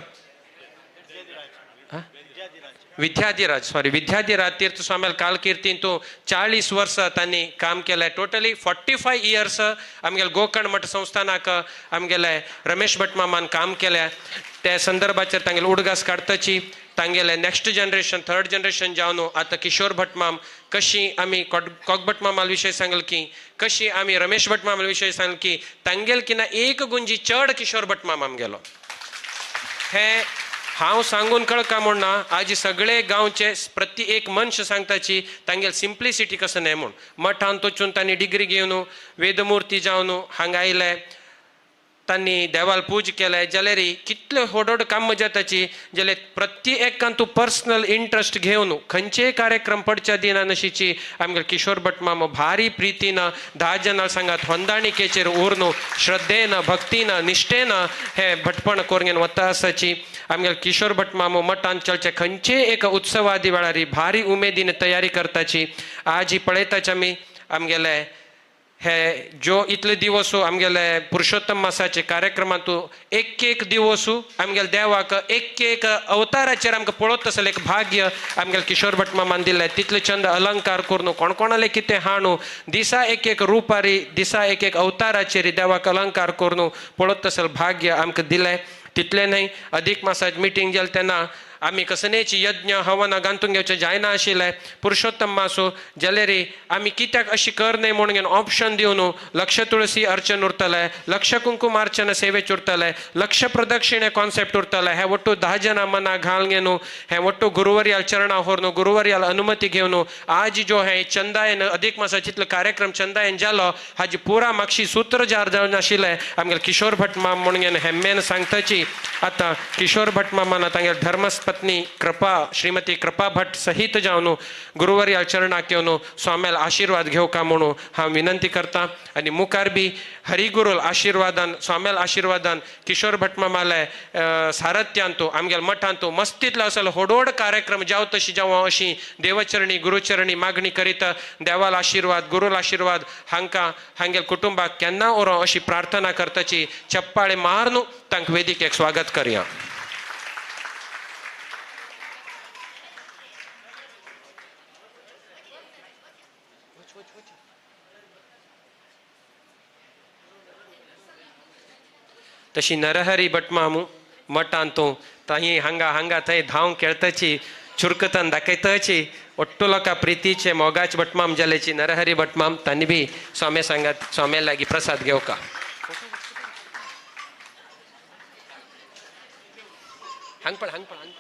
[SPEAKER 1] Vidyadhiraj sorry Vidyadhiraj Tirtha स्वाम्याल कालकीर्तींतू 40 वर्स तांणी काम केलें. टोटली 45 इयर्स आमगेले गोकर्ण मठ संस्थानाक आमगेले रमेश भट मामान काम केलें. त्या संदर्भाचेर तांगेले उडगास काडताची. तांगेले नेक्स्ट जनरेशन थर्ड जनरेशन जावन आतां किशोर भट माम कशी आमी कोकभट मामाल विशय सांगल की कशी आमी रमेश भट मामाल विशय सांगल की तांगेल की ना एक गुंजी चड किशोर भट माम आमगेलो. हें हांव सांगून कळका म्हूण ना, आज सगळे गांवचे प्रति एक मनश सांगताची तांगेल सिंप्लिसिटी कसो न्हय म्हूण. मठांत वचून तांणी डिग्री घेवन वेदमुर्ती जावन हांगा आयले, तांणी देवाल पूज केले जाल्यार कितले व्हड व्हड काम जाताची जाल्यार प्रति एकान तूं पर्सनल इंट्रस्ट घेवन खंयचेय कार्यक्रम पडच्या दिना नशीची आमगेले किशोर भट मामो भारी प्रितीन 10 जाणां सांगात होंदाणिकेचेर उरनू श्रद्धेन भक्तीन निष्ठेन हे भटपण करून वता आसाची. आमगेले किशोर भट मामो मठान चलचे खंयचेय एक उत्सवादी वेळार भारी उमेदीन तयारी करताची. आज ही पळयताची आमी आमगेले हे जो इतले दिवस आमगेले पुरुषोत्तम मासाचे कार्यक्रमांतू एक एक दिवस आमगेले देवाक एक एक अवताराचेर आमकां पळोवत तसलें एक भाग्य आमगेले किशोर भट मामान दिलें. तितले चंद अलंकार करून कोण कोणाले कितें हाणू दिसा एक एक रुपारी दिसा एक एक अवताराचेर देवाक अलंकार करून पळोवत तसलें भाग्य आमकां दिलें. तितलें न्हय, अधिक मासाज मिटींग जालें तेन्ना आमी कसनेची यज्ञ हवन गांतून घेवचें जायना आशिल्लें. पुरुषोत्तम मासो जाल्यार आमी कित्याक अशी कर न्हय म्हणून घेवन ऑप्शन दिवन लक्ष तुळसी अर्चन उरतलें, लक्ष कुंकुमार्चन सेवेच उरतलें, लक्ष प्रदक्षिणे कॉन्सेप्ट उरतलें. हें ಒಟ್ಟು 10 ಜನ मना घाल घेवन हें ಒಟ್ಟು गुरुवर्याल चरणा व्हरून गुरुवर्याल अनुमती घेवन आज जो हें चंदायन अधिक मासा जितलो कार्यक्रम चंदायन जालो हाजी पुरा मागशी सूत्रजार जावन आशिल्लें आमगेले किशोर भट माम म्हणून घेवन हेम्मेन सांगताची. आतां किशोर भट मामान तांगेले धर्मपत्नी कृपा श्रीमती कृपा भट सहित जावन गुरुवर्याल चरणाक येवन स्वाम्याल आशिर्वाद घेवका म्हणून हांव विनंती करता. आनी मुखार बी हरिगुरुल आशिर्वादान स्वाम्याल आशिर्वादान किशोर भट मामाले सारथ्यांतू आमगेले मठांतू मस्तीतलो असो होडोड कार्यक्रम जाव तशी जावं अशी देवचरणी गुरुचरणी मागणी करीत देवाल आशिर्वाद गुरुल आशिर्वाद हांकां हांगेल कुटुंबाक केन्ना उरो अशी प्रार्थना करताची. चप्पाळे मारून तांकां वेदिकेक स्वागत करया. तशी नरहरी भटमामू मठांतू ताही हांगा हांगा थंय धांव खेळताची चुरकतान दाखयताची ಒಟ್ಟು लोकां प्रितीचे मोगाचे भटमाम जाल्याची नरहरी भटमाम तांणी बी स्वामी सांगात स्वाम्या लागीं प्रसाद घेवका. हांग पळ हांग पळ हांग पळ.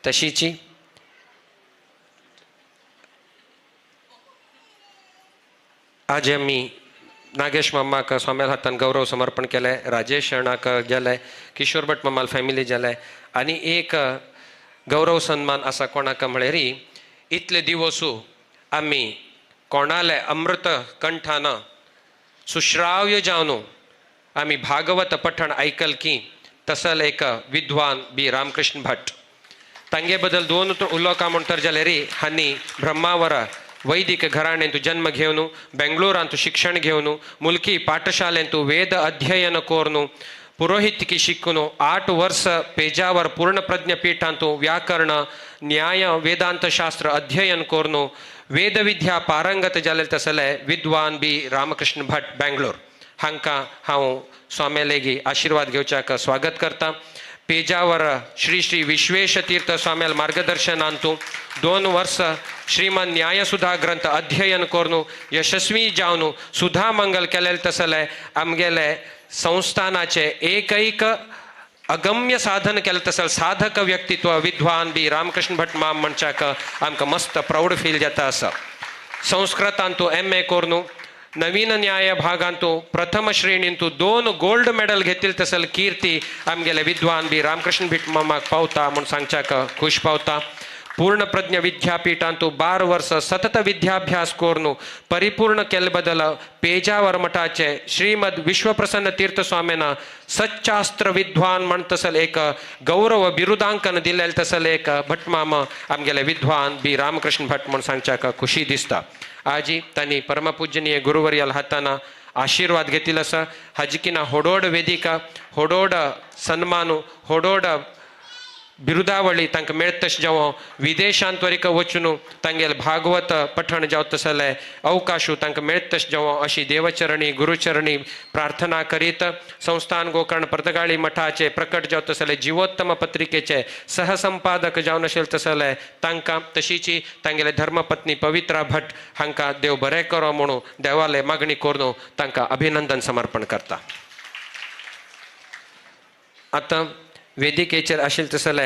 [SPEAKER 1] तशीची आज आमी नागेश मामाक स्वाम्याल हातान गौरव समर्पण केलें, राजेश शरणाक गेलें, किशोर भट मामाल फॅमिली जालें. आनी एक गौरव सन्मान आसा कोणाक म्हळ्यार इतले दिवसू आमी कोणाले अमृत कंठान सुश्राव्य जावन आमी भागवत पठण आयकल की तसल एक विद्वान बी रामकृष्ण भट तांगे बद्दल दोन उलोवका म्हणतर जाल्यार हांणी ब्रह्मावर वैदिक घराण्यांतु जन्म घेवन बेंगळूरांतु शिक्षण घेवन मुल्की पाठशालेंतु वेद अध्ययन कोरनु पुरोहितकी शिकून 8 वर्स पेजावर पूर्णप्रज्ञपीठांतु व्याकरण न्याय वेदांत शास्त्र अध्ययन कोरनु वेदविद्या पारंगत जाले तसले विद्वान बी रामकृष्ण भट बेंगळूर हांकां हांव स्वामी लेगी आशिर्वाद घेवच्याक स्वागत करता. पेजावर श्री श्री विश्वेश तीर्थ स्वाम्याल मार्गदर्शनांतु 2 वर्स श्रीमान न्यायसुधा ग्रंथ अध्ययन करून यशस्वी जावन सुधा मंगल केलेले तसले आमगेले संस्थानाचे एकैक अगम्य साधन केलें तसल साधक व्यक्तित्व विद्वान बी रामकृष्ण भट माम म्हणच्याक आमकां मस्त प्राऊड फील जाता आसा. संस्कृतांतु MA करून नवीन न्याय भागांतु प्रथम श्रेणींतु 2 गोल्ड मेडल घेतील तसल कीर्ती आमगेले विद्वान बी रामकृष्ण भट मामाक पावता म्हूण सांगच्याक खुश पावता. पूर्णप्रज्ञ विद्यापीठांतु 12 वर्स सतत विद्याभ्यास करून परिपूर्ण केले बदल पेजावर मठाचे श्रीमद विश्वप्रसन्न तीर्थ स्वामीना सच्चास्त्र विद्वान म्हण तसल एक गौरव बिरुदांकन दिलेले तसल एक भटमाम आमगेले विद्वान बी रामकृष्ण भट म्हूण सांगच्याक खुशी दिसता. आजी तांणी परमपूजनीय गुरुवर्याल हाताना आशीर्वाद घेतील आसा. हाजिकिना होडोड वेदिका होडोड सन्मानु होडोड बिरुदावळी तांकां मेळत तशें जावं विदेशांत वरीक वचून तांगेले भागवत पठण जावं तसले अवकाशू तांकां मेळत तशें जावं अशी देवचरणी गुरुचरणी प्रार्थना करीत संस्थान गोकर्ण पर्तगाळी मठाचे प्रकट जावं तसले जिवोत्तम पत्रिकेचे सहसंपादक जावन आशिल्ले तसले तांकां तशीची तांगेले धर्मपत्नी पवित्रा भट हांकां देव बरें करो म्हणून देवाले मागणी करून तांकां अभिनंदन समर्पण करता. आतां वेदिकेचेर आशिल्ले तसले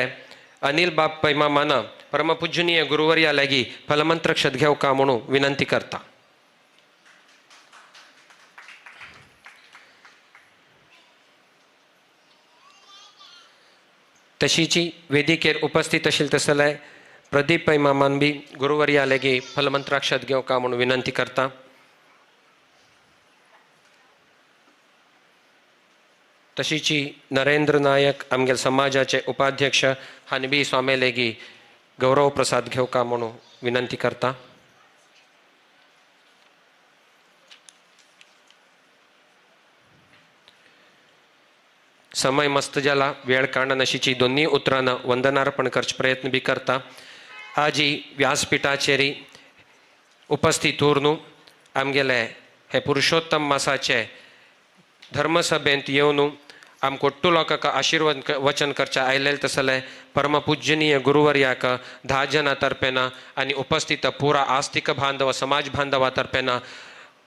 [SPEAKER 1] अनिल बाब पै मामान परमपूजनीय गुरुवर्या लागीं फलमंत्रक्षत घेवका म्हणून विनंती करता. तशीची वेदिकेर उपस्थित आशिल्ले तसले प्रदीप पै मामान बी गुरुवर्या लागीं फलमंत्राक्षत घेवका म्हणून विनंती करता. तशीची नरेंद्र नायक आमगेले समाजाचे उपाध्यक्ष हांणी बी स्वामी लेगी गौरव प्रसाद घेवका म्हणून विनंती करता. समय मस्त जाला, वेळ काडनाशीची दोन्ही उतरां वंदनार्पण करचे प्रयत्न बी करता. आजी व्यासपीठाचेर उपस्थित उरून आमगेले हे पुरुषोत्तम मासाचे धर्मसभेंत येवन आमकां ಒಟ್ಟು लोकांक आशीर्वाद वचन करचे आयलेले तसले परमपूजनीय गुरुवर्याक 10 जना तर्फेन आनी उपस्थित पुरा आस्तिक बांधव समाज बांधवा तर्फेन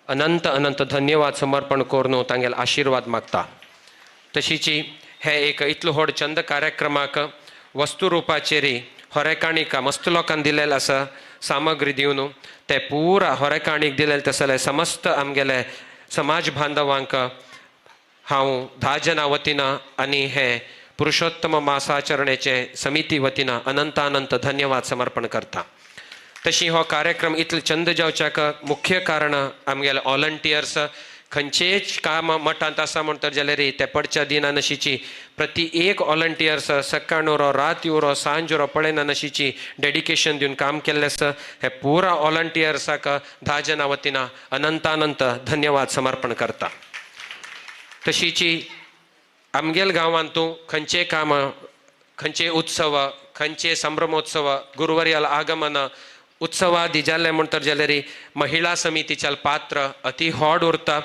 [SPEAKER 1] अनंत अनंत धन्यवाद समर्पण करून तांगेले आशीर्वाद मागता. तशीची हे एक इतलो व्हड चंद कार्यक्रमाक वस्तुरुपाचेर होरेकाणीक मस्त लोकांक दिलेलें आसा सामग्री दिवन ते पुरा होरेकाणीक दिलेले तसले समस्त आमगेले समाज बांधवांक हांव 10 जना वतीन आनी हे पुरुषोत्तम मासाचरणेचे समिती वतीन अनंतानंत धन्यवाद समर्पण करता. तशी हो कार्यक्रम इतलो चंद जावच्याक मुख्य कारण आमगेले वॉलंटियर्स खंयचेच काम मठांत आसा म्हणटर जाल्यार ते पडच्या दिना नशीची प्रति एक वॉलंटियर्स सकाळ उरो रात उरो सांज उरो पळयना नशीची डेडिकेशन दिवन काम केल्लें आसा. हे पुरा वॉलंटियर्साक 10 जना वतीन अनंतानंत धन्यवाद समर्पण करता. तशीची आमगेल गांवांतू खंयचे काम खंयचे उत्सव खंयचे संभ्रमोत्सव गुरुवर्याल आगमन उत्सवादी जाले म्हणटर जाल्यार महिला समितीच्या पात्र अति व्हड उरता.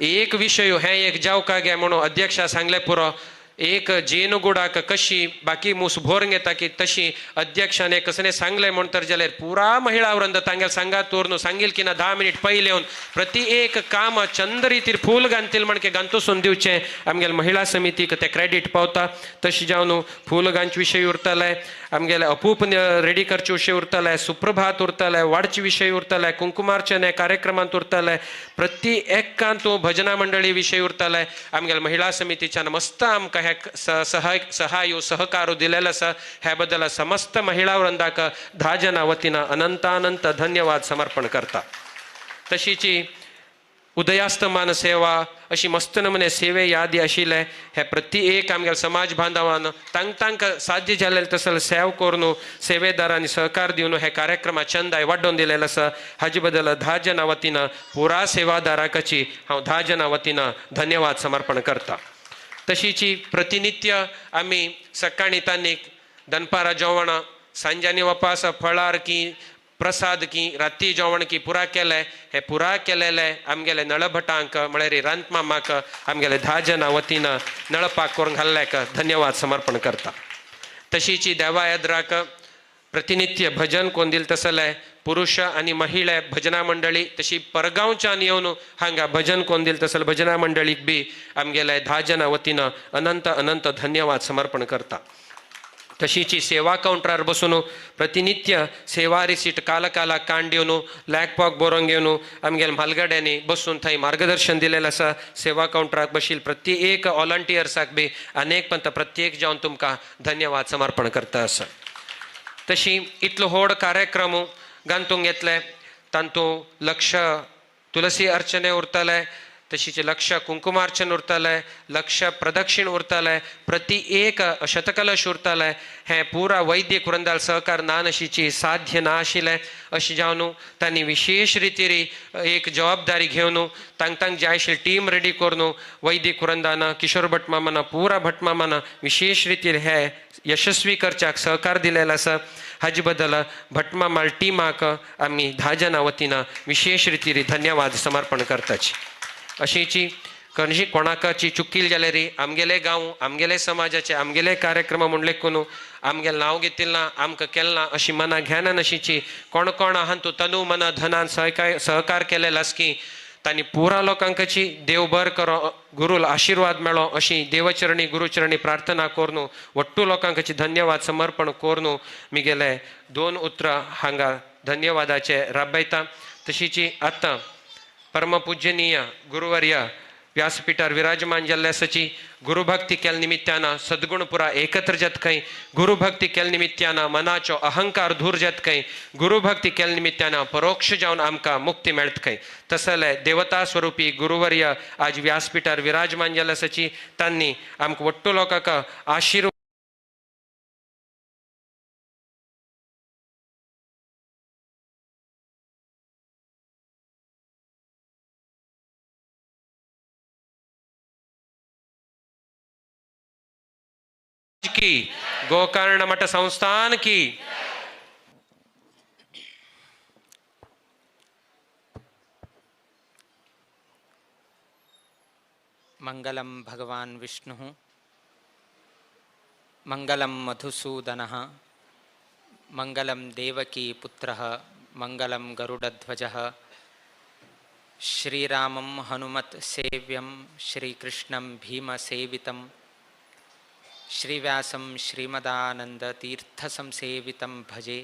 [SPEAKER 1] एक विशय हें एक जावका गे म्हणून अध्यक्षा सांगलें पुरो एक जेनुगुडाक कशी बाकी मूस भोर घेता की तशी अध्यक्षाने कसने सांगलें म्हणतर जाल्यार पुरा महिला वृंद तांगेल सांगात तोर सांगील की ना 10 मिनिट पयले येवन प्रति एक काम चंद रितीर फूल घालतील म्हणके घालतोसून दिवचें आमगेले महिला समितीक ते क्रेडीट पावता. तशें जावन फूल घालचे विशय उरताले, आमगेले अपूप रेडी करचे विशय उरताले, सुप्रभात उरताले, वाडचे विशय उरताले, कुंकुमार्चने कार्यक्रमांत उरताले, प्रति एकांत भजना मंडळी विशय उरताले. आमगेले महिला समितीच्यान मस्त आमकां हे सहाय सहकार दिलेलो आसा. ह्या बद्दल समस्त महिला वृंदाक 10 जना वतीन अनंतानंत धन्यवाद समर्पण करता. तशीची उदयास्तमान सेवा अशी मस्त नमुने सेवे यादी आशिल्ले हे प्रति एक आमगेले समाज बांधवान तांक तांक साध्य जालें तसले सेव करून सेवेदारांनी सहकार दिवन हे कार्यक्रमा चंदाय वाडोवन दिलेलो आसा. हाजे बद्दल 10 जना वतीन पुरा सेवादाराकाची हांव 10 जना वतीन धन्यवाद समर्पण करता. तशीची प्रतिनित्य आमी सकाळी तानीक दनपारा जेवण सांजांनी वपास फळार की प्रसाद की राती जेवण की पुरा केलें. हे पुरा केलेले आमगेले नळभटांक म्हळ्यार रांतमामाक आमगेले 10 जना वतीन नळपाक करून घाल्ल्याक धन्यवाद समर्पण करता. तशीची देवा येद्राक प्रतिनित्य भजन कोण दिल तसले पुरुष आनी महिला भजना मंडळी तशी परगांवच्यान येवन हांगा भजन कोण दिल तसले भजना मंडळीक बी आमगेले 10 जना वतीन अनंत अनंत धन्यवाद समर्पण करता. तशीची सेवा कावंटरार बसून प्रतिनित्य सेवा रिसीट काल काला काण दिवन लॅगपॉक बरोवन घेवन आमगेले म्हालगड्यांनी बसून थंय मार्गदर्शन दिलेलें आसा. सेवा कावंटराक बशील प्रत्येक एक वॉलंटियर्साक बी अनेक पंत प्रत्येक जावन तुमकां धन्यवाद समर्पण करता आसा. तशी इतलो व्हड कार्यक्रम गांतूंक येतले तातूंत लक्ष तुलसी अर्चने उरतले, तशीचे लक्ष कुंकुमार्चन उरतले, लक्ष प्रदक्षिण उरतले, प्रति एक शतकलश उरतले. हें पुरा वैद्यक वृंदाल सहकार ना नशीची साध्य ना आशिल्लें अशें जावन तांणी विशेश रितीर एक जबाबदारी घेवन तांक तांक जाय आशिल्ली टीम रेडी करून वैद्यक वृंदान किशोर भटमामान पुरा भटमामान विशेष रितीर हे यशस्वी करच्याक सहकार दिलेलो आसा. हाजे बद्दल भटमामाल टिमाक आमी 10 जना वतीन विशेष रितीर धन्यवाद समर्पण करताची. अशीची खंयची कोणाकाची चुकील जाल्यार आमगेले गांव आमगेले समाजाचे आमगेले कार्यक्रम म्हूण लेखून आमगेलें नांव घेतिल्लें ना आमकां केलें ना अशी मना घेना नशीची कोण कोण आहान तूं तनू मन धनान सहकार केलेलो आसा की तांणी पुरा लोकांकची देव बर करो गुरूल आशिर्वाद मेळो अशी देवचरणी गुरुचरणी प्रार्थना करून वट्टू लोकांकची धन्यवाद समर्पण करून मिगेले 2 उतरां हांगा धन्यवादाचे राबयता. तशीची आतां परमपूजनीय गुरुवर्य व्यासपीठार विराजमान जाल्ले आसाची गुरुभक्ती केल्ल्या निमित्तान सद्गुण पुरा एकत्र जात खंय, गुरुभक्ती केल्ल्या निमित्तान मनाचो अहंकार दूर जात खंय, गुरुभक्ती केल्ल्या निमित्तान परोक्ष जावन आमकां मुक्ती मेळत खंय. तसले देवता स्वरूपी गुरुवर्य आज व्यासपीठार विराजमान जाल्ले आसाची तांणी आमकां वट्टू लोकांक आशिर्वाद की। गोकर्ण मठ संस्थान की।
[SPEAKER 8] मंगलम भगवान विष्णुः, मंगलम मधुसूदनः, मंगलम देवकी पुत्रः, मंगलम गरुडध्वजः। श्रीरामं हनुमत् सेव्यं, श्रीकृष्णं भीमसेवितं, श्रीव्यासं श्रीमदानन्दतीर्थसंसेवितं भजे।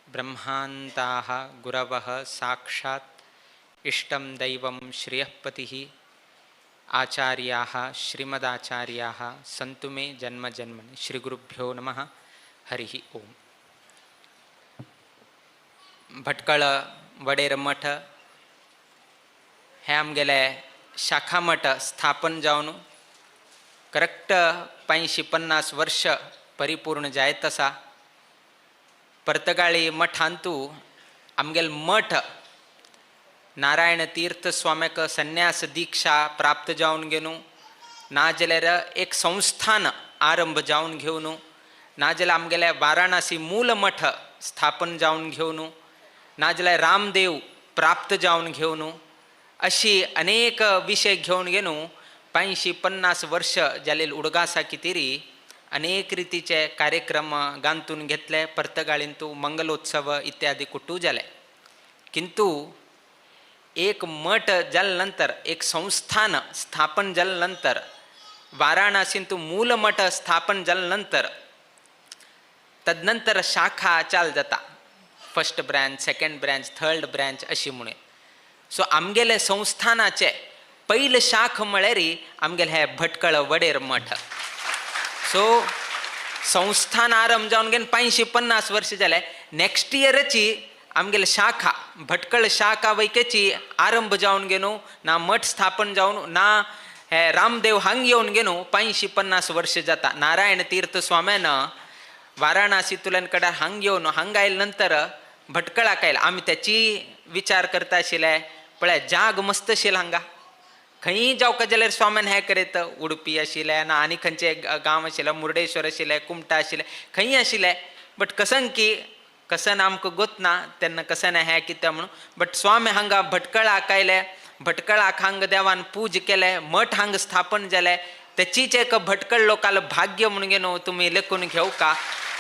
[SPEAKER 8] ब्रह्मान्ताः गुरवः साक्षात् इष्टं दैवं श्रियःपतिः, आचार्याः श्रीमदाचार्याः सन्तु मे जन्म जन्मनि। श्रीगुरुभ्यो नमः। हरिः ओम। भटकळ वडेर मठ हे आमगेले शाखा मठ स्थापन जावन करेक्ट 550 वर्ष परिपूर्ण जायत आसा। पर्तगाळी मठांतू आमगेल मठ नारायण तीर्थ स्वाम्याक संन्यास दीक्षा प्राप्त जावन घेवन, नाजाल्यार एक संस्थान आरंभ जावन घेवन, नाजाल्यार आमगेल्या वाराणसी मूल मठ स्थापन जावन घेवन, नाजाल्यार रामदेव प्राप्त जावन घेवन, अशी अनेक विषय घेवन घेवन 550 वर्ष जालेल उडगासा कितेरी अनेक रितीचे कार्यक्रम गांतून घेतले। पर्तगाळींतू मंगलोत्सव इत्यादी कुटू जाले, किंतु एक मठ जाल्यानंतर, एक संस्थान स्थापन जाल्यानंतर, वाराणसींतू मूल मठ स्थापन जाल्यानंतर तदनंतर शाखा चाल जाता, first branch, second branch, third branch अशी म्हणून। सो आमगेले संस्थानाचे पयले शाख म्हळ्यार आमगेले हे भटकळ वडेर मठ। सो संस्थान आरंभ जावन घेवन 550 वर्ष जाले। नेक्स्ट इयरची आमगेले शाखा भटकळ शाखा वैकेची आरंभ जावन घेवन, ना मठ स्थापन जावन, ना हे रामदेव हांग येवन घेवन 550 वर्ष जाता। नारायण तीर्थ स्वाम्यान वाराणसींतल्यान कडेन हांग येवन, हांग आयले नंतर भटकळाक आयले। आमी त्याची विचार करता आशिल्ले, पळय जाग मस्त आशिल्लो हांगा, खंयी जावका जाल्यार स्वाम्यान हें करीत, उडपी आशिल्लें ना आनी खंयचे गांव आशिल्ले, मुर्डेश्वर आशिल्लें, कुमटा आशिल्लें, खंयी आशिल्लें। बट कसन की कसन आमकां गोतना तेन्ना कसन हें कितें म्हणून, बट स्वामी हांगा भटकळाक आयले, भटकळाक हांगा देवान पूज केलें, मठ हांगा स्थापन जालें। तेचीच एक भटकळ लोकाल भाग्य म्हणून घेवन तुमी लेखून घेवका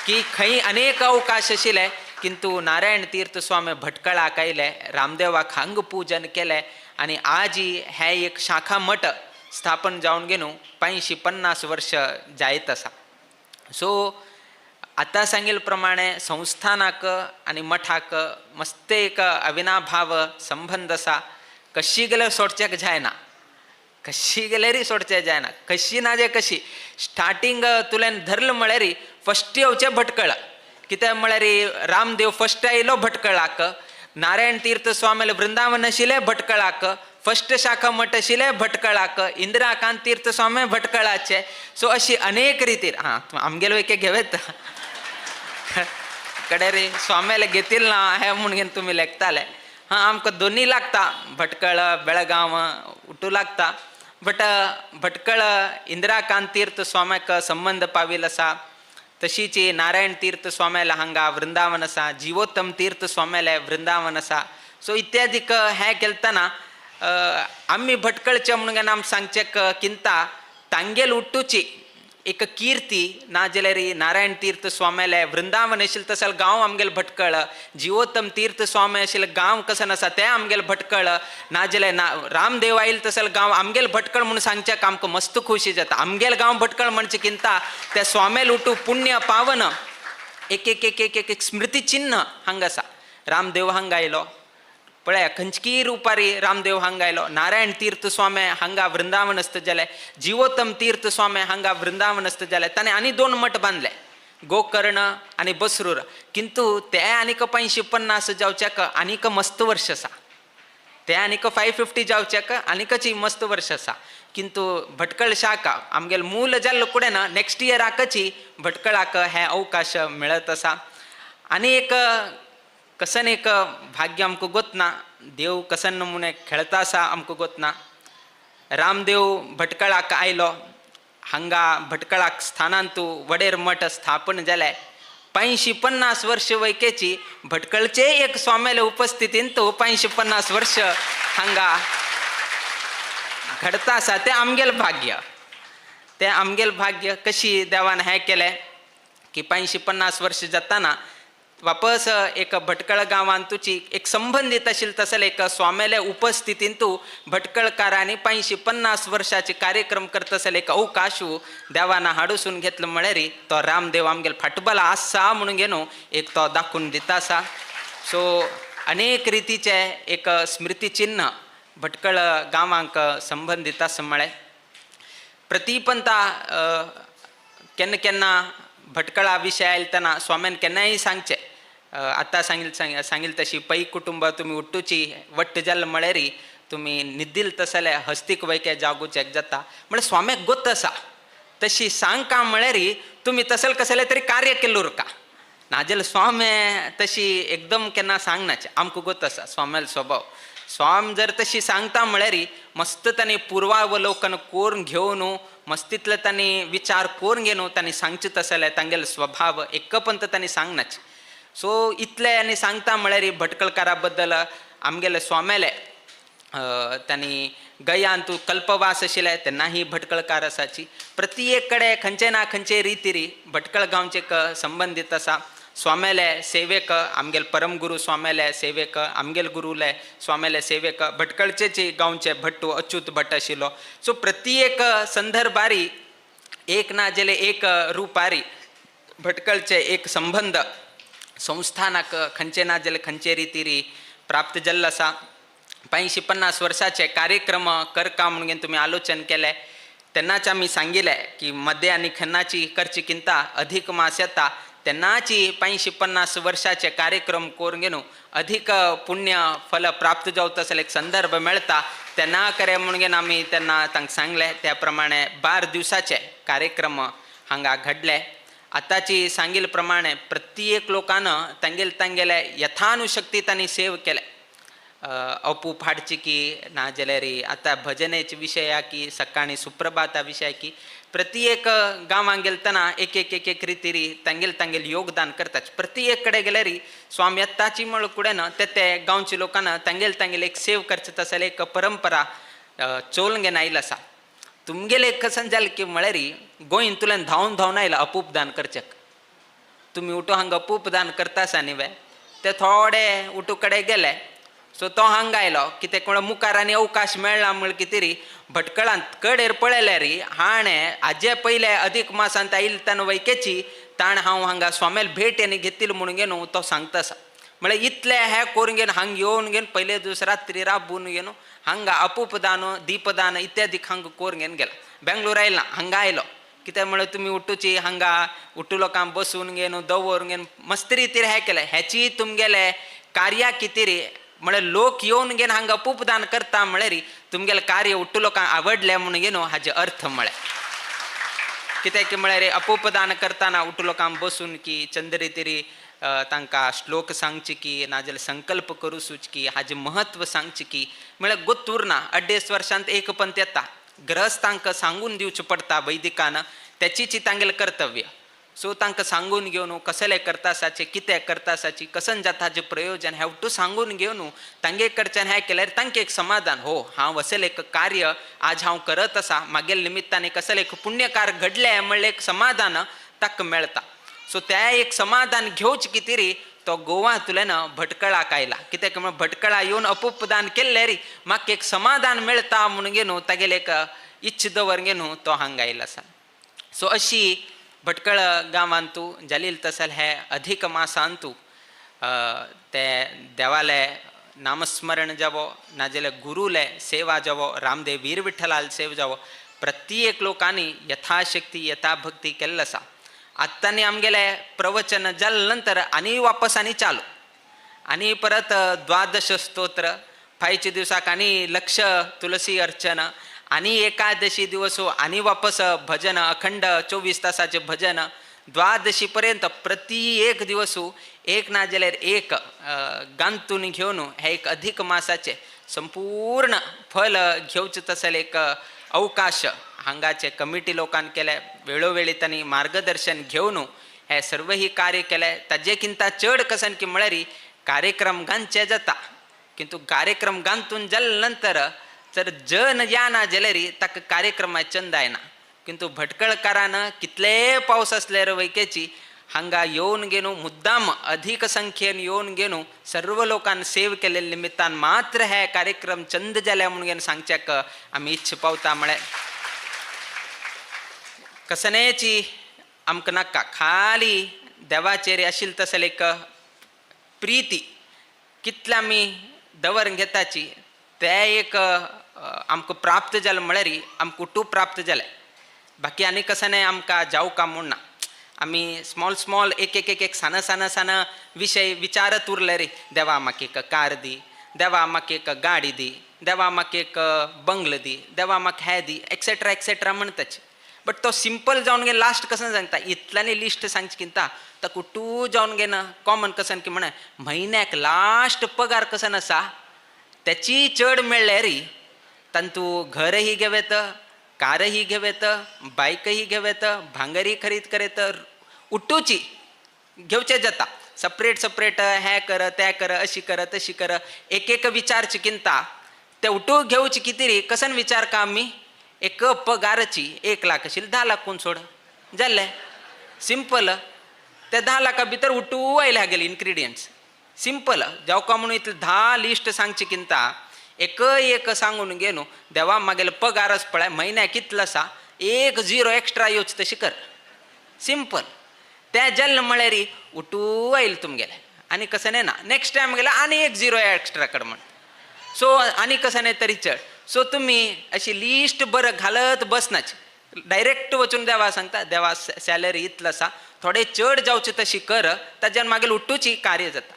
[SPEAKER 8] की खंय अनेक अवकाश आशिल्ले, किंतु नारायण तीर्थ स्वामी भटकळाक आयले, रामदेवाक हांग पूजन केलें आनी आजी हें एक शाखा मठ स्थापन जावन घेवन 550 वर्ष जायत आसा। सो आतां सांगिल्ले प्रमाणे संस्थानाक आनी मठाक मस्त एक अविनाभाव संबंद आसा। कशी गेल्यार सोडच्याक जायना, कशी गेल्यारय सोडचें जायना, कशी ना जे कशी स्टार्टींग तुल्यान धरलें म्हळ्यार फस्ट येवचें भटकळ, कित्याक म्हळ्यार रामदेव फस्ट आयलो भटकळाक, नारायण तीर्थ स्वामीले वृंदावन आशिल्लें भटकळाक, फस्ट शाखा मठ आशिल्लें भटकळाक, इंदिराकांत तीर्थ स्वामी भटकळाचे। सो अशी अनेक रितीर हां आमगेलो एक घेवेत कडे रे स्वाम्याले घेतील ना हें म्हूण घेवन तुमी लेखताले। हां आमकां दोनी लागता, भटकळ बेळगांव उठू लागता, बट भटकळ इंदिराकांत तीर्थ स्वाम्याक संबंद पाविल आसा, तशीच नारायण तीर्थ स्वाम्याला हांगा वृंदावन आसा, जिवोत्तम तीर्थ स्वाम्याले वृंदावन आसा। सो इत्यादीक हें केलतना आमी भटकळचे म्हणून आम सांगचें किंता तांगेल उट्टूची एक कीर्ती ना जाल्यार नारायण तीर्थ स्वाम्याले वृंदावन आशिल्लें तसो गांव आमगेल भटकळ, जिवोत्तम तीर्थ स्वामी आशिल्लें गांव कसन आसा तें आमगेल भटकळ, ना जाल्यार ना रामदेव आयिल्ले तसो गांव आमगेल भटकळ म्हणून सांगच्याक आमकां मस्त खोशी जाता। आमगेल गांव भटकळ म्हणचे किंता त्या स्वाम्याल उठू पुण्य पावन एक एक एक एक एक स्मृती चिन्ह हांगा आसा। रामदेव हांगा आयलो पळय खंयची रुपारी रामदेव हांगा आयलो, नारायण तीर्थ स्वामी हांगा वृंदावनस्थ जाले, जिवोत्तम तीर्थ स्वामी हांगा वृंदावनस्थ जाले। ताणें आनी 2 मठ बांदले, गोकर्ण आनी बसरूर, किंतु ते आनीक 550 जावच्याक आनीक मस्त वर्ष आसा, ते आनीक 550 जावच्याक आनीकच मस्त वर्ष आसा। किंतु भटकळ शाखा आमगेल मूल जाल्लो कुडें ना नेक्स्ट इयराकची भटकळाक हे अवकाश मेळत आसा। आनी एक कसन एक भाग्य आमकां गोतना, देव कसन नमुने खेळता आसा आमकां गोतना। रामदेव भटकळाक आयलो, हांगा भटकळाक स्थानांतू वडेर मठ स्थापन जालें. 85-50 वर्ष वयकेची भटकळचे एक स्वाम्याले उपस्थितींत 85-50 वर्ष हांगा घडता आसा. तें आमगेल भाग्य, तें आमगेल भाग्य कशी देवान हें केलें की 85-50 वर्ष जाताना वापस एक भटकळ गांवांत तुची एक संबंदीत आशिल्लें तसलें एक स्वाम्याले उपस्थितींतू भटकळकारांनी 85-50 वर्षाचे कार्यक्रम करता आसले एक अवकाशू देवान हाडूसून घेतलो म्हळ्यार तो रामदेव आमगेल फाटबला आसा म्हणून घेवन एक तो दाखोवन दिता आसा. सो अनेक रितीचे एक स्मृती चिन्ह भटकळ गांवांक संबंदीत आसा. म्हळें प्रतिपंता केन्ना केन्ना भटकळा विशय आयले तेन्ना स्वाम्यान केन्नाय सांगचें, आतां सांगिल सांगिल तशी पै कुटुंबां तुमी उट्टुची वट्ट जाल म्हळ्यार तुमी निद्दील तसले हस्तीक वैके जागूचेक जाता. म्हळ्यार स्वाम्याक गोत आसा तशी सांगका म्हळ्यार तुमी तसल कसलें तरी कार्य केल्लें उरका नाजाल्यार स्वामे तशी एकदम केन्ना सांगनाचे. आमकां गोत आसा स्वाम्यालो स्वभाव. स्वाम जर तशी सांगता म्हळ्यार मस्त तांणी पुर्वावलोकन करून घेवन मस्तीतले तांणी विचार करून घेवन तांणी सांगचें तसलें तांगेलो स्वभाव एकपंत तांणी सांगनाचे. सो इतलें आनी सांगता म्हळ्यार भटकळकारा बद्दल आमगेले स्वाम्याले तांणी गयांतू कल्पवास आशिल्ले तेन्नाही भटकळकार आसाची. प्रति एक कडेन खंयचे ना खंयचे रितीरी भटकळ गांवचे संबंदीत आसा. स्वाम्याले सेवेक आमगेले परमगुरू स्वाम्याले सेवेक आमगेले गुरुले स्वाम्याले सेवेक भटकळचेच गांवचे भट्टू अच्युत भट आशिल्लो. सो प्रत्येक संदर्भारी एक ना जाल्यार एक रुपारी भटकळचे एक संबंद संस्थानाक खंयचे ना जाल्यार खंयचे रितीरी प्राप्त जाल्लो आसा. 85-50 वर्साचे कार्यक्रम करका म्हणून तुमी आलोचन केलें तेन्नाच आमी सांगिल्लें की मदें आनी खन्नाची करची किंता अधिक मास येता तेन्नाची 85-50 वर्साचे कार्यक्रम करून घेवन अधिक पुण्य फल प्राप्त जावता असो एक संदर्भ मेळटा तेन्ना करे म्हणून आमी तेन्ना तांकां सांगलें. त्या प्रमाणे 12 दिवसाचे कार्यक्रम हांगा घडले. आतांची सांगिल्ले प्रमाणे प्रत्येक लोकान तांगेले तांगेले यथानुशक्ती तांणी सेव केले. अपूप हाडची की ना जाल्यार आतां भजनेचे विशया की सकाळी सुप्रभाता विशय की प्रत्येक गांवांत गेलतना एक एक एक एक रितीरी तांगेले तांगेले योगदान करतात. प्रत्येक कडेन गेल्यार स्वामी येताची म्हळ कुडेन ते ते गांवच्या लोकांना तांगेले तांगेले एक सेव करचें तसले एक परंपरा चोवन घेवन आयिल्लो आसा. तुमगेले कसन जालें की म्हळ्यार गोंयतल्यान धांवन धांवन आयला अपूपदान करचें. तुमी उठो हांगा अपूपदान करता आसा न्ही वे ते थोडे उठू कडेन गेले. सो तो हांगा आयलो कितें कोण मुखार आनी अवकाश मेळ्ळा म्हळ कितें री भटकळांत कडेर पळयल्यार हाणें हाजे पयले अधिक मासांत आयिल्ले ताणें वैकेची ताणें हांव हांगा स्वाम्याल भेट आनी घेतिल्ली म्हणून घेवन तो सांगता आसा. म्हळ्यार इतलें हें करून घेवन हांगा येवन घेवन पयले दीस रात्री राबून घेवन हांगा अपूपदान दीपदान इत्यादी हांगा करून घेवन गेला. बेंगलोर आयला हांगा आयलो कित्याक म्हळ्यार तुमी उठुची हांगा उठू लोकांक बसून घेवन दवरून घेवन मस्त रितीर हें केलें. हेची तुमगेलें कार्या कितें रे म्हळ्यार लोक येवन घेवन हांगा अपूपदान करता म्हळ्यार तुमगेलें कार्य उठू लोकांक आवडलें म्हणून घेवन हाजें अर्थ म्हळ्यार कित्याक म्हळ्यार अपूपदान करतना उठू लोकांक बसून की चंद्रितिरी तांकां श्लोक सांगचे की नाजाल्यार संकल्प करूं सुचकी हाजें म्हत्व सांगचें की म्हळ्यार गोत उरना. 2.5 वर्सांत एक पंत येता ग्रहस्थांक सांगून दिवचें पडटा वैदिकान त्याचीच तांगेलें कर्तव्य. सो तांकां सांगून घेवन कसलें करता आसाचें कितें करता आसाची कसन जाता हाजें प्रयोजन हें तूं सांगून घेवन तांगे कडच्यान हें केल्यार तांकां एक समाधान हो हांव असलें एक कार्य आज हांव करत आसा मागेले निमित्तान एक असलें एक पुण्यकार घडलें म्हणलें एक समाधान ताका मेळटा. सो तें एक समाधान घेवचें कितें रे तो गोवांतल्यान भटकळाक आयला. कित्याक म्हळ्यार भटकळा येवन अपूपदान केल्लें रे म्हाका एक समाधान मेळटा म्हणून घेवन तागेलें एक इच्छा दवर घेवन तो हांगा आयलो आसा. सो अशी भटकळ गांवांतू जालील तसल हे अधिक मासांतू ते देवाले नामस्मरण जावो नाजाल्यार गुरुले सेवा जावो रामदेव वीर विठ्ठलाल सेव जावो प्रत्येक लोकांनी यथाशक्ती यथाभक्ती केल्लो आसा. आत्तांनी आमगेलें प्रवचन जाले नंतर आनी वापस आनी चालू आनी परत द्वादश स्तोत्र फायच्या दिवसाक आनी लक्ष तुलसी अर्चना आनी एकादशी दिवस आनी वापस भजन अखंड 24 तासाचे भजन द्वादशी पर्यंत प्रति एक दिवस एक ना जाल्यार एक गांतून घेवन हे एक अधिक मासाचे संपूर्ण फल घेवचें तसलें एक अवकाश हांगाचे कमिटी लोकान केलें, वेळोवेळी तांणी मार्गदर्शन घेवन हे सर्वही कार्य केलें. ताजे किंता चड कसन की म्हळ्यार कार्यक्रम गांचे जाता, किंतु कार्यक्रम गांतून जाले नंतर जर जन या ना जाल्यार ताका कार्यक्रमा चंद येना. किंतु भटकळकारान कितले पावस असल्यार वैकेची हांगा येवन घेवन मुद्दाम अधिक संख्येन येवन घेवन सर्व लोकांक सेव केल्ले निमित्तान मात्र हे कार्यक्रम चंद जाल्या म्हणून घेवन सांगच्याक आमी इच्छ पावता. म्हळ्यार कसनेची आमकां नाका, खाली देवाचेर आशिल्ली तसले एक प्रिती कितले आमी दवर घेताची ते एक आमकां प्राप्त जालें म्हळ्यार आमकां कुटूंब प्राप्त जालें. बाकी आनी कसनें आमकां जावका म्हूण ना. आमी स्मॉल स्मॉल एक एक एक एक सान सान सान विशय विचारत उरले रे, देवा म्हाका एक कार दी, देवा म्हाका एक गाडी दी, देवा म्हाका एक बंगलो दी, देवा म्हाका हें दी, एक्सेट्रा एक्सेट्रा म्हणटाची. बट तो सिंपल जावन गे लास्ट कसन सांगता इतल्यांनी लिस्ट सांगची किंता ताका टू जावन घेना कॉमन कसन की म्हण म्हयन्याक लास्ट पगार कसन आसा त्याची चड मेळ्ळ्यार तांतू घरही घेवेत, कारही घेवेत, बायकही घेवेत, भांगरही खरीद करेत, उट्टूची घेवचे जाता. सपरेट सपरेट हें कर तें कर अशी कर तशी कर एक एक विचारची किंता ते उठू घेवची कितें रे कसन विचार का आमी एक पगाराची 1 लाख आशिल्ली 10 लाख कोण सोड जालें सिंपल. ते 10 लाखा भितर उठू आयले हागेले इन्ग्रिडियंट्स सिंपल. जावका म्हणून इतले 10 लिस्ट सांगची किंता एक एक सांगून घे न्हू देवा मागेले पगारच पळय म्हयन्याक कितलो आसा 1 झिरो एक्स्ट्रा येवच तशें कर सिंपल. तें जालें म्हळ्यार उठू आयलें तुमगेलें आनी कसं ना नेक्स्ट टायम गेल्यार आनी 1 झिरो एक्स्ट्रा कर म्हण सो आनी कसं न्ही तरी चड. सो तुमी अशी लिस्ट बरं घालत बसनाच, डायरेक्ट वचून देवा सांगता देवा सॅलरी इतलो आसा थोडे चड जावचे तशी कर, ताज्यान मागीर उठूची कार्य जाता.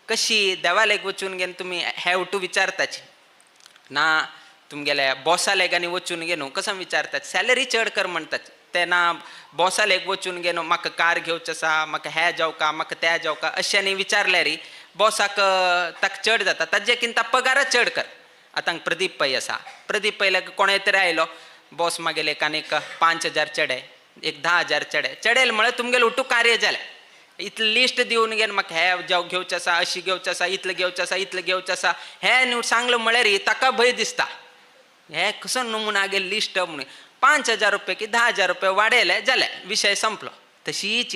[SPEAKER 8] कशी देवालेक वचून घेवन तुमी हे उठू विचारताची ना तुमगेले बॉसालेक आनी वचून घे न्हू कसो विचारतात सॅलरी चड कर म्हणटात ते ना बॉसालेक वचून घे न्हू म्हाका कार घेवचें आसा म्हाका हें जावका म्हाका तें जावका अशें न्ही विचारल्यार बॉसाक ताका चड जाता ताजे किंता पगारच चड कर. आतां प्रदीप पै आसा, प्रदीप पैल्याक कोणें तरी आयलो बॉस मागेले एक आनी 5,000 चडे एक 10,000 चडे चडेल म्हळ्यार तुमगेलें उठू कार्य जालें. इतलें लिस्ट दिवन घेवन म्हाका हें जावं घेवचें आसा अशी घेवचें आसा इतलें घेवचें आसा इतलें घेवचें आसा हें न्हू सांगलें म्हळ्यार ताका भंय दिसता हें कसो न्हू म्हूण हागेलें लिस्ट म्हणून 5,000 रुपया की 10,000 रुपया वाडयले जालें विशय संपलो. तशीच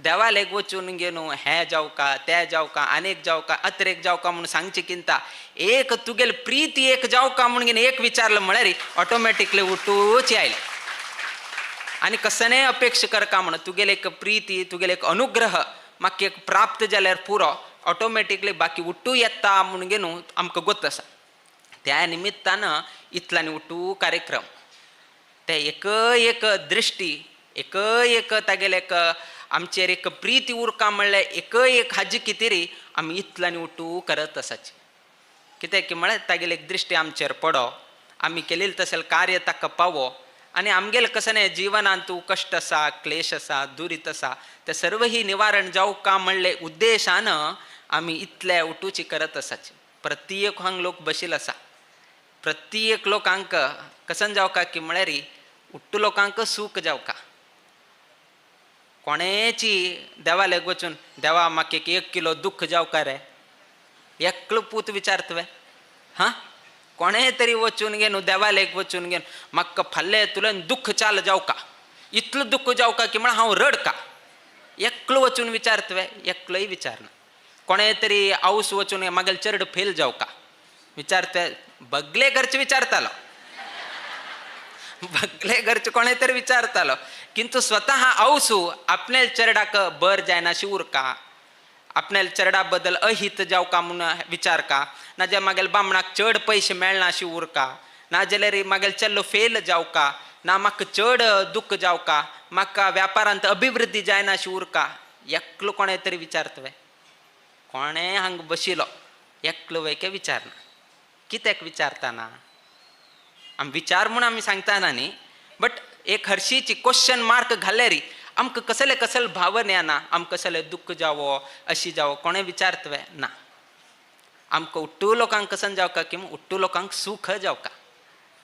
[SPEAKER 8] देवालेक वचून घे न्हू हें जावका तें जावका आनीक जावका अतरेक जावका म्हणून सांगचें किंता एक तुगेली प्रिती एक जावका म्हणून घेवन एक विचारलें म्हळ्यार ऑटोमॅटिकली उठूच आयलें. आनी कसनेय अपेक्षा करका म्हण तुगेले एक प्रिती तुगेले एक अनुग्रह म्हाका एक प्राप्त जाल्यार पुरो ऑटोमॅटिकली बाकी उठू येता म्हणून घे न्हू आमकां गोत आसा. त्या निमित्तान इतल्यानी उठू कार्यक्रम ते एक एक दृश्टी एक एक तागेले एक आमचेर एक प्रिती उरका म्हणल्यार एक एक हाजी कितें रे आमी इतल्यानी उठू करत आसाची. कित्याक की म्हळ्यार तागेली एक दृश्टी आमचेर पडो आमी केलेलें तसलें कार्य ताका पावो आनी आमगेलें कसं न्ही जिवनांत तूं कश्ट आसा क्लेश आसा दुरीत आसा ते सर्वही निवारण जावका म्हणले उद्देशान आमी इतले उठूची करत आसाची. प्रत्येक हांग लोक बशील आसा, प्रत्येक लोकांक कसन जावका की म्हळ्यार उट्टू लोकांक सूख जावका. कोणेची देवालेक वचून देवा म्हाका 1 किलो दुख्ख जावका रे एकलो पूत विचारतवे हां कोणें तरी वचून घे न्हू देवालेक वचून घेवन म्हाका फाल्ले तुल्यान दुख्ख चाल जावका इतलो दुख्ख जावका की म्हळ्यार हांव रडका एकलो वचून विचारतवे एकलोय विचारना. कोणें तरी आवस वचून मागेल चेरड फेल जावका विचारते बगले घरचे विचारतालो बगले घरचे कोणें तरी विचारतालो किंतु स्वतः आवसू आपल्या चेरडाक बर जायना उरका आपल्या चेरडा बद्दल अहित जावका म्हणून विचार का नाजाल्यार मागेल बामणाक चड पयशे मेळना अशी उरका नाजाल्यार मागेल चेल्लो फेल जावका ना म्हाका चड दुख्ख जावका म्हाका व्यापारांत अभिवृद्धी जायना अशी उरका एकलो कोणें तरी विचारतवे कोणें हांगा बशिलो एकलो वयके विचारना. कित्याक विचारताना आमी विचार म्हूण आमी सांगताना न्ही बट एक हरशीची क्वेश्चन मार्क घाल्यार आमकां कसले कसले भावन येना आमकां कसले दुख्ख जावो अशी जावो कोणें विचारतवे ना. आमकां उट्टू लोकांक कसन जावका की उट्टू लोकांक सूख जावका.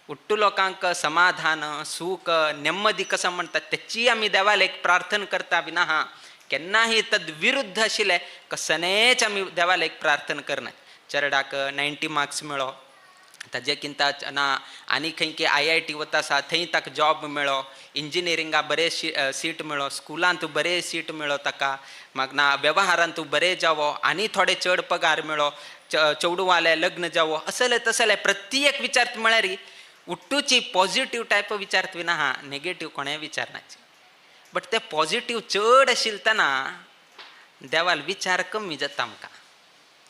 [SPEAKER 8] उट्टू लोकांक समाधान सूख नेम्मदी कसं म्हणतात त्याची आमी देवाक एक प्रार्थना करता बी ना. केन्नाही तद विरुद्ध आशिल्लें कसनेच आमी देवाक एक प्रार्थना करनात. चेरडाक 90 मार्क्स मेळो ताजे किंता ना आनी खंय की IIT वता आसा थंय ताका जॉब मेळो, इंजिनियरिंगा बरें सीट मेळो, स्कुलांत बरें सीट मेळो ताका, मागीर ना वेव्हारांत बरें जावो आनी थोडे चड पगार मेळो, चेडवालें लग्न जावो, असलें तसलें प्रत्येक विचार म्हळ्यार उट्टूची पॉझिटीव टायप विचारत ना हा, नेगेटीव कोणें विचारनाचे. बट ते पॉझिटीव चड आशिल्लतना देवाल विचार कमी जाता आमकां.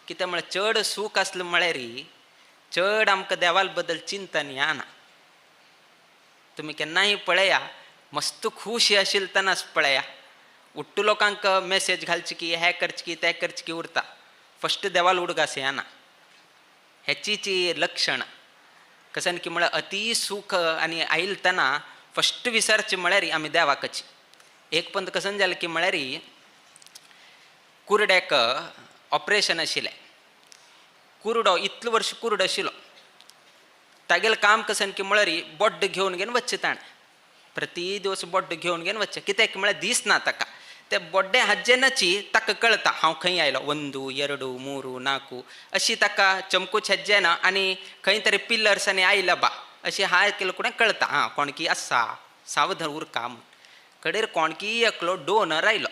[SPEAKER 8] कितें म्हळ्यार चड सूख आसलें म्हळ्यार चड आमकां देवाल बद्दल चिंतन येना. तुमी केन्नाय पळया मस्त खूश आशिल्लतनाच पळया उट्टू लोकांक मेसेज घालची की हें करची की तें करची की उरता, फस्ट देवाल उडगास येना. हेचीची लक्षण कशें की म्हळ्यार अती सूख आनी आयलतना फस्ट विसरचें म्हळ्यार आमी देवाकच. एक पंत कशें जालें की म्हळ्यार कुरड्याक ऑपरेशन आशिल्लें. कुरडो इतलो वर्स कुरडो आशिल्लो. तागेलें काम कशें की म्हळ्यार बोड्ड घेवन घेवन वचचें ताणें, प्रति दिवस बोड्ड घेवन घेवन वचचें. कित्याक म्हळ्यार दिसना ताका ते बोड्डे हाज्जेनाची ताका कळता हांव खंय आयलो, 1 2 3 4 अशी ताका चमकूच हेज्जेना आनी खंय तरी पिलर्स आनी आयला बा अशी हाय केलो कुणें कळता आं कोणकी आसा सावधान उरका म्हूण. कडेर कोणकी एकलो डोनर आयलो.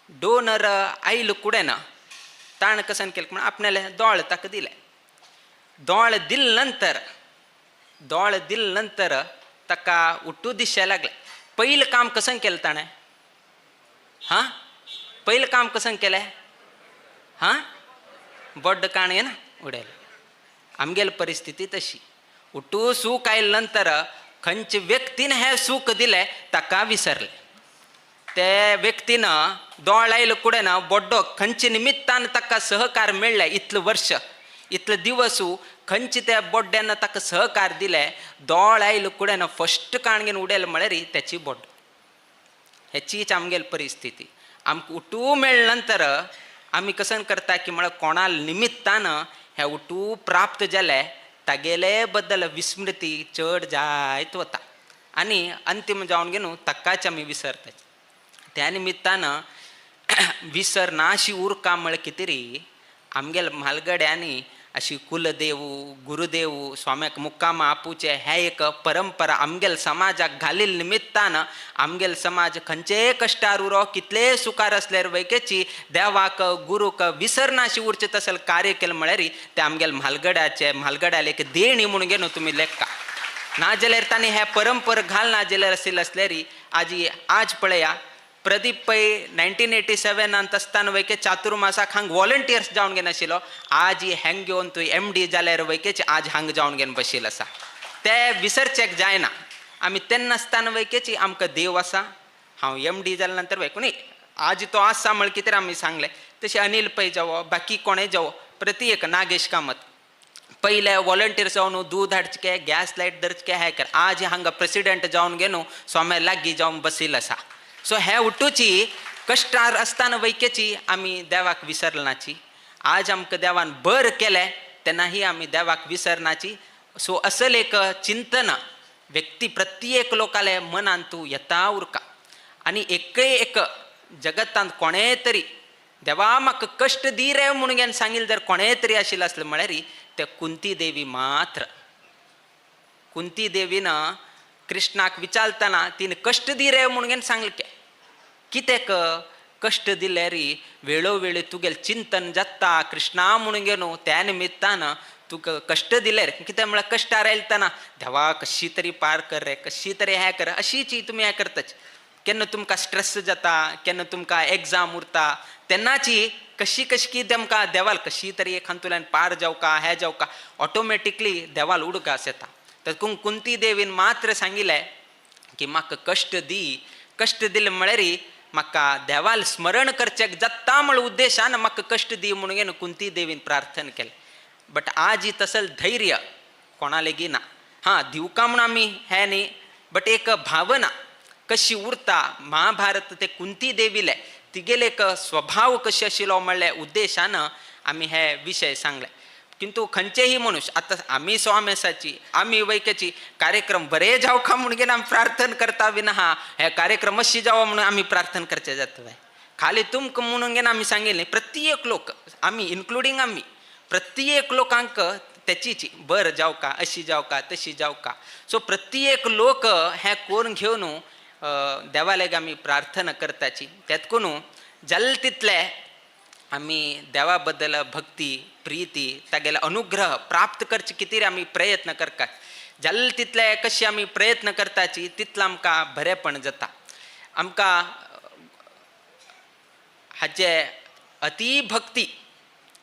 [SPEAKER 8] डोनर आयलो कुडें ना ताणें कशें केलें म्हण आपणाले दोळे ताका दिले. दोळे दिले नंतर ताका उठू दिशा लागले. पयलें काम कशें केलें ताणें? हां, पयलें काम कशें केलें? हां, बोड्ड काणयेन उडयलें. आमगेली परिस्थिती तशी. उठू सूख आयले नंतर खंयचे व्यक्तीन हें सूख दिलें ताका विसरलें. ते व्यक्तीन दोळ आयलो कुडें ना बोड्डो खंयचे निमित्तान ताका सहकार मेळ्ळें, इतले वर्ष इतले दिवस खंयचे त्या बोड्ड्यान ताका सहकार दिले, दोळ आयलो कुडें ना फस्ट काणगेन उडयलें म्हळ्यार तेची बोड्ड. हेचीच आमगेली परिस्थिती. आमकां उठू मेळ्ळे नंतर आमी कशें करता की म्हळ्यार कोणा निमित्तान हें उठू प्राप्त जालें तागेले बद्दल विस्मृती चड जायत वता आनी अंतीम जावन घेवन ताकाच आमी विसरता. त्या निमित्तान विसर नाशी उरका म्हळ्यार कितें री आमगेले म्हालगड्यांनी अशी कुलदेव गुरुदेव स्वाम्याक मुक्काम आपुचे हे एक परंपरा आमगेल समाजाक घालील निमित्तान आमगेल समाज खंयचेय कश्टार उरो कितलेय सुखार आसल्यार वैकेची देवाक गुरूक विसरनाशी उरचें तसलें कार्य केलें म्हळ्यार तें आमगेल म्हालगड्याचें म्हालगड्याले एक देणी म्हणून घेवन तुमी लेखा. ना जाल्यार तांणी हे परंपरा घालना जाल्यार आशिल्लें आसल्यार आज पळया प्रदीप पै 1987 आसतना वैके चातुर्मासाक हांग वॉलंटियर्स जावन घेवन आशिल्लो. आज हँग घेवन तूं MD जाल्यार वैकेच आज हांग जावन घेवन बशिल्लो आसा. ते विसरचेक जायना. आमी तेन्ना आसतना वैकेची आमकां देव आसा, हांव MD जाल्या नंतर वैकून आज तो आसा म्हळ्यार कितें आमी सांगलें. तशें अनिल पै जावो बाकी कोणें जावो प्रति एक नागेश कामत पयले वॉलंटियर जावन दूद हाडचें गॅस लायट धरचें हें कर, आज हांगा प्रेसिडेंट जावन घेवन स्वाम्या लागीं जावन बशिल्लो आसा. सो हे उठूची कश्टार आसतना वैकेची आमी देवाक विसरनाची. आज आमकां देवान बर केलें तेन्नाही आमी देवाक विसरनाची. सो असल एक चिंतन व्यक्ती प्रत्येक लोकाले मनान तूं येता उरका आनी एकय एक जगतांत कोणें तरी देवा म्हाका कश्ट दी रे म्हणून घेवन सांगिल्लें जर कोणें तरी आशिल्लें आसलें म्हळ्यार ते कुंती देवी मात्र. कुंती देवीन कृष्णाक विचारतना तिने कश्ट दी रे म्हणून घेवन सांगलें के कित्याक कश्ट दिल्यार वेळोवेळी तुगेलें चिंतन जाता कृष्णा म्हणून घेवन त्या निमित्तान तुका कश्ट दिल्यार कित्याक म्हळ्यार कश्टार आयलतना देवा कशी तरी पार कर रे कशी तरी हें कर अशीच तुमी हें करताच. केन्ना तुमकां स्ट्रेस जाता केन्ना तुमकां एग्जाम उरता तेन्नाची कशी कशी की तेमकां देवाल कशी तरी एक हातूंतल्यान पार जावका हें जावका ऑटोमॅटिकली देवाल उडगास येता. तर कुंती देवीन मात्र सांगिल्लें की म्हाका कश्ट दी, कश्ट दिले म्हळ्यार म्हाका देवाल स्मरण करचें जाता म्हळ्या उद्देशान म्हाका कश्ट दी म्हणून घेवन कुंती देवीन प्रार्थना केलें. बट आज तसलें धैर्य कोणा लेगी ना. हां दिवका म्हूण आमी हें न्ही, बट एक भावना कशी उरता महाभारत ते कुंती देवीले तिगेले एक स्वभाव कशे आशिल्लो म्हळ्या उद्देशान आमी हे विशय सांगले. किंतु खंयचेही मनुष्य आतां आमी स्वामी आसाची आमी वैक्याची कार्यक्रम बरे जावका म्हणून गेले आमी प्रार्थना करता बी ना, हे कार्यक्रम अशी जावो म्हणून आमी प्रार्थना करचे जाता. खाली तुमकां म्हणून गेले आमी सांगिल्लें प्रत्येक लोक आमी इन्क्लुडींग आमी प्रत्येक लोकांक त्याचीच बरं जावका अशी जावका तशी जावका. सो प्रत्येक लोक हें करून घेवन देवालेग आमी प्रार्थना करताची. तेतकून जाल तितले आमी देवा बद्दल भक्ती प्रीती तागेले अनुग्रह प्राप्त करचे कितें आमी प्रयत्न करतात. जाल तितले कशे आमी प्रयत्न करताची तितलो आमकां बरेंपण जाता. आमकां हाजे अतिभक्ती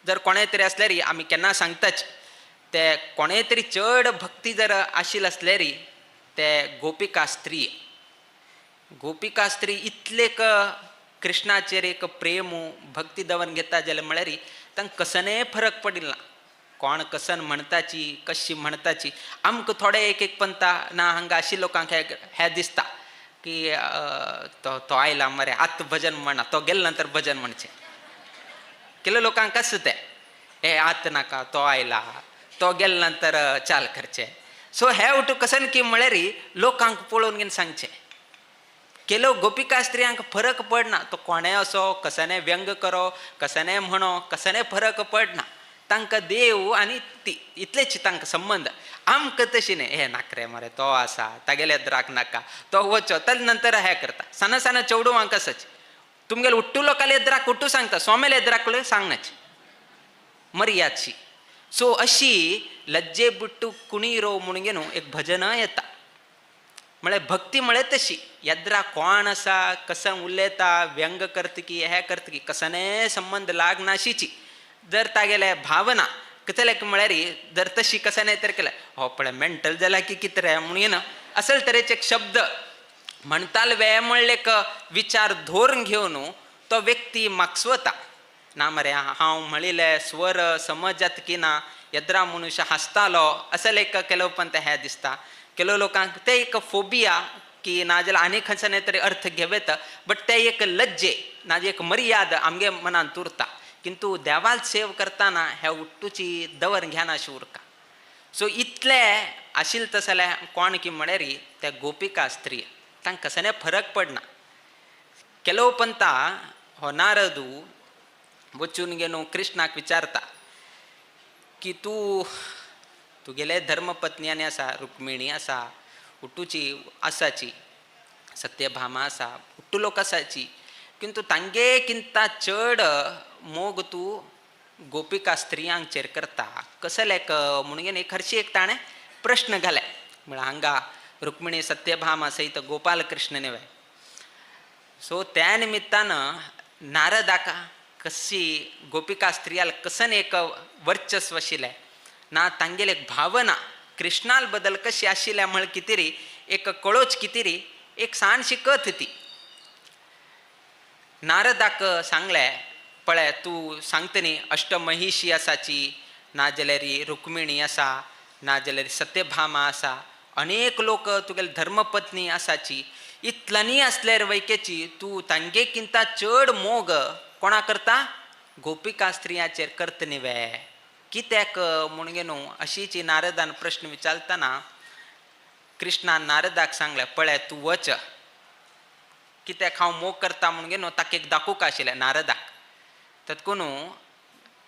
[SPEAKER 8] जर कोणें तरी आसल्यार आमी केन्ना सांगताच ते कोणें तरी चड भक्ती जर आशिल्ली आसल्यार ते गोपिका स्त्री. गोपिका स्त्री इतले कृष्णाचेर एक प्रेम भक्ती दवन घेता जाल्यार म्हळ्यार तांकां कसनय फरक पडिल्लो ना. कोण कसन म्हणताची कशी म्हणताची आमकां थोडे एक एक पंता ना हांगा आशिल्ल्या लोकांक हें दिसता की तो तो आयला मरे आतां भजन म्हणा, तो गेले नंतर भजन म्हणचें. केले लोकांक आसता तें हे आतां नाका तो आयला तो गेले नंतर चाल करचें. सो हे उठू कसन की म्हळ्यार लोकांक पळोवन घेवन सांगचें. केलो गोपिका स्त्रियांक फरक पडना, तो कोणें असो कसने व्यंग करो कसने म्हणो कसने फरक पडना. तांकां देव आनी ती इतलेच तांकां संबंद. आमकां तशी न्ही हे नाकरे मरे तो आसा तागेले द्राक नाका तो वचो ताजे नंतर हें करता. सान सान चेडवांक आसाच तुमगेले उट्टू लोकाले द्राक उट्टू सांगता स्वामेले द्राक सांगनाच मर्यादशी. सो अशी लज्जे बुट्टू कुणीरो म्हणून न्हू एक भजन येता. म्हळ्यार भक्ती म्हळ्यार तशी येद्रा कोण आसा कसन उलयता व्यंग करता की हें करता की कसने संबंद लागनाशीची जर तागेले भावना कितले म्हळ्यार जर तशी कसने तर केलें हो पळय मेंटल जाला की कितें रे म्हणून येना असल तरेचे एक शब्द म्हणताल वे म्हणले एक विचार धोरण घेवन तो व्यक्ती मागसवता ना मरे हांव म्हणिल्ले स्वर समज जाता की ना येद्रा मनुष्य हांसतालो असले एक केलो पण तें हें दिसता. केलो लोकांक ते एक फोबिया की नाजाल्यार आनी खंयच्यान तरी अर्थ घेवं बट ते एक लज्जे नाजाल्यार एक मर्याद आमगे मनांत उरता. किंतु देवाल सेव करतना हे उट्टूची दवर घेनाशी उरका. सो इतले आशिल्ले तशें जाल्यार कोण की म्हळ्यार त्या गोपिका स्त्री तांकां कसने फरक पडना. केलो पंता हो नारदू वचून घेवन कृष्णाक विचारता की तूं तुगेले धर्मपत्नी आनी आसा रुक्मिणी आसा उट्टूची आसाची सत्यभामा आसा उट्टू लोक आसाची किंतु तांगे किंता चड मोग तूं गोपिका स्त्रियांचेर करता कसलें म्हणून एक हरशी एक ताणें प्रश्न घाले. म्हळ्यार हांगा रुक्मिणी सत्यभामा सहित गोपाल कृष्ण न्हय. सो त्या निमित्तान नारदाक कशी गोपिका स्त्रियाल कसन एक वर्चस्व आशिल्लें ना तांगेले एक भावना कृष्णाल बद्दल कशी आशिल्ल्या म्हळ कितें एक कळोच कितें एक सान कथ ती. नारदाक सांगलें पळय तूं सांगता न्ही अष्टमहिषी आसाची नाजाल्यार रुक्मिणी आसा नाजाल्यार सत्यभामा आसा अनेक लोक तुगेले धर्मपत्नी आसाची इतल्यानी आसल्यार वैकेची तूं तांगे किंता चड मोग कोणा करता गोपिका स्त्रियांचेर करता न्ही वे कित्याक म्हणून न्हू अशीच नारदान प्रश्न विचारतना कृष्णान नारदाक सांगलें पळय तूं वच कित्याक हांव मोग करता म्हणून न्हू ताका एक दाखोवंक आशिल्लें नारदाक. तत्कून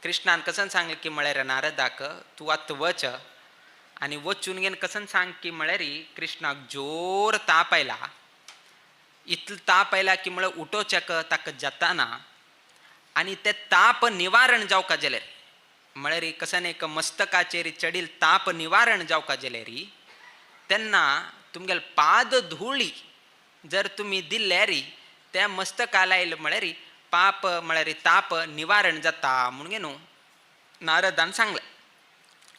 [SPEAKER 8] कृष्णान कसन सांगलें की म्हळ्यार नारदाक तूं आतां वच आनी वचून घेवन कसन सांग की म्हळ्यार कृष्णाक जोर ताप आयला इतलो ताप आयला की म्हळ्यार उठोवच्याक ताका जाताना आनी ते ताप निवारण जावका जाल्यार म्हळ्यार कसन एक मस्तकाचेर चडील ताप निवारण जावका जाल्यार तेन्ना तुमगेले पाद धुळी जर तुमी दिल्यार त्या मस्तका लायले म्हळ्यार पाप म्हळ्यार ताप निवारण जाता म्हणून न्हू नारदान सांगलें.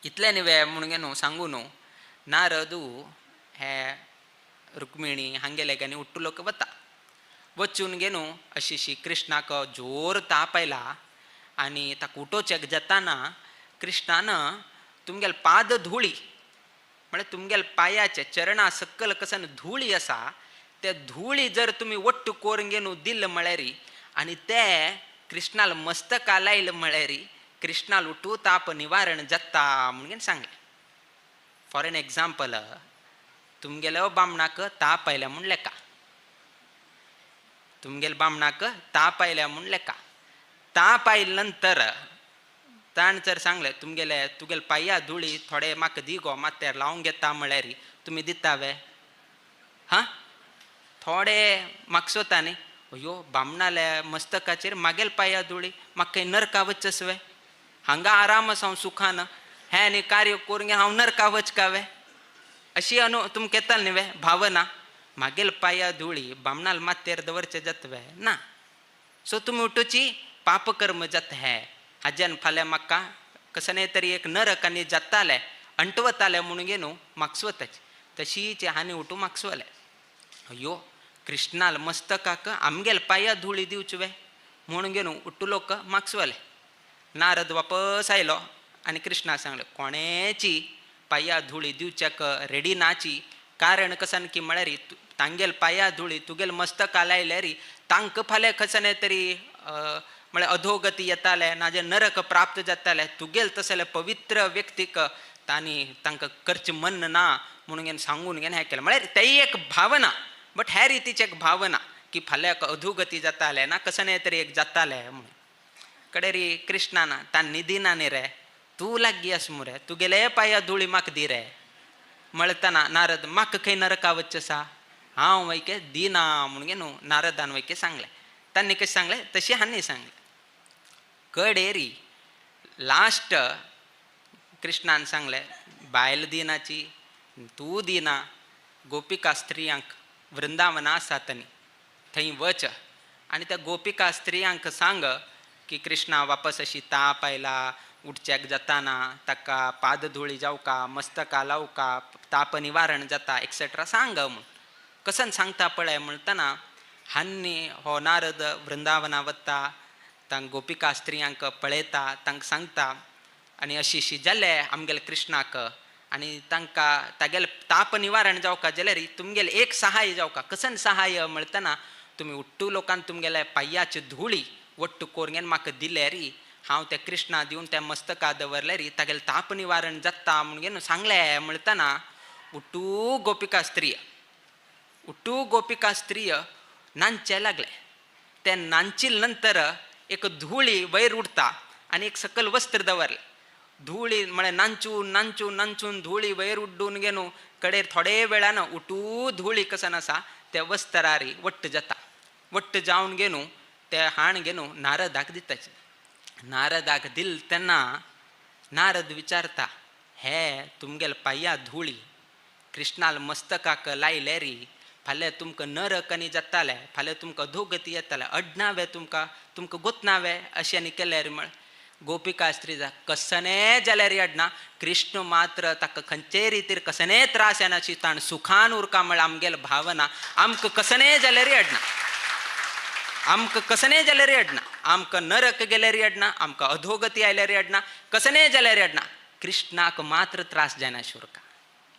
[SPEAKER 8] इतलें न्ही म्हणून न्हू सांगू न्हू नारदू हे रुक्मिणी हांगेले आनी उट्टू लोक वता वचून घेवन अशी कृष्णाक जोर ताप आयला आनी ताका उठोवच्याक जाताना कृष्णान तुमगेले पाद धुळी म्हळ्यार तुमगेले पांयाचे चरणा सकयल कसन धुळी आसा ते धुळी जर तुमी वट्ट कोरून घेवन दिल म्हळ्यार आनी ते कृष्णाल मस्तका लायले म्हळ्यार कृष्णा लुटू ताप निवारण जाता म्हणून सांगलें. फॉर एन एग्जाम्पल, तुमगेलो बामणाक ताप आयल्या म्हूण लेका, तुमगेले बामणाक ताप आयल्या म्हूण लेका, ताप आयले नंतर ताण जर सांगलें तुमगेले तुगेले पांया धुळी थोडे म्हाका दी गो माथ्यार लावन घेता म्हळ्यार तुमी दिता वे? हां, थोडे मागसोता न्ही, अयो बामणाल्या मस्तकाचेर मागेल पांया धुळी, म्हाका खंय नरका वचस वे? हांगा आराम आसा हांव सुखान, हें आनी कार्य करून हांव नरका वच कावे? अशी अनु तुमकां येताली न्ही वे भावना, मागेल पांया धुळी बामणाल माथ्यार दवरचें जाता वे? ना. सो तुमी उठोवची पापकर्म जाता हें हाज्यान फाल्यां म्हाका कसने तरी एक नरक आनी जातालें अंटवतालें म्हणून गे न्हू मागसवताची तशीच हांणी उठू मागसवलें. अयो कृष्णाल मस्तकाक आमगेल पांया धुळी दिवची वे म्हणून गे न्हू उठू लोक मागसवले. नारद वापस आयलो आनी कृष्णा सांगलें कोणेची पांया धुळी दिवच्याक रेडी नाची, कारण कसन की म्हळ्यार तांगेल पांया धुळी तुगेल मस्तका लायल्यार तांकां फाल्यां कसने तरी म्हळ्यार अधोगती येताले नाजाल्यार नरक प्राप्त जाताले, तुगेल तसले पवित्र व्यक्तीक तांणी तांकां करचें मन ना म्हणून सांगून घेवन हें केलें. म्हळ्यार तेय एक भावना, बट ह्या रितीची एक भावना की फाल्यां अधोगती जाताले ना कसने तरी एक जाताले म्हणून. कडेरी कृष्णान तांणी दिना न्ही रे, तूं लागीं आस मुरे, तुगेले पांया धुळी म्हाका दी रे म्हणतना नारद म्हाका खंय नरका वचचें आसा, हांव वैके दिना म्हणून गे न्हू नारदान वैके सांगलें. तांणी कशें सांगलें तशें हांणी सांगलें. कडेरी लास्ट कृष्णान सांगलें बायल दिनाची तूं दिना, गोपिका स्त्रियांक वृंदावना आसा तनी थंय वच आनी त्या गोपिका स्त्रियांक सांग की कृष्णा वापस अशी ताप आयला, उठच्याक जाताना ताका पादधुळी जावका, मस्तका लावका, ताप निवारण जाता एक्सेट्रा सांग म्हूण. कसन सांगता पळय म्हणटना हांणी हो नारद वृंदावना वता, तांकां गोपिका स्त्रियांक पळयता, तांकां सांगता आनी अशी अशी जालें आमगेले कृष्णाक आनी तांकां तागेलें ताप निवारण जावका जाल्यार तुमगेलें एक सहाय जावका. कसन सहाय म्हणटना तुमी उट्टू लोकान तुमगेले पांयाची धुळी वट्टू कोरून म्हाका दिल्यार हांव त्या कृष्णा दिवन त्या मस्तका दवरल्यार तागेलें ताप निवारण जाता म्हणून सांगलें म्हणटना उट्टू गोपिका स्त्रिय, उट्टू गोपिका स्त्रिय नांचे लागले. ते नांचिल नंतर एक धुळी वयर उडता आनी एक सकल वस्त्र दवरलें. धुळी म्हळ्यार नांचून नांचून नांचून धुळी वयर उड्डून घेवन कडेर थोडे वेळान उटू धुळी कसन आसा त्या वस्त्रारी वट्ट जाता. वट्ट जावन घेवन ते हाण घेवन नारदाक दिताचे. नारदाक दिल तेन्ना नारद विचारता हे तुमगेले पांया धुळी कृष्णाल मस्तकाक लायले री फाल्यां तुमकां नरक आनी जाताले, फाल्यां तुमकां अधोगती येताले, अडनावे तुमकां, तुमकां गोतनावे अशें आनी केल्यार म्हळ गोपिका स्त्री कसने जाल्यार अडना, कृष्ण मात्र ताका खंयचे रितीर कसने त्रास येना अशी ताण सुखान उरका म्हळ्यार आमगेले भावना, आमकां कसने जाल्यार अडना, आमकां कसने जाल्यार अडना, आमकां नरक गेल्यार अडना, आमकां अधोगती आयल्यार अडना, कसने जाल्यार अडना, कृष्णाक मात्र त्रास जायना उरका.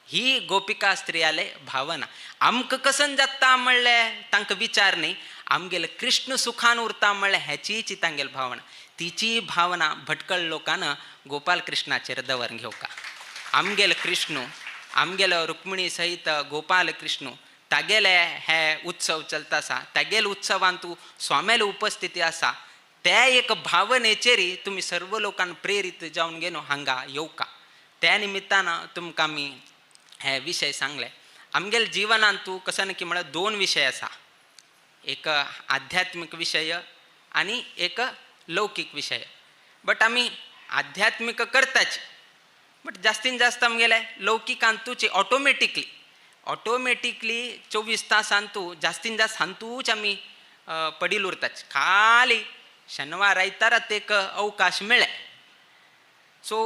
[SPEAKER 8] ही गोपिका स्त्रियाले भावना. आमकां कसन जाता म्हणलें तांकां विचार न्ही, आमगेले कृष्ण सुखान उरता म्हणलें हेचीच तांगेली भावना. तिची भावना भटकळ लोकान गोपाल कृष्णाचेर दवर घेवका. आमगेले कृष्ण, आमगेलो रुक्मिणी सहित गोपाल कृष्ण तागेले हे उत्सव चलता आसा, तागेले उत्सवांत तूं स्वाम्याले उपस्थिती आसा, त्या एक भावनेचेर तुमी सर्व लोकांक प्रेरीत जावन घेवन हांगा येवका. त्या निमित्तान तुमकां आमी हे विशय सांगले. आमगेले जिवनांत तूं कसं की म्हळ्यार दोन विशय आसा, एक आध्यात्मीक विशय आनी एक लौकीक विशय. बट आमी आध्यात्मीक करताच, बट जास्तीन जास्त आमगेले लौकीकांतूच ऑटोमॅटिकली ऑटोमॅटिकली 24 तास हांतू जास्तीन जास्त हांतूच आमी पडील उरताच. खाली शनिवार आयतारात एक अवकाश मेळ्ळे. सो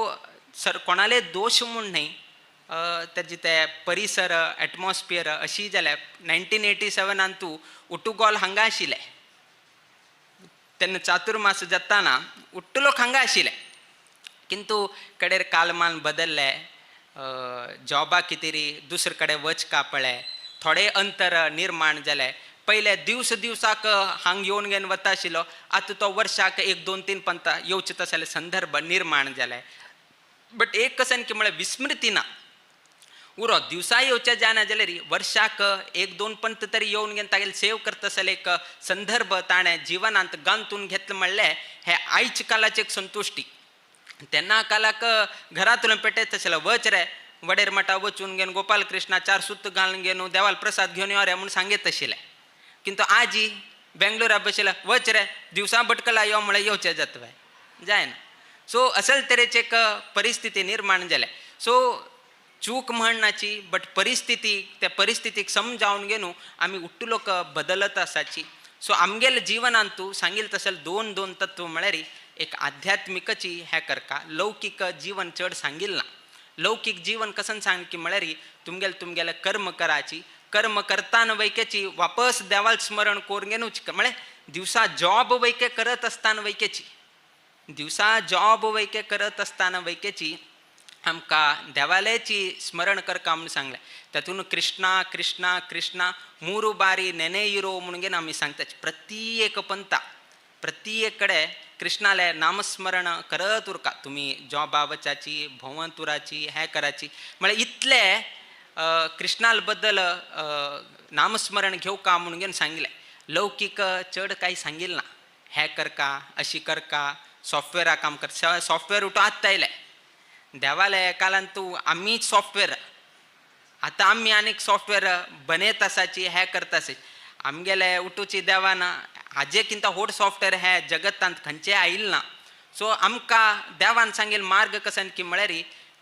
[SPEAKER 8] सर कोणाले दोश म्हूण न्ही, तेजे ते परिसर एटमॉस्फियर अशी जाल्या. 1987 तूं उटुगॉल हांगा आशिल्ले तेन्ना चातुर्मास जाताना उट्टू लोक हांगा आशिल्ले, किंतु कडेर कालमान बदलले, जॉबा कितें दुसरे कडेन वचका पळय, थोडे अंतर निर्माण जाले. पयले दिवस दिवसाक हांग येवन घेवन वता आशिल्लो, आतां तो वर्साक 1 2 3 पंता येवचे तसले संदर्भ निर्माण जाले. बट एक कसन की म्हळ्यार विस्मृती ना उरो, दिवसा येवच्या जायना जाल्यार वर्साक 1 2 पंत तरी येवन घेवन तागेले सेव करता आसले एक संदर्भ ताणें जिवनांत गांतून घेतलें म्हणलें हें आयच्या कालाची एक संतुश्टी. तेन्ना कालाक घरांतल्यान पेटयत आशिल्लो, वच रे वडेर मठा वचून घेवन गोपाल कृष्णा 4 सूत घालून घेवन देवाल प्रसाद घेवन यो रे म्हूण सांगीत आशिल्लें. किंतु आजी बेंगलोरा बशिल्ले, वच रे दिवसा भटकला यो म्हळ्यार येवचें जाता बाय जायना. सो असल तरेची एक परिस्थिती निर्माण जाल्या. सो चूक म्हणनाची बट परिस्थिती, त्या परिस्थितीक समजावन घेवन आमी उट्टू लोक बदलत आसाची. सो आमगेले जिवनांत तूं सांगील तशें 2 2 तत्व म्हळ्यार एक आध्यात्मिकची हें करका, लौकीक जीवन चड सांगील ना. लौकीक जीवन कसन सांग की म्हळ्यार तुमगेले तुमगेले कर्म कराची, कर्म करताना वैकेची वापस देवाल स्मरण करून घेवनूच म्हळ्यार दिवसा जॉब वैके करत आसतना वैकेची, दिवसा जॉब वैके करत आसतना वैकेची आमकां देवालयाची स्मरण करका म्हूण सांगलें. तातूंत कृष्णा कृष्णा कृष्णा मुरू बारी नेने इरो म्हणून घेवन आमी सांगतात. प्रत्येक पंथा प्रत्येक कडेन कृष्णाले नामस्मरण करत उरका, तुमी जॉबा वचाची भोंवत उराची हें कराची, म्हळ्यार इतले कृष्णाल बद्दल नामस्मरण घेवका म्हणून घेवन सांगिल्लें. लौकीक चड कांय सांगिल्लें ना, हें करका अशी करका सॉफ्टवेअरा काम कर, सॉफ्टवेअर उठो आत्तां आयलें देवाले कालान तूं आमीच सॉफ्टवेअर, आतां आमी आनीक सॉफ्टवेअर बनयत आसाची हें करता आसाची. आमगेले उठूची देवान हाजे किंता व्हड सॉफ्टवेअर हे जगतांत खंयचें आयिल्लें ना. सो आमकां देवान सांगेल मार्ग कसन की म्हळ्यार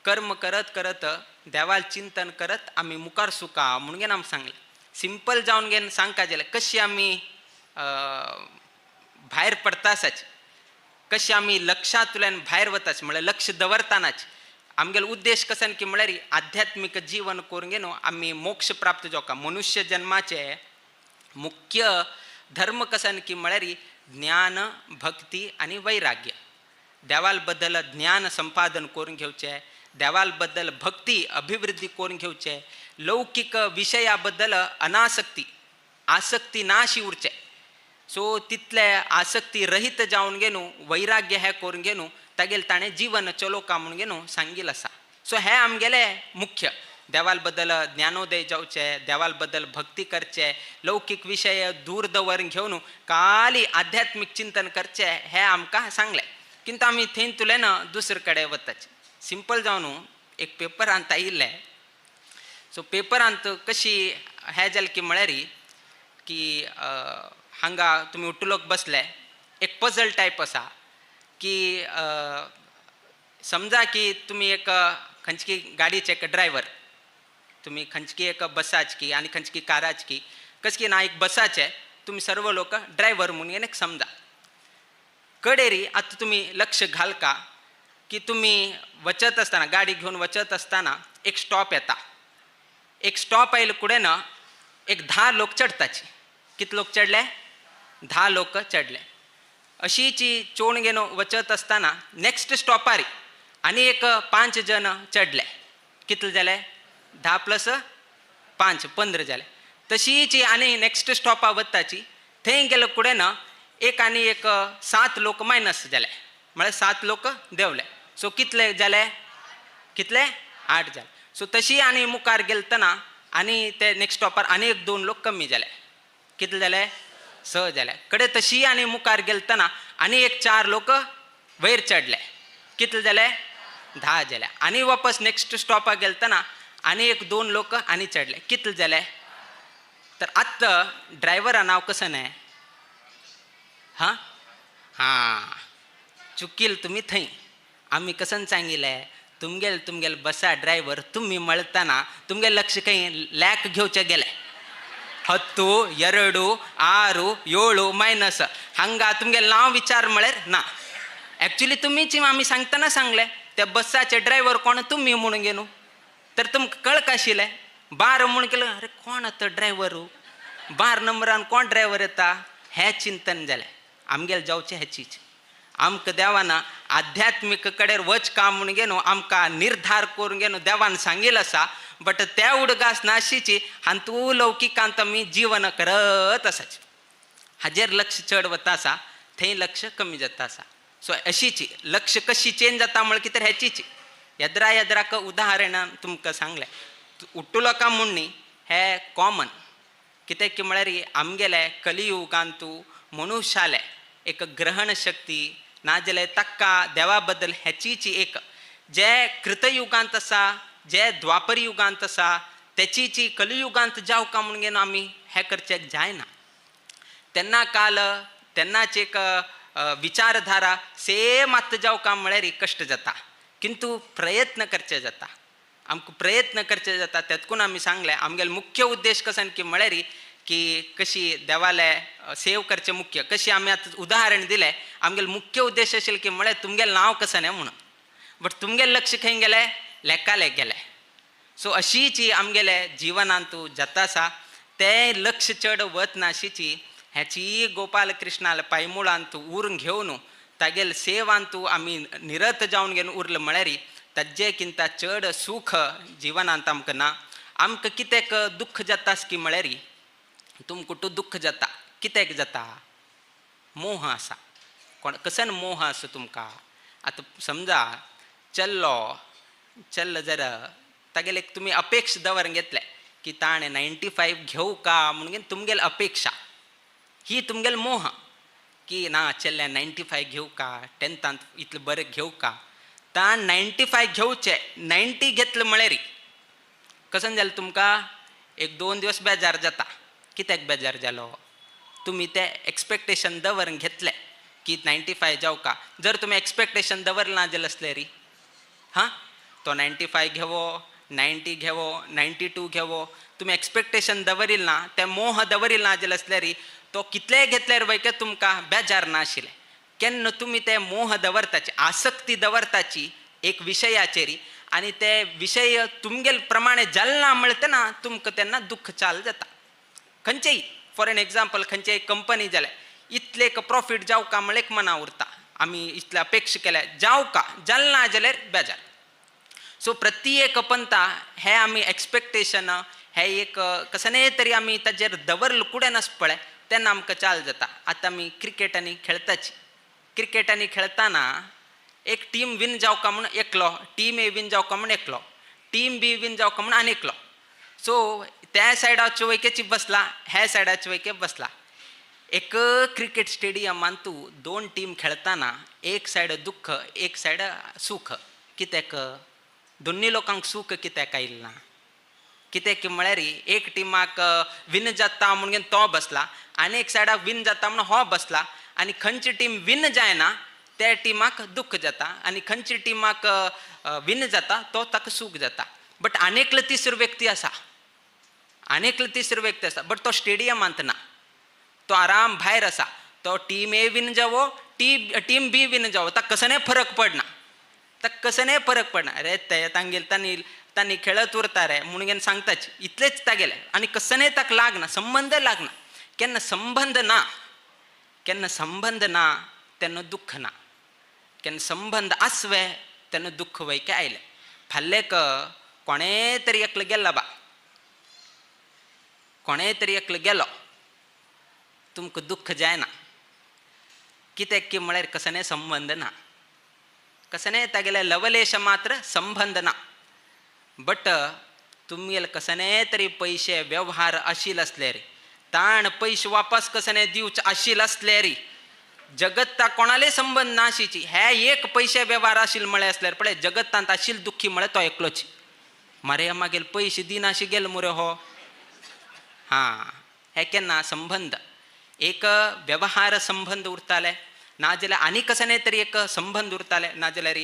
[SPEAKER 8] कर्म करत करत देवाल चिंतन करत आमी मुखार सुका म्हणून घेवन आमकां सांगलें. सिंपल जावन घेवन सांगका जाल्यार कशी आमी भायर पडता आसाची, कशी आमी लक्षांतल्यान भायर वताच म्हळ्यार लक्ष दवरतानाच आमगेलो उद्देश कसन की म्हळ्यार आध्यात्मीक जीवन करून घेवन आमी मोक्ष प्राप्त जावका. मनुष्य जन्माचे मुख्य धर्म कसन की म्हळ्यार ज्ञान, भक्ती आनी वैराग्य. देवाल बद्दल ज्ञान संपादन करून घेवचें, देवाल बद्दल भक्ती अभिवृद्धी करून घेवचें, लौकीक विशया बद्दल अनासक्ती आसक्ती नाशी उरचें. सो तितले आसक्ती रहित जावन घेवन वैराग्य हें करून घेवन तागेलें ताणें जीवन चलोवका म्हणून घेवन सांगिल्लें आसा. सो हें आमगेलें मुख्य देवाल बद्दल ज्ञानोदय जावचें, देवाल बद्दल भक्ती करचें, लौकीक विशय दूर दवरून घेवन खाली आध्यात्मीक चिंतन करचें हें आमकां सांगलें. किंतु आमी थंय तुल्यान दुसरे कडेन वताचे. सिंपल जावन एक पेपरांत आयिल्लें. सो पेपरांत कशी हें जालें की म्हळ्यार की हांगा तुमी उटुलोक बसले एक पजल टायप आसा की समजा की तुमी एक खंयची गाडयेचे एक ड्रायव्हर, तुमी खंयची एक बसाची आनी खंयची काराची कसकी ना एक बसाचे तुमी सर्व लोक ड्रायव्हर म्हणून एक समजा. कडेरी आतां तुमी लक्ष घालका की तुमी वचत आसतना गाडी घेवन वचत आसतना एक स्टॉप येता. एक स्टॉप आयले कुडेन एक 10 लोक चडताची. कितले लोक चडले? 10 लोक चडले. अशीची चोण घेवन वचत आसतना नेक्स्ट स्टॉपार आनी एक 5 जण चडले. कितले जाले? 10 + 5 15 जाले. तशीची आनी नेक्स्ट स्टॉपा वताची थंय गेले कुडेन एक आनी एक 7 लोक मायनस जाले, म्हळ्यार 7 लोक देंवले. सो कितले जाले? कितले? 8 जाले. सो तशी आनी मुखार गेलतना आनी ते नेक्स्ट स्टॉपार आनी एक 2 लोक कमी जाले. कितले जाले? 6 जाले. कडे तशी आनी मुखार गेलतना आनी एक 4 लोक वयर चडले. कितले जाले? 10 जाले. आनी वापस नेक्स्ट स्टॉपार गेलतना आनी एक 2 लोक आनी चडले. कितले जाले? तर आत्तां ड्रायव्हरा नांव कसं न्हय? हां हां चुकील तुमी थंय. आमी कसन सांगिल्लें तुमगेल तुमगेल बसा ड्रायव्हर तुमी मळतना तुमगेल लक्ष खंय लॅक घेवचें गेलें. 10 2 6 7 मायनस हांगा तुमगेल नांव विचार म्हळ्यार ना. एक्चुली तुमीच आमी सांगतना सांगलें त्या बसाचे ड्रायव्हर कोण तुमी म्हणून घेवन तर तुमकां कळक आशिल्लें. 12 म्हणून केलें, अरे कोण आतां ड्रायव्हर, 12 नंबरान कोण ड्रायव्हर येता हें चिंतन जालें. आमगेल जावचें हेचीच आमकां देवान आध्यात्मीक कडेन वच का म्हणून घेवन आमकां निर्धार करून घेवन देवान सांगिल्लें आसा. बट त्या उडगास नाशीची हांतू लौकिकांत आमी जीवन करत आसाची. हाजेर लक्ष चड वता आसा, थंय लक्ष कमी जाता आसा. सो अशीची लक्ष कशी चेंज जाता म्हळ्यार कितें हेचीची येद्रा येद्राक उदाहरण तुमकां सांगलें. उट्टुलो का म्हूण न्ही, हें कॉमन कितें की म्हळ्यार आमगेले कलियुगांतू मनुष्याले एक ग्रहण शक्ती नाजाल्यार ताका देवा बद्दल हेचीची एक जे कृतयुगांत आसा, जे द्वापर युगांत आसा तेचीची कलियुगांत जावका म्हूण घेवन आमी हें करचें जायना. तेन्ना काल तेन्नाच एक विचारधारा सेम आतां जावका म्हळ्यार कश्ट जाता, किंतु प्रयत्न करचे जाता, आमकां प्रयत्न करचे जाता. तेतकून आमी सांगलें आमगेलो मुख्य उद्देश कसो की म्हळ्यार की कशी देवाले सेव करचें मुख्य कशी आमी आतां उदाहरण दिलें. आमगेलो मुख्य उद्देश आशिल्लो की म्हळ्यार तुमगेलें नांव कसो न्ही म्हणून, बट तुमगेलें लक्ष खंय गेलें, लेकाले गेलें. सो अशीच आमगेले जिवनांतू जाता आसा तें लक्ष चड वतना अशीची हेची गोपाल कृष्णाले पायमुळांत उरून घेवन तागेले सेवांतू आमी निरत जावन घेवन उरले म्हळ्यार ताजे किंता चड सूख जिवनांत आमकां ना. आमकां कित्याक दुख्ख जाता की म्हळ्यार तुमकां तूं दुख्ख जाता, कित्याक जाता, मोह आसा. कोण कसन मोह आसा तुमकां. आतां समजा चल्लो चल्ल जर तागेले एक तुमी अपेक्षा दवर घेतले की ताणें 95 घेवं का म्हणून तुमगेले अपेक्षा ही तुमगेले मोह की ना चल्ल्या 95 घेवं का, टेंथांत इतलें बरें घेवं का. ताण 95 घेवचे, 90 घेतले म्हळ्यार कसन जालें तुमकां एक दोन दिवस बेजार जाता. कित्याक बेजार जालो, तुमी ते एक्सपेक्टेशन दवरून घेतले की 95 जावं का. जर तुमी एक्सपेक्टेशन दवरलें ना जाल्यार आसलें री हां तो 95 घेवो, 90 घेवो, 92 घेवो, तुमी एक्सपेक्टेशन दवरिल ना, ते मोह दवरिल ना जाल्यार आसल्यार तो कितलेय घेतल्यार वय तुमकां बेजार नाशिल्लें. केन्ना तुमी ते मोह दवरताची, आसक्ती दवरताची एक विशयाचेर आनी ते विशय तुमगेल प्रमाणे जाल ना म्हणटा ना तुमकां तेन्ना दुख्ख चाल जाता. खंयचेय फॉर एन एग्जाम्पल खंयचेय कंपनी जाल्यार इतले एक प्रॉफीट जावं का म्हळ्यार एक मना उरता, आमी इतले अपेक्षा केल्या जावं का, जाल ना जाल्यार बेजार. सो प्रत्येक पंथा हे आमी एक्सपेक्टेशन हे एक कसनेय तरी आमी ताजेर दवरल कुडेन आस पळय तेन्ना आमकां चाल जाता. आतां आमी क्रिकेटांनी खेळटाची, क्रिकेटांनी खेळटाना एक टीम विन जावका म्हूण एकलो, टीम ए विन जावका म्हूण एकलो, टीम बी विन जावका म्हूण आनी एकलो. सो त्या सायडाच्यो वयकेची बसला, ह्या सायडाच्यो वयके बसला. एक क्रिकेट स्टेडियमान तूं दोन टीम खेळटाना एक सायड दुख्ख एक सायड सूख. कित्याक दोन्ही लोकांक सूख कित्याक आयलें ना, कित्याक म्हळ्यार एक टिमाक विन जाता म्हणून तो बसला आनी एक सायडाक विन जाता म्हणून हो बसला आनी खंयची टीम विन जायना त्या टिमाक दुख्ख जाता आनी खंयची टिमाक विन जाता तो ताका सूख जाता. बट आनी एकलो तिसरो व्यक्ती आसा, आनी एकलो तिसरो व्यक्ती आसा, बट तो स्टेडियमांत ना, तो आराम भायर आसा. तो टीम ए विन जावो, टीम बी विन जावो, ताका कसोय फरक पडना, ताका कसोय फरक पडना. अरे ते तांगेले तांणी तांणी खेळत उरता रे म्हणून सांगताच इतलेच तागेले आनी कसोय ताका लागना, संबंद लागना. केन्ना संबंद ना, केन्ना संबंद ना तेन्ना दुख्ख ना, केन्ना संबंद आसवे तेन्ना दुख्ख वयके आयलें. फाल्लेक कोणें तरी एकलो गेलो बा, कोणें तरी एकलो गेलो, तुमकां दुख्ख जायना. कित्याक की म्हळ्यार कसोय संबंद ना, कसोय तागेले लवलेश मात्र संबंद ना. बट तुमगेले कसोय तरी पयशे व्यवहार आशिल्ले आसले रे, ताण पयशे वापस कसोय दिवचे आशिल्ले आसले रे, जगत्ता कोणाले संबंद ना आशिची हे एक पयशे व्यवहार आशिल्ले म्हळ्यार आसल्यार पळय जगत्तांत आशिल्ले दुख्खी म्हळ्यार तो एकलोच. मरे मागीर पयशे दिनाशी गेले मुरे हो. हां, हे केन्ना संबंद एक व्यवहार संबंद उरताले नाजाल्यार आनी कसोय तरी एक संबंद उरताले, नाजाल्यार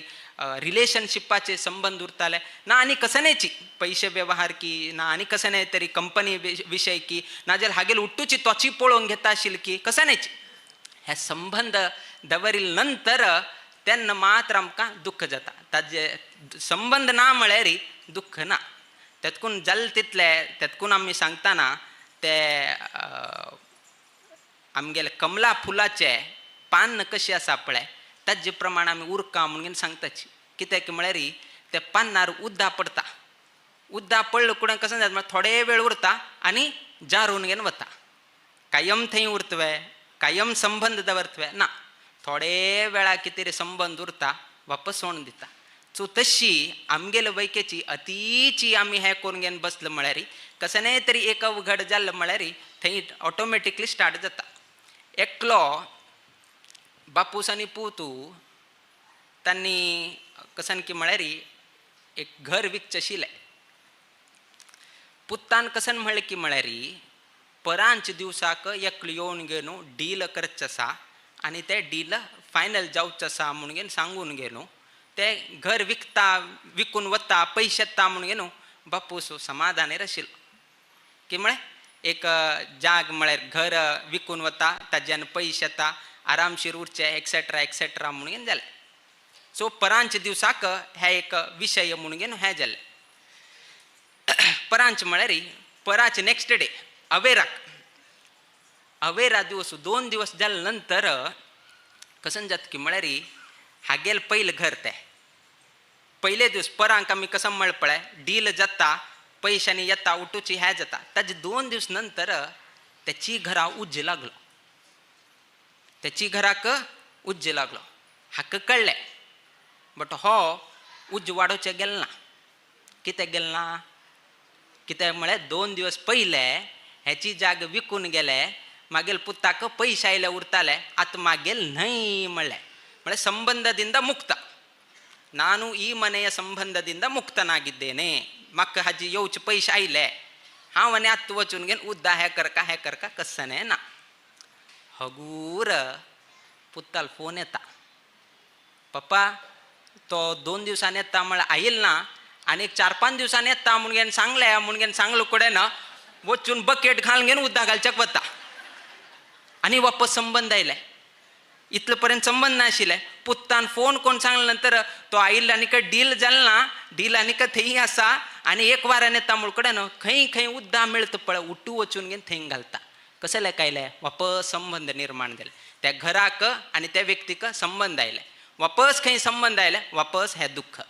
[SPEAKER 8] रिलेशनशिपाचे संबंद उरताले ना आनी कसनेची पयशे व्यवहार की ना आनी कसोय तरी कंपनी विशय की नाजाल्यार हागेल उट्टूची तोची पळोवन घेता आशिल्ली की कसनेची हे संबंद दवरिल नंतर तेन्ना मात्र आमकां दुख्ख जाता. ताजे संबंद ना म्हळ्यार दुख्ख ना. तेतकून जालें तितलें तेतकून आमी सांगतना ते आमगेले कमला फुलाचे पान कशें आसा पळय ताजे प्रमाण आमी उरका म्हणून सांगताची. कित्याक म्हळ्यार ते पानार उद्दा पडटा, उद्दा पडलो कुडें कसं जाता थोडे वेळ उरता आनी जारून घेवन वता. कायम थंय उरतवे, कायम संबंद दवरतवे ना, थोडे वेळा कितें संबंद उरता वापस सोडून दिता. सो तशी आमगेले वैकेची अतिची आमी हें करून घेवन बसले म्हळ्यार कसनेय तरी एक अवघड जाल्लें म्हळ्यार थंय ऑटोमॅटिकली स्टार्ट जाता. एकलो बापूस आनी पूत तांणी कसन की म्हळ्यार एक घर विकचें आशिल्लें. पुत्तान कसन म्हणलें की म्हळ्यार परांच दिवसाक एकलो येवन घेवन डील करचें आसा आनी तें डील फायनल जावचें आसा म्हूण घेवन सांगून गेलो. तें घर विकता विकून वता पयशे येता म्हूण घेवन बापूस समाधानेर आशिल्लो की म्हळें एक जाग म्हळ्यार घर विकून वता ताज्यान पयशे येता आरामशीर उरचें एक्सेट्रा एक्सेट्रा म्हूण घेवन जालें. सो परांच दिवसाक हे एक विशय म्हूण घेवन हें जालें. परांच म्हळ्यार पराच नेक्स्ट डे अवेराक अवेरा दिवस 2 दिवस जाले नंतर कसन जाता की म्हळ्यार हागेल पयलें घर तें पयले दिवस परांक आमी कसं म्हळ पळय डील जाता पयशांनी येता उठूची हें जाता. ताजे 2 दिवस नंतर त्याची घरा उज्ज लागलो, त्याची घराक उज्ज लागलो. हाका कळ्ळें बट हो उज्ज वाडोवचें गेल ना. कितें गेल ना कितें म्हळ्यार 2 दिवस पयले हेची जाग विकून गेले मागीर पुताक पयशे आयले उरताले आतां मागेल न्हय म्हणलें. म्हळ्यार संबंदದಿಂದ ಮುಕ್ತ, ನಾನು ಈ ಮನೆಯ ಸಂಬಂಧದಿಂದ ಮುಕ್ತನಾಗಿದ್ದೇನೆ, म्हाका हाजी येवचे पयशे आयले हांव आनी आतां वचून घेवन उद्दा हें करका हें करका कसनें ना. हगूर पुताल फोन येता, पप्पा तो 2 दिवसांनी येता म्हळ्यार आयल ना आनी 4-5 दिवसांनी येता म्हूण घेवन सांगलें म्हूण घेवन सांगलो कडेन वचून बकेट घालून घेवन उद्दा घालच्याक वता आनी वापस संबंद आयले. इतले पर्यंत संबंद नाशिल्ले. पुत्तान फोन कोण सांगले नंतर तो आयिल्लो आनी काय डील जाल ना, डील आनी काय थंय आसा आनी एक वारान येता म्हूण कडेन खंय खंय उद्दा मेळटा पळय उठू वचून घेवन थंय घालता. कसले कायले वापस संबंद निर्माण जाले त्या घराक आनी त्या व्यक्तीक संबंद आयले. वापस खंय संबंद आयले वापस हें दुख्ख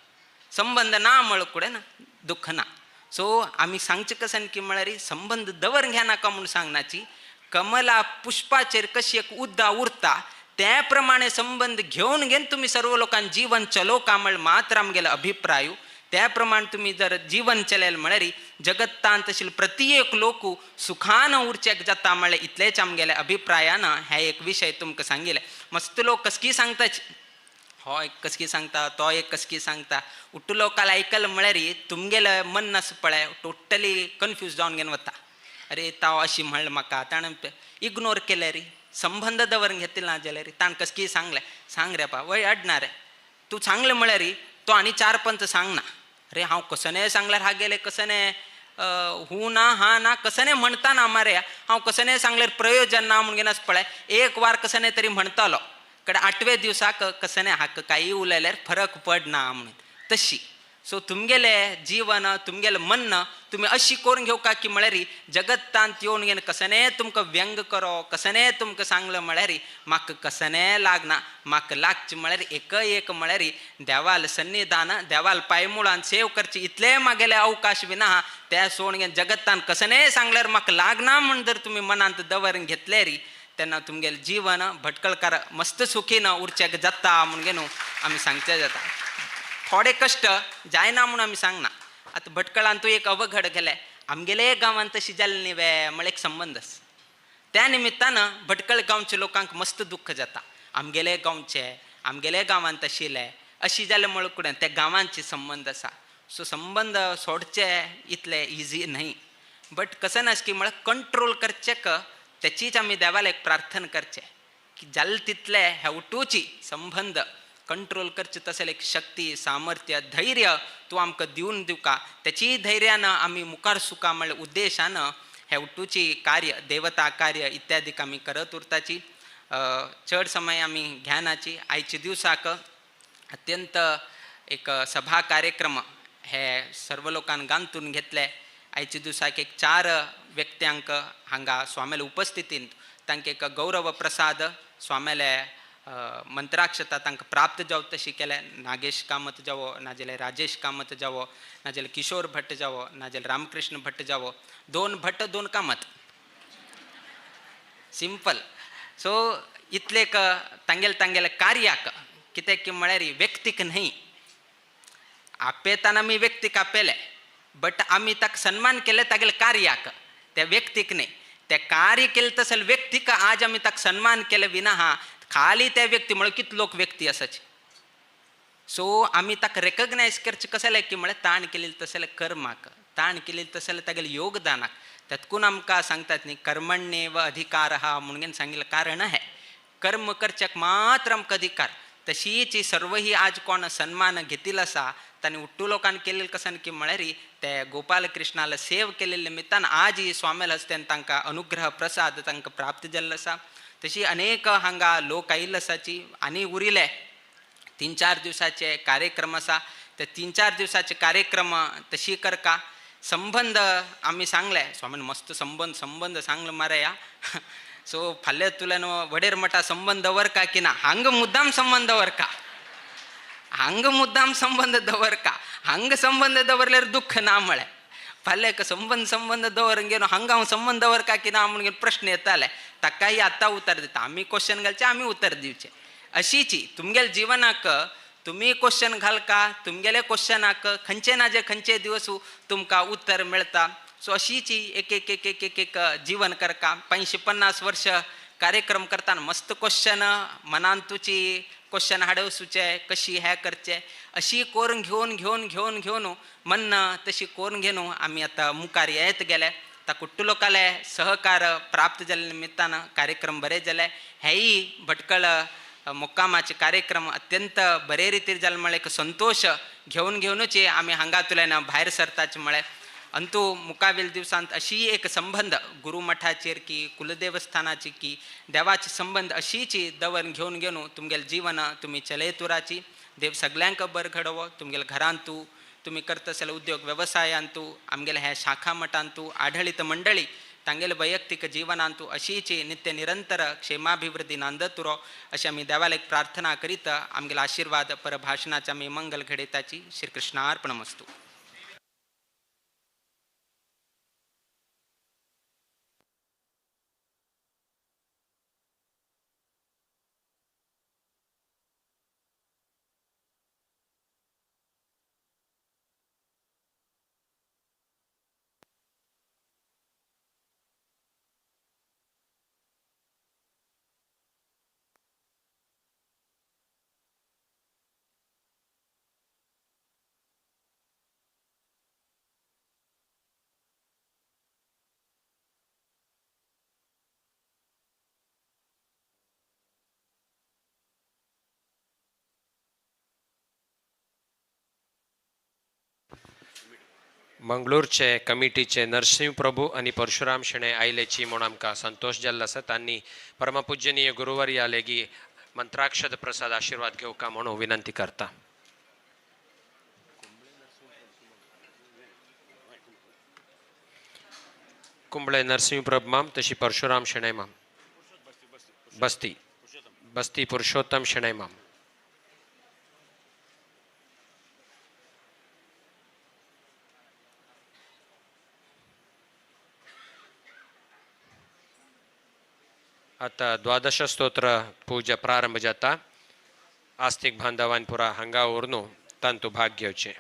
[SPEAKER 8] संबंद ना म्हळ कडेन दुख्ख ना. सो आमी सांगचें कशें की म्हळ्यार संबंद दवर घेनाका म्हूण सांगनाची. कमला पुष्पाचेर कशी एक उद्दा उरता त्या प्रमाणे संबंध घेवन घेवन तुमी सर्व लोकांक जीवन चलो का म्हळ मात्र आमगेलो अभिप्राय. त्या प्रमाणे तुमी जर जीवन चलयल म्हळ्यार जगत्तांत आशिल्ले प्रत्येक लोक सुखान उरचेक जाता म्हळ्यार इतलेच आमगेल्या अभिप्रायान हे एक विशय तुमकां सांगिल्ले. मस्त लोक कसकी सांगताच, हो एक कसकी सांगता तो एक कसकी सांगता, उट्टू लोकांक आयकल म्हळ्यार तुमगेलें मन आसा पळय टोटली कन्फ्यूज जावन घेवन वता. अरे ताव अशी म्हणलें म्हाका ताणें इग्नोर केलें रे, संबंद दवरून घेतले ना जाल्यार ताणें कसकी सांगलें सांग रे पा वय अडना रे तूं सांगलें म्हळ्यार तो आनी 4-5 सांगना. अरे हांव कसनें सांगल्यार हा गेलें कसनें हूं ना हा ना कसनें म्हणटा ना मरे हांव कसनें सांगल्यार प्रयोजन ना म्हूण घेवन पळय एक वार कसनें तरी म्हणटालो कडे 8वे दिवसाक कसनें हाका कांय उलयल्यार फरक पडना म्हणून. तशी सो तुमगेले जीवन तुमगेलें मन तुमी अशी करून घेवका की म्हळ्यार जगत्तांत येवन घेवन कसनें तुमकां व्यंग करो कसनें तुमकां सांगलें म्हळ्यार म्हाका कसनें लागना. म्हाका लागचें म्हळ्यार एक एक म्हळ्यार देवाल सन्निधान देवाल पांयमुळान सेव करची इतलें म्हागेले अवकाश बी ना. त्या सोडून घेवन जगत्तान कसनें सांगल्यार म्हाका लागना म्हूण जर तुमी मनांत दवरून घेतलें री तेन्ना तुमगेलें जीवन भटकळकार मस्त सुखीन उरचेक जाता म्हूण घेवन आमी सांगचें जाता. थोडे कश्ट जायना म्हूण आमी सांगना. आतां भटकळान तूं एक अवघड गेलें आमगेले गांवांत तशी जालें न्ही वे म्हळ्यार एक संबंद आसा. त्या निमित्तान भटकळ गांवच्या लोकांक मस्त दुख्ख जाता आमगेले गांवचे आमगेले गांवांत आशिल्ले अशी जालें म्हळ्यार कडेन त्या गांवांचे संबंद आसा. सो संबंद सोडचे इतले इजी न्हय बट कसं नासकी म्हळ्यार कंट्रोल करचेक त्याचीच आमी देवाला एक प्रार्थना करचें की जालें तितले हेवटूची संबंद कंट्रोल करचे तसले एक शक्ती सामर्थ्य धैर्य तूं आमकां दिवन दिवका. त्याची धैर्यान आमी मुखार सुका म्हळ्या उद्देशान हेवटूची कार्य देवता कार्य इत्यादी आमी करत उरताची. चड समय आमी ध्यानाची आयच्या दिवसाक अत्यंत एक सभा कार्यक्रम हे सर्व लोकांक गांथून घेतले. आयच्या दिवसाक एक 4 व्यक्त्यांक हांगा स्वाम्याले उपस्थितीन तांकां एक गौरव प्रसाद स्वाम्याले मंत्राक्षता तांकां प्राप्त जावं तशी केलें. नागेश कामत जावो, नाजाल्यार राजेश कामत जावो, नाजाल्यार किशोर भट्ट जावो, नाजाल्यार रामकृष्ण भट्ट जावो, 2 भट्ट 2 कामत, सिंपल. सो इतले तांगेले तांगेले कार्याक कित्याक की म्हळ्यार व्यक्तीक न्हय, आपयताना आमी व्यक्तीक आपयले बट आमी ताका सन्मान केले तागेले कार्याक, त्या व्यक्तीक न्हय. ते कार्य केलें तसले व्यक्तीक आज आमी ताका सन्मान केले विना हा खाली त्या व्यक्ती म्हळ्यार कितले लोक व्यक्ती आसाची. सो आमी ताका रेकग्नायज करचें कसलें की म्हळ्यार ताण केलें तसलें कर्माक, ताण केलें तसलें तागेलें योगदानाक. तातूंत आमकां सांगतात न्ही कर्मण्येव अधिकार हा म्हणून सांगिल्लें कारण हें, कर्म करच्याक मात्र आमकां अधिकार. तशीच सर्व ही आज कोण सन्मान घेतिल्लो आसा तांणी उट्टू लोकान केल्लें कसन की म्हळ्यार ते गोपाल कृष्णाला सेव केल्ले निमित्तान आज ही स्वामील हस्तेन तांकां अनुग्रह प्रसाद तांकां प्राप्त जाल्लो आसा. तशी अनेक हांगा लोक आयिल्ले आसाची आनी उरिल्ले 3-4 दिवसाचे कार्यक्रम आसा. ते 3-4 दिवसाचे कार्यक्रम तशी करका संबंद आमी सांगले स्वामीन मस्त संबंद संबंद सांगले मारे या. सो फाल्यां तुल्यान वडेर मठा संबंद दवरका की ना, हांग मुद्दाम संबंद दवरका, हांग मुद्दाम संबंद दवरका, हांग संबंद दवरल्यार दुःख ना म्हळें. फाल्यां संबंद संबंद दवर घेवन हांगा हांव संबंद दवरका की ना म्हणून प्रश्न येताले, ताकाय आतां उतर दिता. आमी क्वेश्चन घालचे आमी उतर दिवचें. अशीची तुमगेले जिवनाक तुमी क्वेश्चन घालका, तुमगेले क्वेश्चनाक खंयचे ना जे खंयचे दिवस तुमकां उत्तर मेळटा. सो अशीची एक एक एक एक एक एक जीवन करका. 550 वर्ष कार्यक्रम करताना मस्त क्वेश्चन मनान तुची क्वेश्चन हाडवसूचे कशी हे करचे अशी कोरून घेवन घेवन घेवन घेवन मन तशी कोरून घेवन आमी आतां मुखार येत गेले. आतां कुट्टू लोकाले सहकार प्राप्त जाल्ले निमित्तान कार्यक्रम बरे जाले. हेय भटकळ मुक्कामाचे कार्यक्रम अत्यंत बरे रितीर जाले म्हळ्यार एक संतोश घेवन घेवनूच आमी हांगातल्यान भायर सरताचे म्हळें. अंतू मुकावेल दिवसांत अशी एक संबंध गुरुमठाचेर की कुलदेवस्थानाची की देवाचे संबंध अशीची दवर घेवन घेवन तुमगेले जीवन तुमी चलयतुराची. देव सगल्यांक बर घडोवो. तुमगेले घरांतू तुमी करता आसले उद्योग वेवसायांतू आमगेले ह्या शाखा मठांतू आढळीत मंडळी तांगेले वैयक्तीक जीवनांतू अशीची नित्य निरंतर क्षेमाभिवृद्धी नांदतुरो अशी आमी देवाला एक प्रार्थना करीत आमगेले आशीर्वाद परभाषणाचे आमी मंगल घडयताची. श्रीकृष्णार्पणमस्तु.
[SPEAKER 1] मंगळूरचे कमिटीचे नरसिंह प्रभू आनी परशुराम शेणै आयलेची म्हूण आमकां संतोश जाल्लो आसा. तांणी परमपूजनीय गुरुवर्या लेगी मंत्राक्षद प्रसाद आशिर्वाद घेवका म्हणून विनंती करता. कुंबळे नरसिंह प्रभू माम तशी परशुराम शेणै माम बस्ती बस्ती पुरुषोत्तम शेणै माम. आता द्वादश स्तोत्र पूजा प्रारंभ जाता. आस्तिक बांधवान पुरा हांगा उरनु तांतू भाग घेवचे.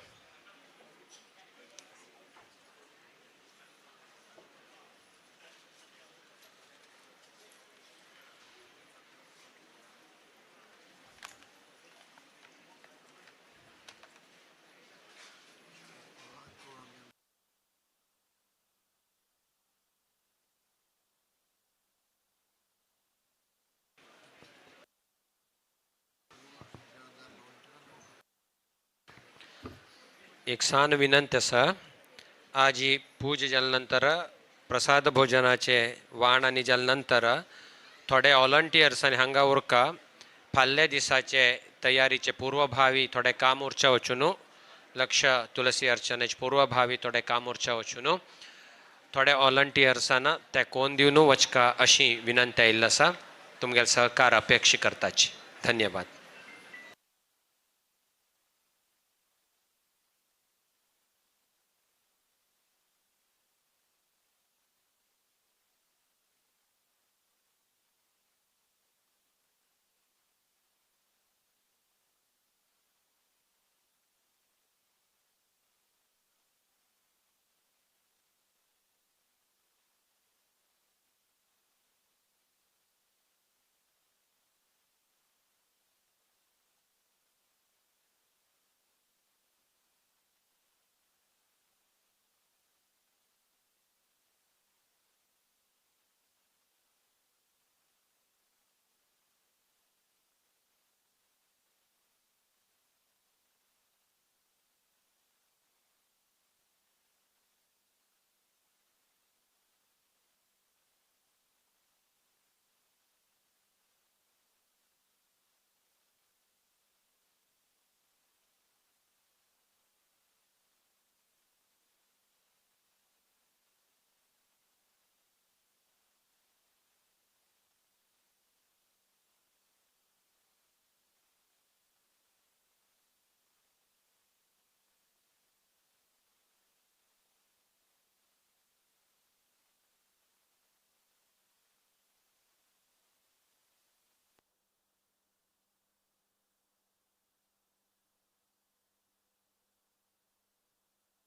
[SPEAKER 1] एक सान विनंती आसा, आज ही पूजा जाल्या नंतर प्रसाद भोजनाचे वाण आनी जाल्या नंतर थोडे वॉलंटियर्स आनी हांगा उरका फाल्ल्या दिसाचे तयारीचे पूर्वभावी थोडे काम उरच्या वचून लक्ष तुलसी अर्चनेचे पूर्वभावी थोडे काम उरच्या वचून थोडे वॉलंटियर्सांना ते कोण दिवन वचका अशी विनंती आयिल्ली आसा. तुमगेले सहकार अपेक्षा करताची. धन्यवाद.